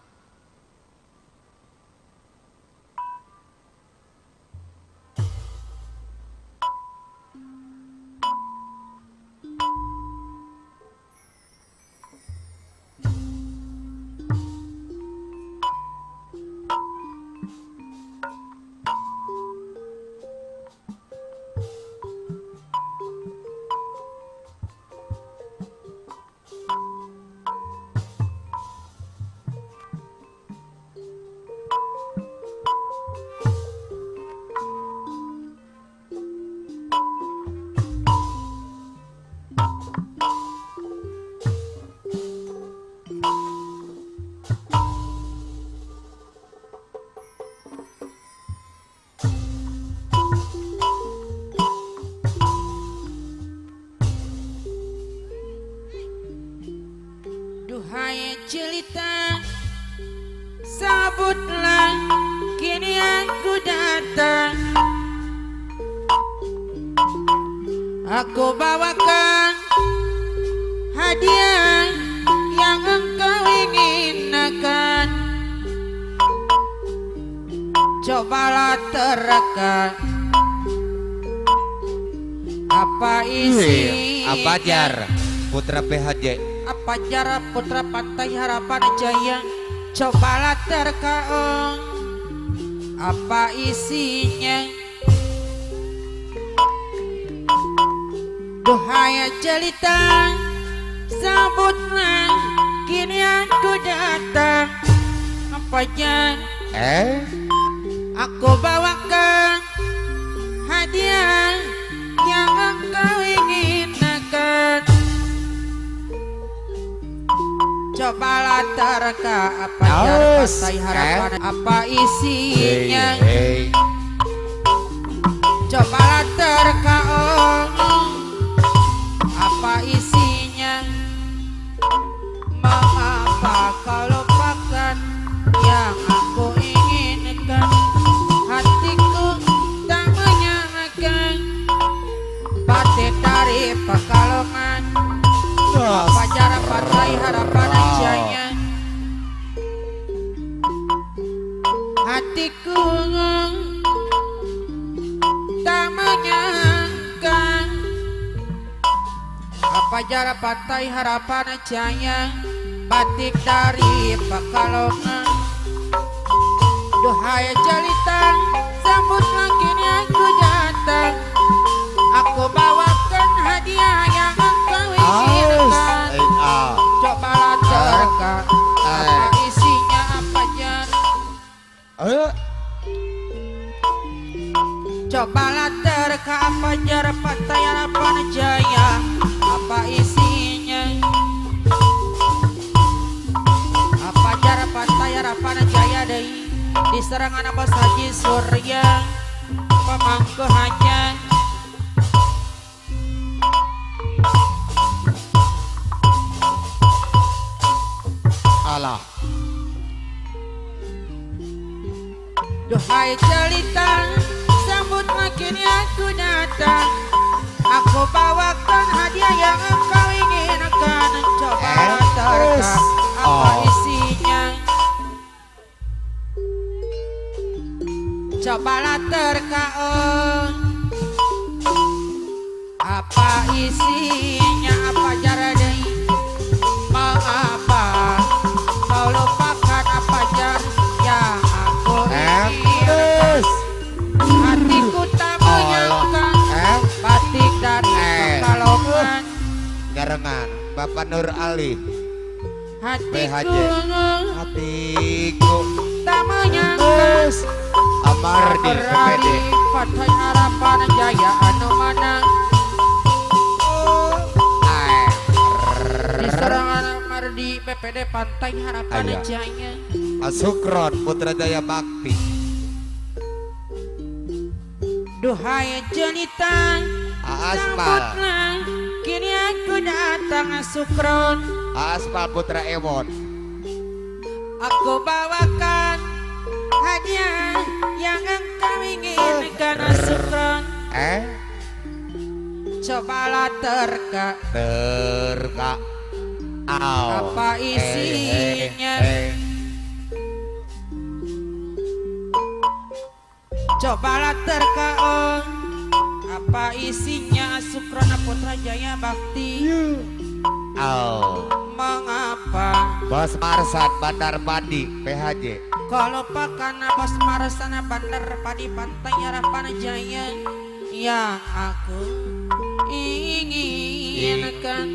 Duhai jelita, sabutlah kini aku datang. Aku bawakan hadiah yang engkau inginkan. Cobalah terka apa isi. Apa jar Putra PHJ. Apa cara Putra Pantai Harapan Jaya. Cobalah terka apa isinya. Duhai jelita, sambutlah kini aku datang. Apa jar aku bawakan hadiah yang engkau inginkan. Cobalah terka apa jar Pantai Harapan apa isinya. Cobalah terka apa isinya. Mengapa kau lupakan yang aku inginkan? Hatiku tak menyangka batin. Hatiku tak menyangka apa jarak Pantai Harapan Jaya batik dari Pekalongan. Duhai jelita, sambutlah kini aku datang. Aku bawakan hadiah yang engkau inginkan. Cobalah terka, apa isinya apa jar. Cobalah terka apa jar Pantai Harapan Jaya, apa isinya. Apa jar Pantai Harapan Jaya deh. Di serangan Bos Haji Surya pemangku hanya. Alah. Duhai jelita, sambutlah kini aku datang. Aku bawakan hadiah yang engkau inginkan. Coba terka apa isinya. Cobalah terka apa isinya, apa cara deh. Mengapa kau lupakan apa jar yang aku inginkan. Hatiku tak menyangka batik dari Pekalongan. Garengan Bapak Nur Ali. Hatiku, hatiku tak menyangka Amardi PPD Pantai Harapan Jaya anu mana. Di serangan Amardi PPD Pantai Harapan Jaya. Asukron Putra Jaya Bakti. Duhai jelita, sambutlah kini aku datang. Sukron Aspal Putra Ewon. Aku bawakan hadiah yang engkau inginkan. Sukron cobalah terka, terka apa isinya. Cobalah terka apa isinya. Sukrona Putra Jaya Bakti. Mengapa Bos Marsan Bandar Padi PHJ. Kalau pakan Bos Marsan Bandar Padi Pantai Harapan Jaya yang aku inginkan.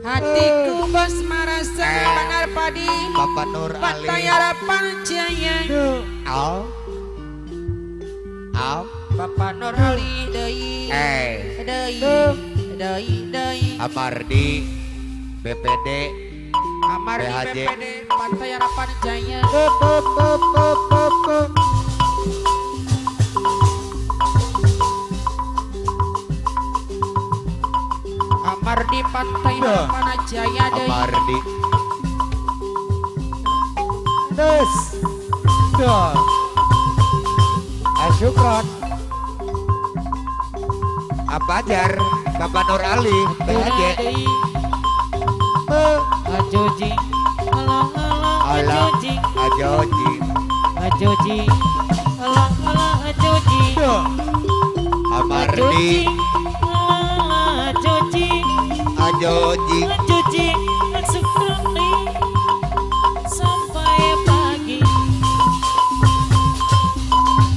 Hatiku Bos Marsan Bandar Padi Bapak Nur Ali Pantai Harapan Jaya. Bapak Nur Ali deui deui deui deui. Amardi BPD Amardi PHJ. BPD Pantai Harapan Jaya. Amardi Pantai Harapan Jaya deui. Amardi Des Dor Asyukron Abajar Bapak Nur Ali PHJ. Ajoji alah alah ajoji ajoji ajoji alah alah ajoji Amardi ajoji ajoji ajoji Sukroni sampai pagi.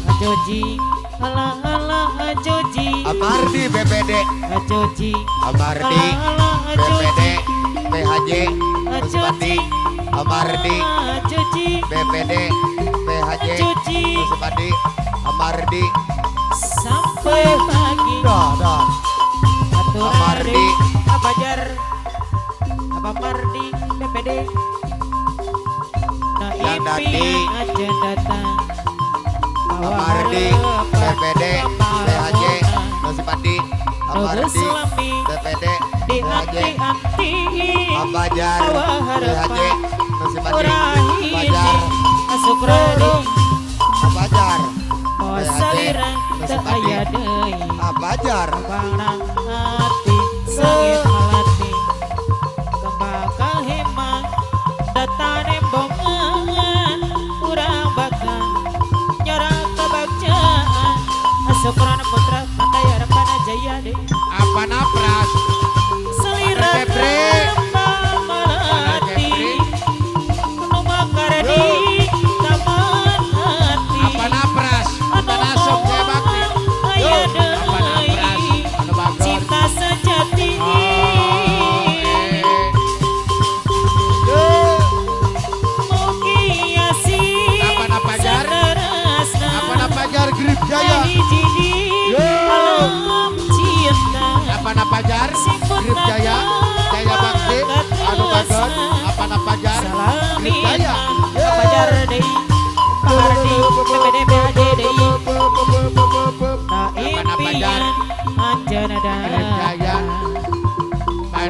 Ajoji alah alah ajoji Amardi BPD ajoji Amardi BPD PHJ Musbati Amardi BPD PHJ Musbati Amardi sampai pagi. Amardi Abajar Abamardi BPD Dandati Amardi BPD PHJ Musbati Amardi BPD PHJ Abajar PHJ Musibati Abajar Abajar PHJ Musibati Abajar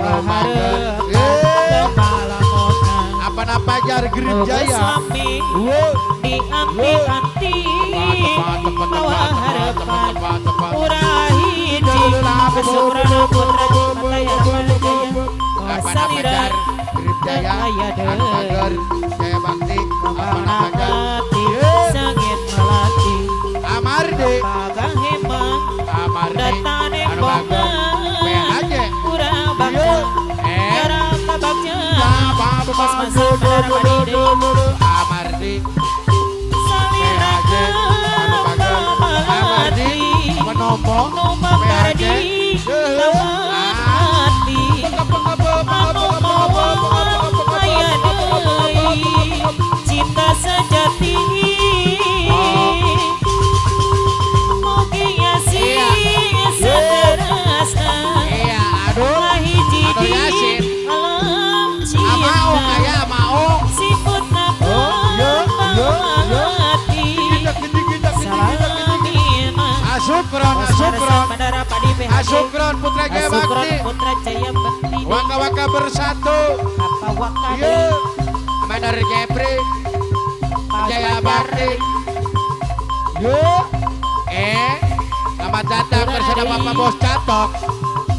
Anu mager. Apa pajar Grip Jaya. Dianti-anti bawa harapan urang hiji Sukrono Putra Jaya Apa Grip Jaya Anu Mager Jaya Bakti Apa pajar Sangit melati Amardi Pagang hemang Amardi Datane Anu Mager PHJ Urang bagja Urang kabagja Amardi PHJ Anu Mager Amardi Menompo PHJ Cinta sejati Mugi Yasin seterasna Hiji di alam cinta Siput mati Asukron Asukron Asukron Putra Jaya Bakti Waka Waka bersatu Mandar Jepri Jaya Bakti Selamat datang bersama Bapak Bos Catok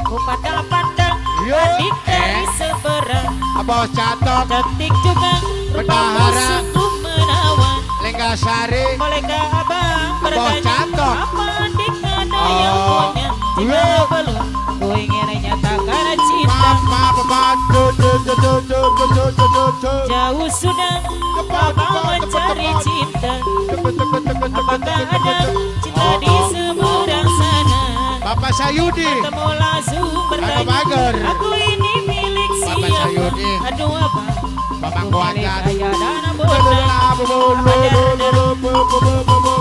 Kupandang-pandang adik dari seberang Bos Catok cantik juga Bendahara sungguh menawan Lenggasari Bolehkah abang Bos bertanya Catok apa adik ada yang punya jika belum ku ingin nyatakan cinta Jauh sudah abang mencari cinta Apakah ada cinta di seberang sana Bapak Sayudi Bertemu langsung bertanya Aku ini milik Bapak siapa Sayudi Aduh abang Bapak aku milik Kuantan ayah dan bunda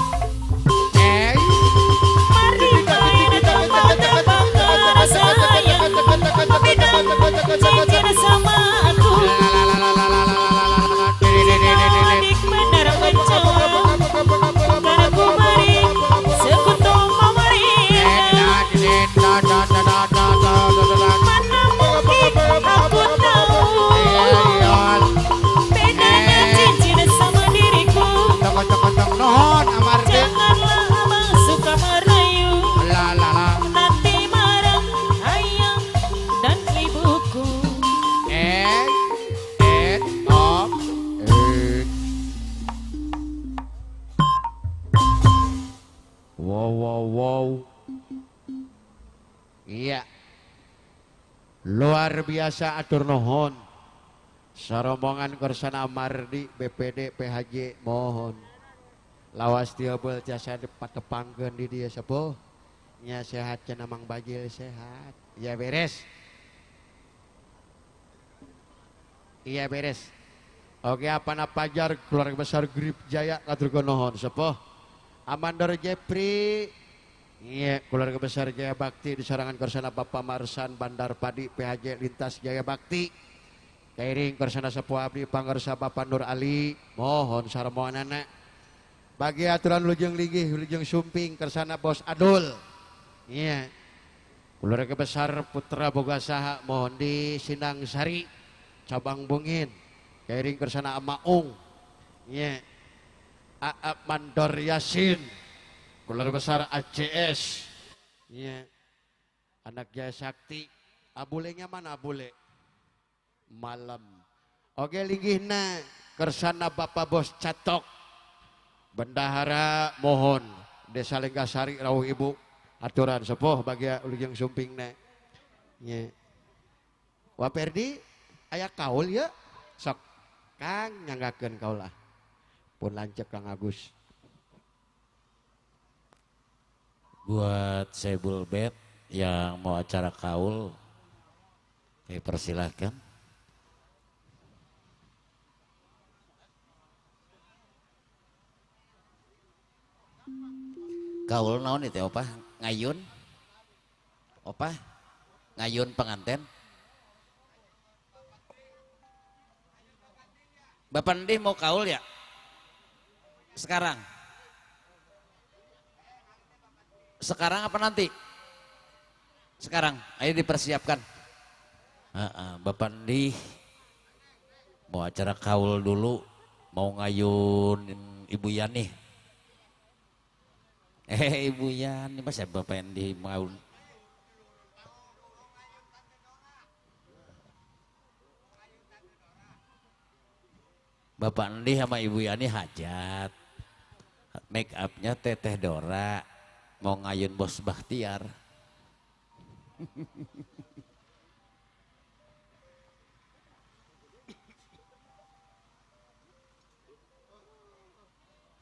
Mari main tebak-tebakan sayang Meminang cincin sama aku Adik benar menjawab Karena ku beri sekuntum pemerintah Mana mungkin aku tahu Bedanya cincin sama diriku Janganlah abang suka merayu Nanti marah ayah dan ibuku Wow wow wow. Iya. Luar biasa atur nuhun. Sarombongan Kersana Amardi BPD PHJ mohon. Lawas diobel jasa dipatepangkeun di dieu sepuh. Nya sehat cenah Mang Bajil sehat. Ya beres. Iya beres. Oke apana pajar keluarga besar Grip Jaya katur nuhun sepuh. Amandor Jepri iya keluarga besar Jaya Bakti di sarangan Kersana Bapak Marsan Bandar Padi PHJ Lintas Jaya Bakti kairing Kersana Sepuh Abdi Pangersa Bapak Nur Ali mohon sarmoanana bagi aturan lujeng linggih lujeng sumping Kersana Bos Adul iya keluarga besar Putra Boga Saha mohon di Sindang Sari Cabang Bungin kairing Kersana Amaung iya Aap Mandor Yasin keluarga besar ACS iya anak Jaya Sakti abulenya mana abule malam oke linggihna Kersana Bapak Bos Catok bendahara mohon Desa Lenggasari rawuh ibu aturan sepuh bagi ulujeng sumpingna iya Waperdi aya kaul ya sok Kang nyanggakeun kaulah pun lancep Kang Agus. Buat Sebul Bet yang mau acara kaul, saya persilahkan. Kaul naon itu opah? Ngayun? Opah? Ngayun pengantin? Bapak Ndih mau kaul ya? Sekarang? Sekarang apa nanti? Sekarang, ayo dipersiapkan. Bapak Ndi mau acara kaul dulu, mau ngayun Ibu Yani. Ibu Yani, masa Bapak Ndi mau? Bapak Ndi sama Ibu Yani hajat. Make upnya Teteh Dora, mau ngayun Bos Bahtiar.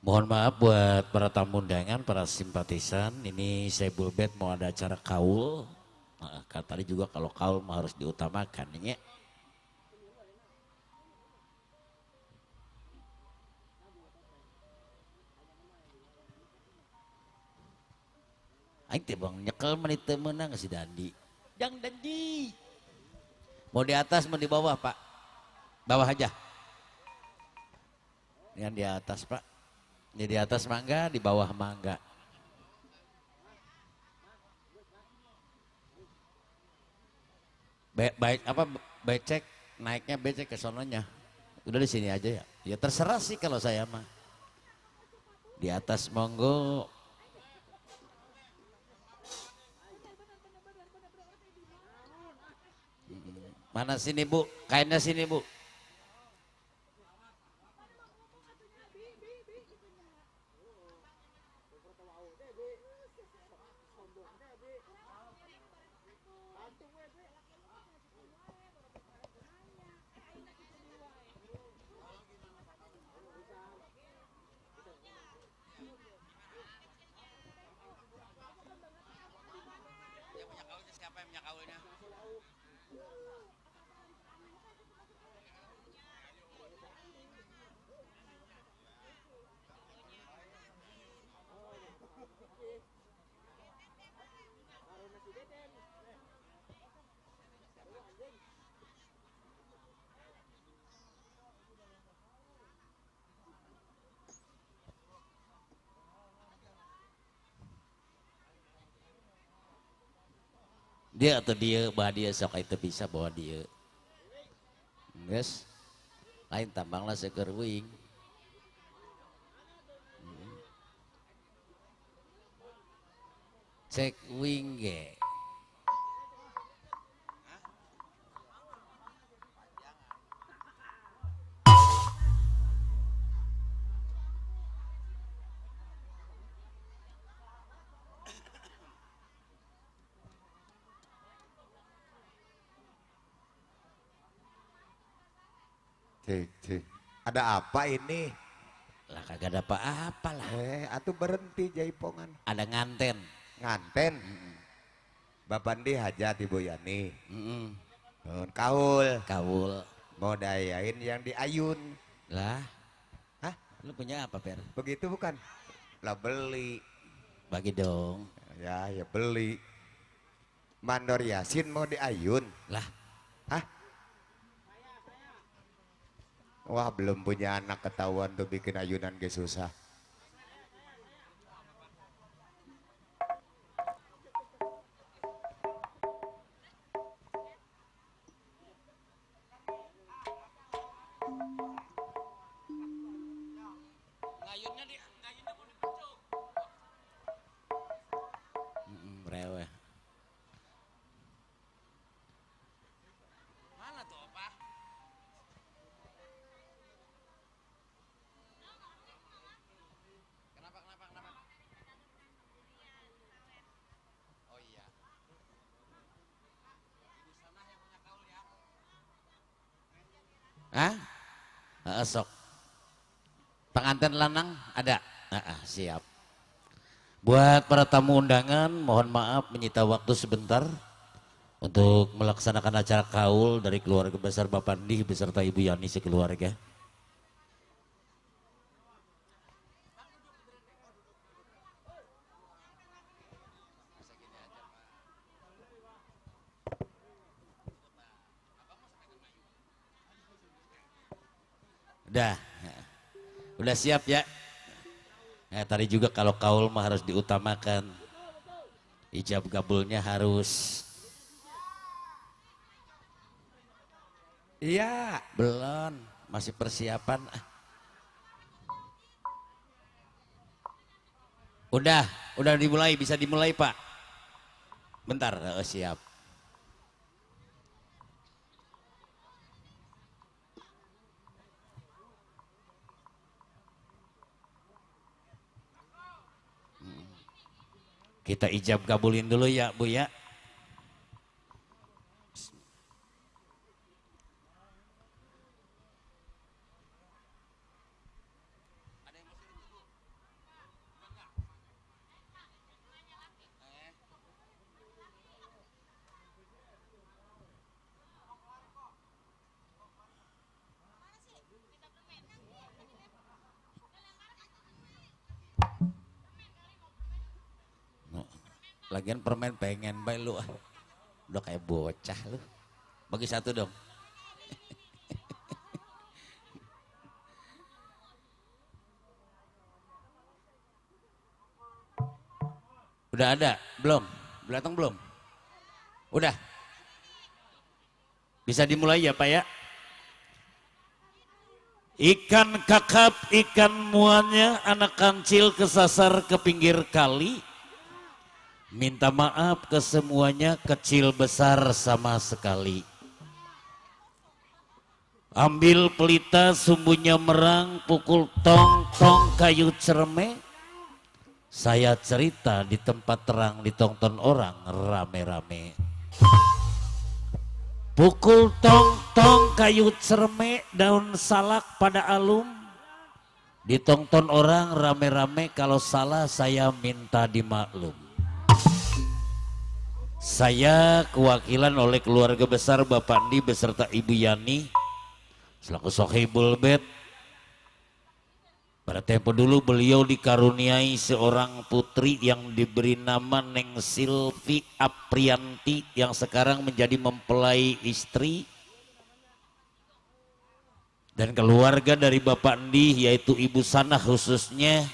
Mohon maaf buat para tamu undangan, para simpatisan. Ini Saibul Band mau ada acara kaul. Nah, tadi juga kalau kaul mah harus diutamakan ya. Aing teh bang nyekel menit teu meunang si Dandi. Jang Dandi. Mau di atas mau di bawah, Pak? Bawah aja. Ini yang di atas, Pak. Ini di atas mangga, di bawah mangga. Baik apa becek, naiknya becek ke sononya. Udah di sini aja ya. Ya terserah sih kalau saya mah. Di atas monggo. Mana sini Bu? Kainnya sini Bu. Siapa yang punya kaulnya? Dia atau dia bah dia sok itu bisa bawa dia. Guys, lain tambanglah seger wing. Cek wing ge. Cek, cek. Ada apa ini? Lah kagak ada apa-apa lah. Atuh berhenti jaipongan. Ada nganten. Nganten? Bapak Ndi hajat Ibu Yani. Kaul. Kaul. Mau dayain yang diayun. Lah. Hah? Lu punya apa, Per? Begitu bukan? Lah beli. Bagi dong. Ya, ya beli. Mandor Yasin mau diayun. Lah. Hah? Wah, belum punya anak ketahuan tuh bikin ayunan ge susah. Ngayunnya di ngayunnya mau dipecuk. Reweh. Mana tuh, Opa? Kenapa? Oh iya. Ibu sana yang punya kaul ya. Hah? Sok. Pengantin lanang ada? Siap. Buat para tamu undangan, mohon maaf menyita waktu sebentar untuk melaksanakan acara kaul dari keluarga besar Bapak Ndi beserta Ibu Yani sekeluarga. Udah siap ya. Nah, tadi juga kalau kaul mah harus diutamakan, ijab kabulnya harus. Iya. Belum, masih persiapan. Udah dimulai, bisa dimulai Pak. Bentar, siap. Kita ijab kabulin dulu ya Bu ya. Lagian permen pengen bae lu, udah kayak bocah lu. Bagi satu dong. Udah ada? Belum? Belum datang belum? Udah? Bisa dimulai ya Pak ya? Ikan kakap, ikan muanya, anak kancil kesasar ke pinggir kali. Minta maaf ke semuanya, kecil besar sama sekali. Ambil pelita, sumbunya merang, pukul tong tong kayu cerme. Saya cerita di tempat terang, ditonton orang rame-rame. Pukul tong tong kayu cerme, daun salak pada alum. Ditonton orang rame-rame, kalau salah saya minta dimaklum. Saya kewakilan oleh keluarga besar Bapak Andi beserta Ibu Yani selaku Sohibul Bait. Pada tempo dulu beliau dikaruniai seorang putri yang diberi nama Neng Silvi Aprianti yang sekarang menjadi mempelai istri. Dan keluarga dari Bapak Andi yaitu Ibu Sanah khususnya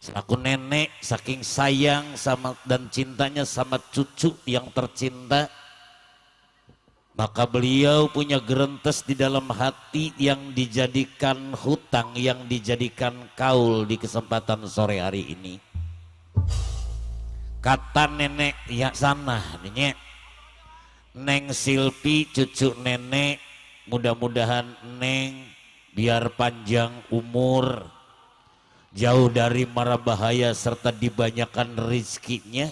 selaku nenek, saking sayang sama dan cintanya sama cucu yang tercinta, maka beliau punya gerentes di dalam hati yang dijadikan hutang, yang dijadikan kaul di kesempatan sore hari ini. Kata nenek ya sana, nenek, Neng Silvi cucu nenek, mudah-mudahan Neng biar panjang umur, jauh dari mara bahaya serta dibanyakan rizkinya.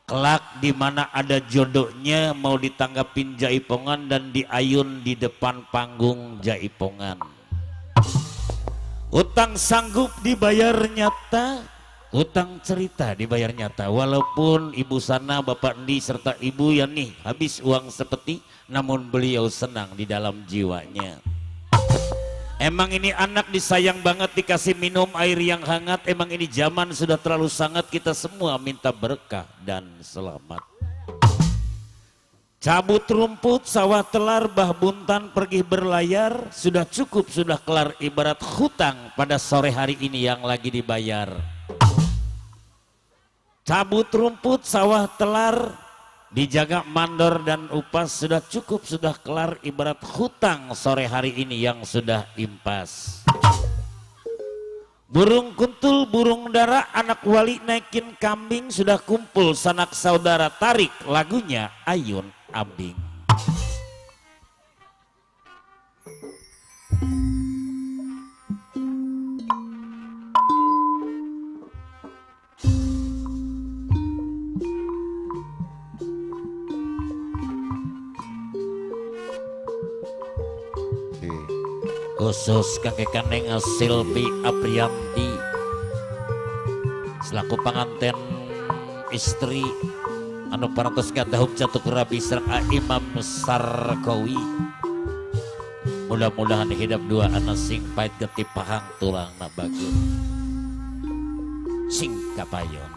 Kelak di mana ada jodohnya mau ditanggapin jaipongan dan diayun di depan panggung jaipongan. Utang sanggup dibayar nyata, utang cerita dibayar nyata. Walaupun Ibu Sana, Bapak Andi serta Ibu Yani habis uang sepeti, namun beliau senang di dalam jiwanya. Emang ini anak disayang banget, dikasih minum air yang hangat. Emang ini zaman sudah terlalu sangat, kita semua minta berkah dan selamat. Cabut rumput, sawah telar, bah buntan pergi berlayar. Sudah cukup, sudah kelar, ibarat hutang pada sore hari ini yang lagi dibayar. Cabut rumput, sawah telar, dijaga mandor dan upas. Sudah cukup, sudah kelar, ibarat hutang sore hari ini yang sudah impas. Burung kuntul, burung dara, anak wali naikin kambing. Sudah kumpul sanak saudara, tarik lagunya Ayun Abing. Khusus kakek Neng Silvi Aprianti selaku panganten istri anu parantos ngadahub catuk rabi sareng Imam Sarkowi. Mudah-mudahan hidup dua anak sing pahit getih pahang tulang na bagus sing kapayon.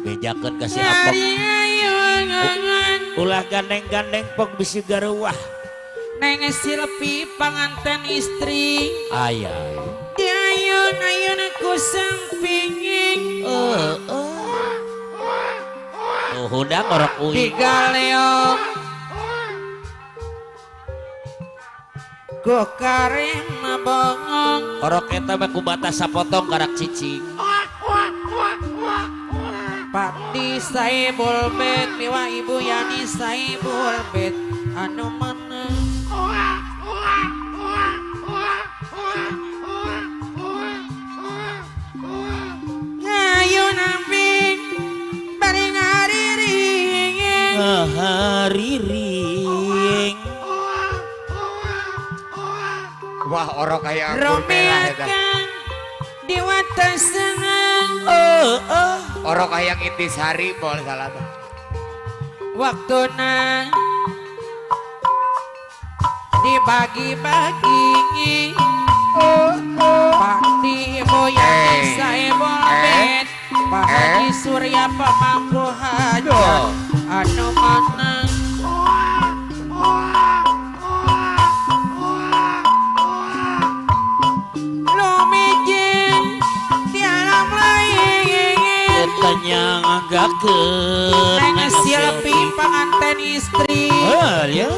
Bejakeun kasih apok ulah gandeng-gandeng pok bisi garuwah. Neng Silvi panganten istri ayah diayun ayun ku sampinging. Hudang orok uing. Digaleong ku karim bongong. Orok eta mah ku batas sapotong karak cicing. Pati Saibul Bet miwa Ibu Yani Saibul Bet anu menang. Ngayu namping bari ngariring. Ngariring. Wah orok aya anggur merah eta. Di watesan. Orok hayang intisari bol salah tuh. Waktuna dibagi-bagi. Pati Ibu Yani Saibul Bet Pak Haji Surya pemangku hajat anu menang. Lumijing di alam lain Tanyanggakeun Neng Silpi panganten istri. Ya.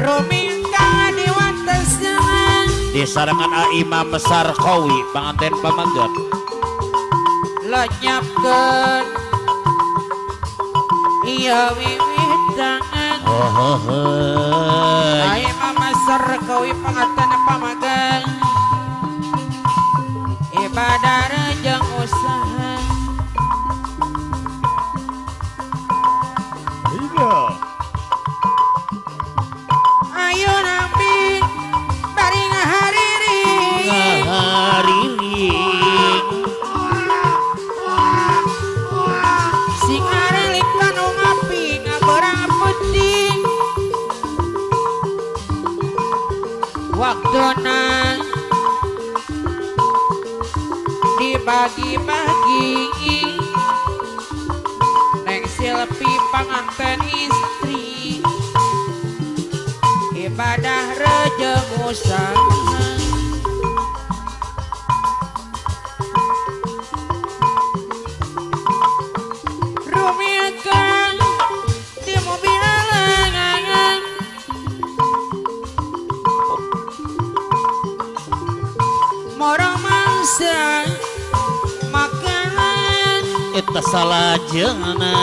Rumingka di watesan. Di sarangan Imam Besar Kowi panganten pamaget. Lenyapkeun iya wiwitangan. Imam Besar Kowi panganten pamaget. Ibadah jeung usaha. Ayo nampi bari ngahariring. Ngahariring. Sing arelik kanu ngapi ngaberang penting. Waktuna dibagi-bagi. Neng Silpi panganten istri. Ibadah rejeng usaha. Rumilkan di mobil lengangan. Morong mangsa makanan. Eta salajengna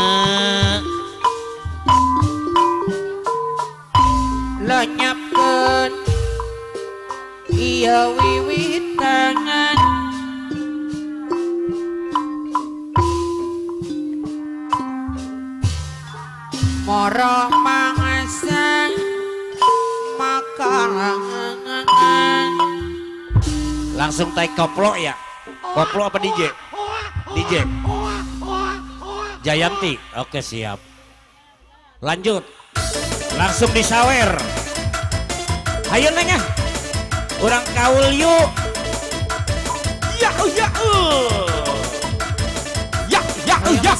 lenyapkeun iya wiwitangan. Moro mangasa makanan. Langsung taik koplo ya. Koplo apa DJ? DJ Jayanti. Oke siap. Lanjut. Langsung disawer. Ayo neng ah. Urang kaul yuk. Ya ya ya ya ya ya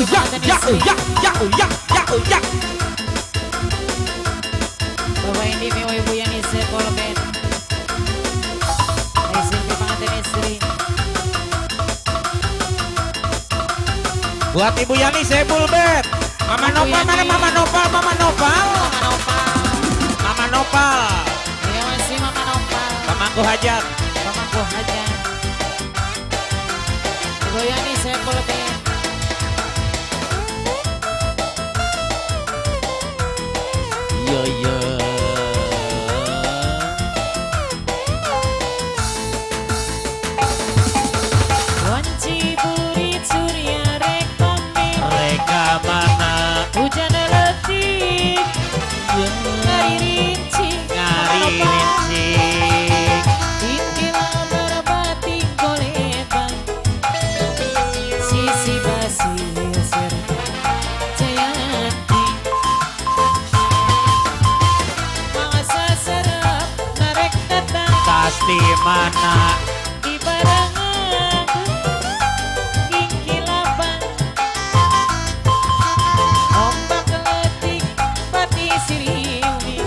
ya ya ya ya ya ya ya. Bapak Indi miwa Ibu Yani Saibul Bet. Silpi panganten istri. Buat Ibu Yani Saibul Bet. Mama Nopal mana Mama Nopal, Mama Nopal. Mama Nopal. Mama Nopal. Iya masih Mama Nopal. Pamangku hajat. Pamangku hajat. Ibu Yani Saibul Bet. Yo yo. Wanci burit surya rek pamit. Reka mana? Hujan letik. Ngaririnci. Ngaririnci. Tinggilah merbating goleban. Sisi basir Jayanti. Mangsa serap narek datang. Pasti mana? Di barengan kingkilapan. Ombak letik pati siriwi.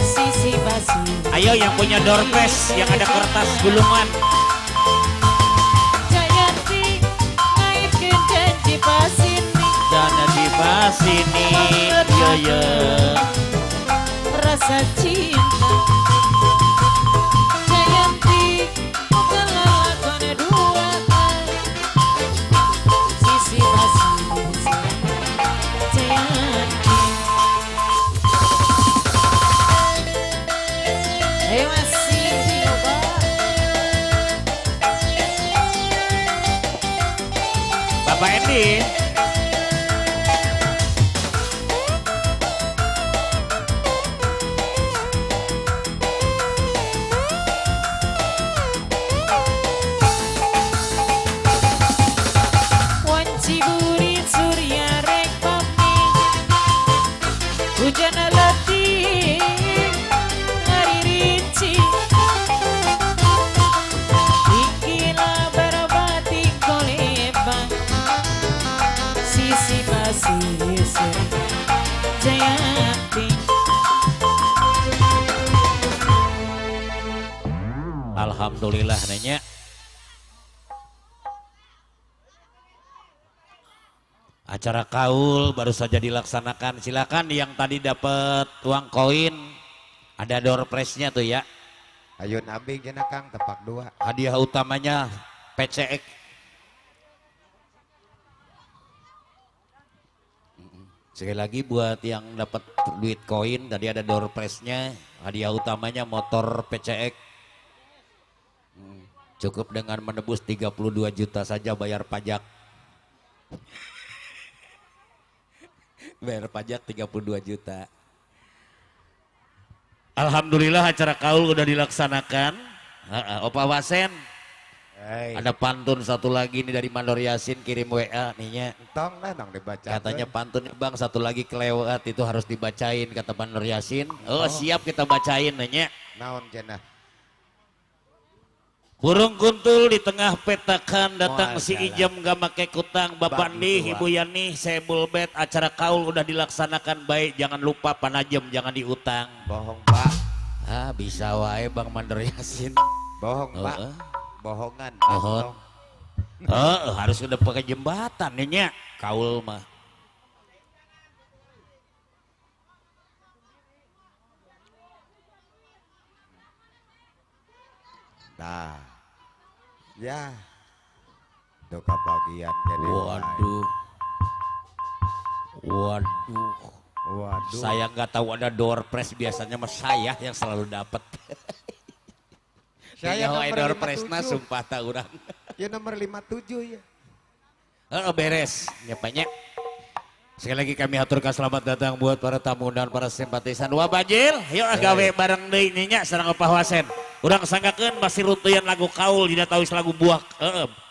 Sisi basir. Ayo yang punya doorpress yang ada kertas gulungan. Jayanti ngaitkeun janji pasini. sini yo yo rasa cinta Jayanti bukan lakon dua sisi masih Jayanti. Ayo masih coba Bapak Endi. Wanci burit surya rek pamit hujan letih ngaririci ikilah berbatik kolembang sisi pasisir Jayanti. Alhamdulillah nanya. Acara kaul baru saja dilaksanakan. Silakan yang tadi dapat uang koin, ada door prize-nya tuh ya. Ayun abing cenah Kang tepak dua. Hadiah utamanya PCX. Sekali lagi buat yang dapat duit koin tadi ada door prize-nya, hadiah utamanya motor PCX. Cukup dengan menebus 32 juta saja bayar pajak. Bayar pajak 32 juta. Alhamdulillah acara kaul udah dilaksanakan. Opa Wasen. Hey. Ada pantun satu lagi nih dari Mandor Yasin kirim WA nih. Entong lah dong dibaca. Katanya pantunnya Bang satu lagi kelewat itu harus dibacain kata Mandor Yasin. Oh, siap kita bacain nih. Naon cenah? Burung kuntul di tengah petakan datang si Ijam gak make kutang. Bapak nih, Ibu Yani, Sebulbet, acara kaul udah dilaksanakan baik. Jangan lupa panajem, jangan diutang. Bohong Pak. Ah bisa wae Bang Mandor Yasin. Bohong Pak. Bohongan. Bohong. Harus udah pakai jembatan nih nya. Kaul mah. Nah, ya, itu kebagian jadi. Waduh, waduh, waduh. Saya nggak tahu ada door prize, biasanya mas saya yang selalu dapat. Saya nomor door prize-na sumpah tak urang. Ya nomor 57 ya. Oh, beres, nyapanya. Sekali lagi kami aturkan selamat datang buat para tamu dan para simpatisan. Wah bajil, yuk gawe bareng deui nya sareng Opah Wasen. Urang sanggakeun masih runtuyan lagu kaul dina tawis lagu buah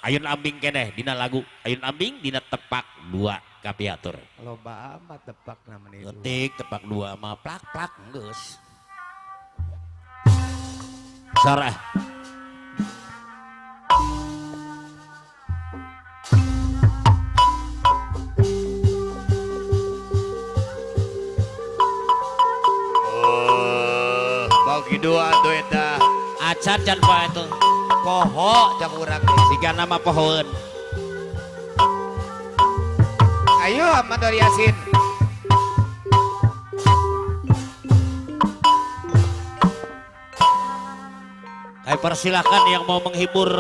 ayun ambing keneh dina lagu ayun ambing dina tepak dua kapiatur. Loba amat tepak namanya. Ketik tepak dua mah plak plak geus. Sarah. Bagi dua tuh eta. Acan can pa itu. Poho cak urang. Siga nama pohoeun. Ayo Mandor Yasin. Ayo persilakan yang mau menghibur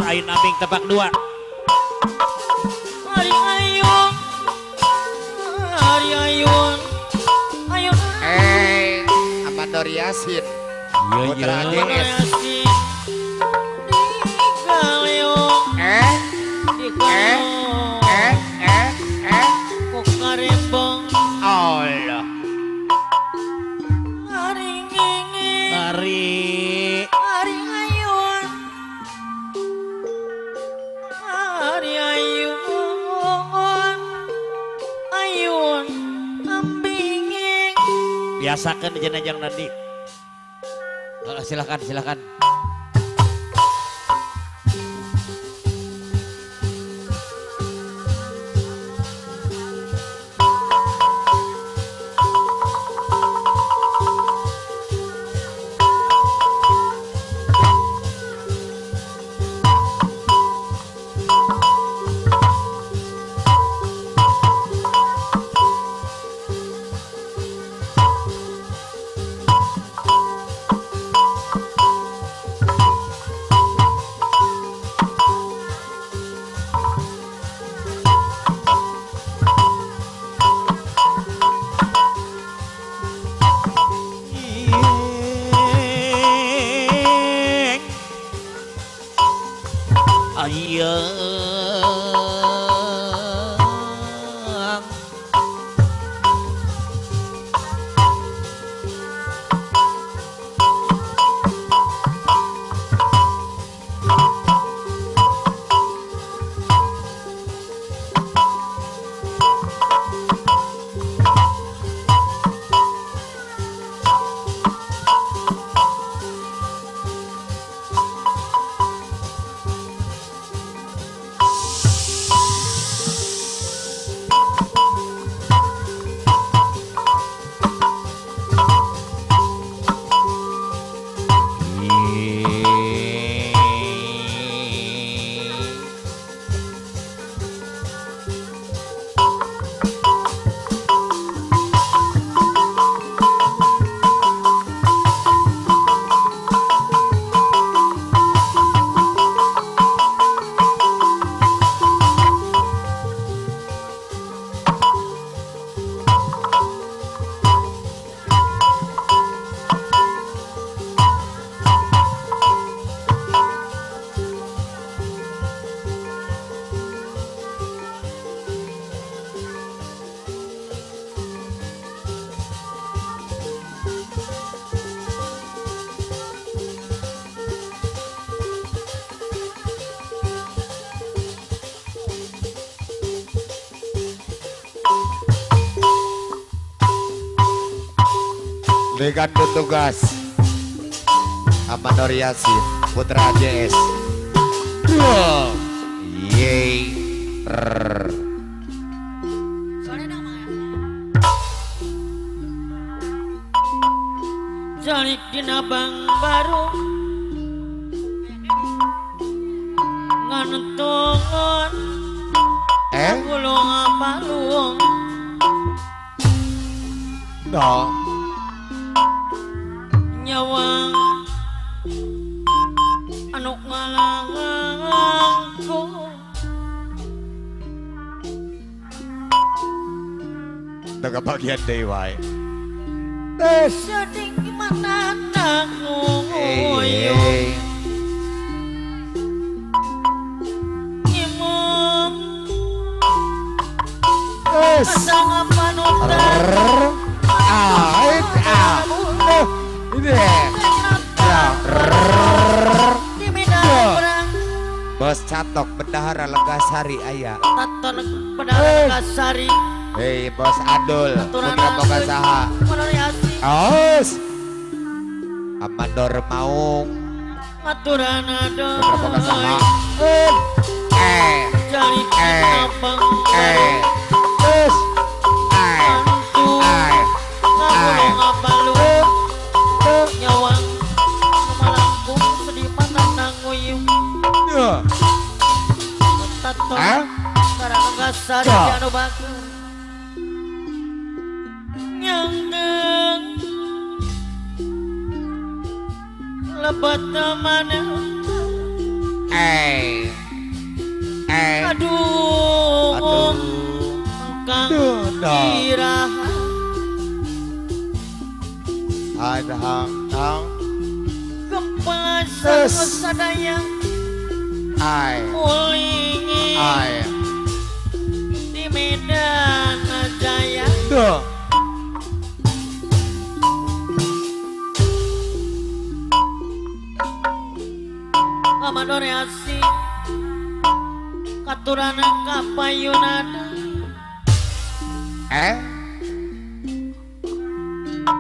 Ayun Ambing tepak dua. Ari ayun, ari ayun, ayun. Eh, Mandor Yasin. Iya iya. Allah. Ari Ari ayun, ari ayun, ayun ambinging. Biasakan jenajang nanti. Silakan, silakan. Dengan tugas Amanor Yasin Putra AJS. Yeay. Jalik dina bang baru ngantungan gulung palung no nyawang anu ngalangku teu bagian deui wae. Sedih mata nguyuh imam asang panutan Bos Catok Bendahara Legasari aya. Taton Bendahara Legasari. Hei Bos Adul Putra Boga Saha. Aos. Amador Maung. Aturan Putra Boga Saha. Nyawang malangkung sedih mata nguyuh. Taton Karangasari anu bagus. Nyangdeng lebat mana aduh kang iraha adhang tang kepasan sadaya ulingi di Medan Jaya. Amador Yasin katurana kapayunana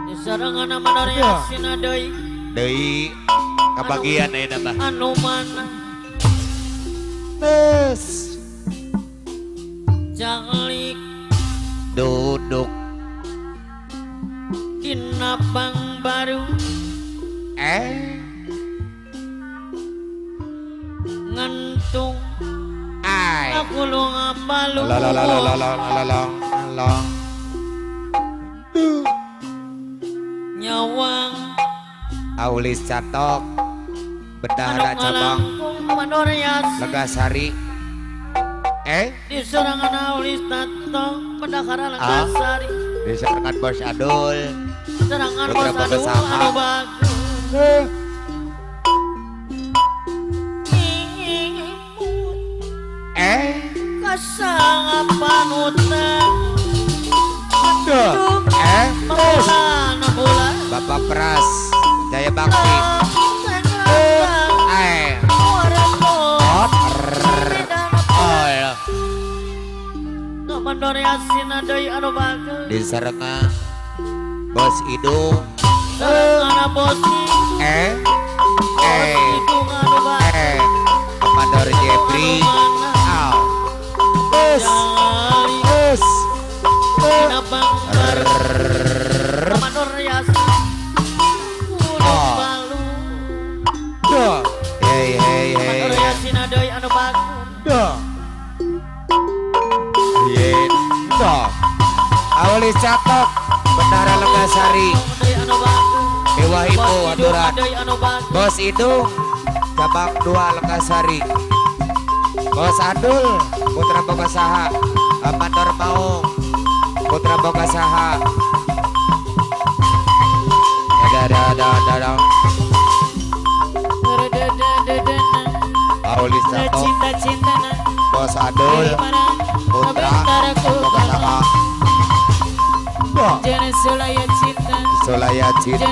disarengan Amador Yasin deui deui kabagian ayeuna mah anu mana tes janglik duduk dina bang baru ngantung aku lunga balu nyawang Aulis Catok Bendahara Cabang Legasari di serangan Aulis Catok Bendahara Legasari di serangan Bos Adul serangan Bos Adul anu bagus kasang panutan Bapak Pras Jaya Bakti di sarengan Bos Idung Komandor Jepri Hey hey hey. Aulis Catok Bendahara Legasari Dewa Ibu Aduran Bos Idung Cabang 2 Legasari Bos Adul Putra Boga Saha Amandor Maung Putra Boga Saha Aulis Catok Bos Adul Putra Boga Saha Solaya Cinta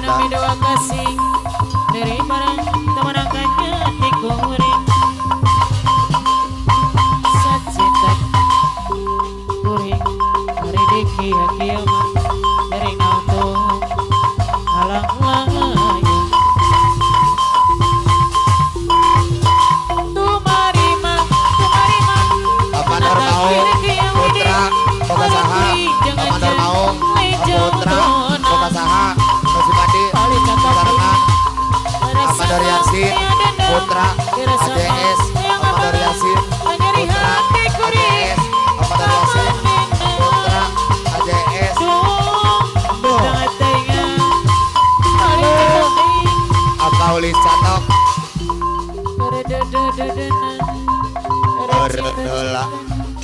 pauli catok. Eureun heula.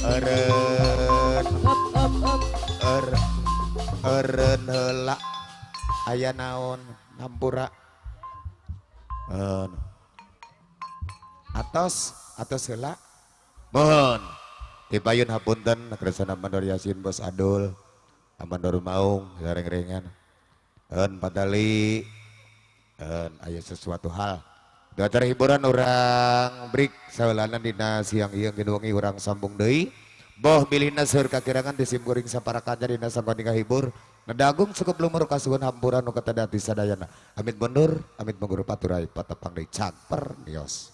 Eureun. Eureun heula. Aya naon hampura. Atos, atos heula. Mohon. Tipayun hapunten kersana Mandor Yasin Bos Adul. Mandor Maung sareng-rengan. Patali aya sesuatu hal. Di acara hiburan urang break saheulana dina siang ieu wengi urang sambung deui. Boh bilihna seueur kakirangan disimkuring sapara kanca dina sanggon hibur. Nedagung cukup lumur kasuhun hampura nu katadati sadayana. Amit mundur, amit mundur paturai patepang deui cagper nios.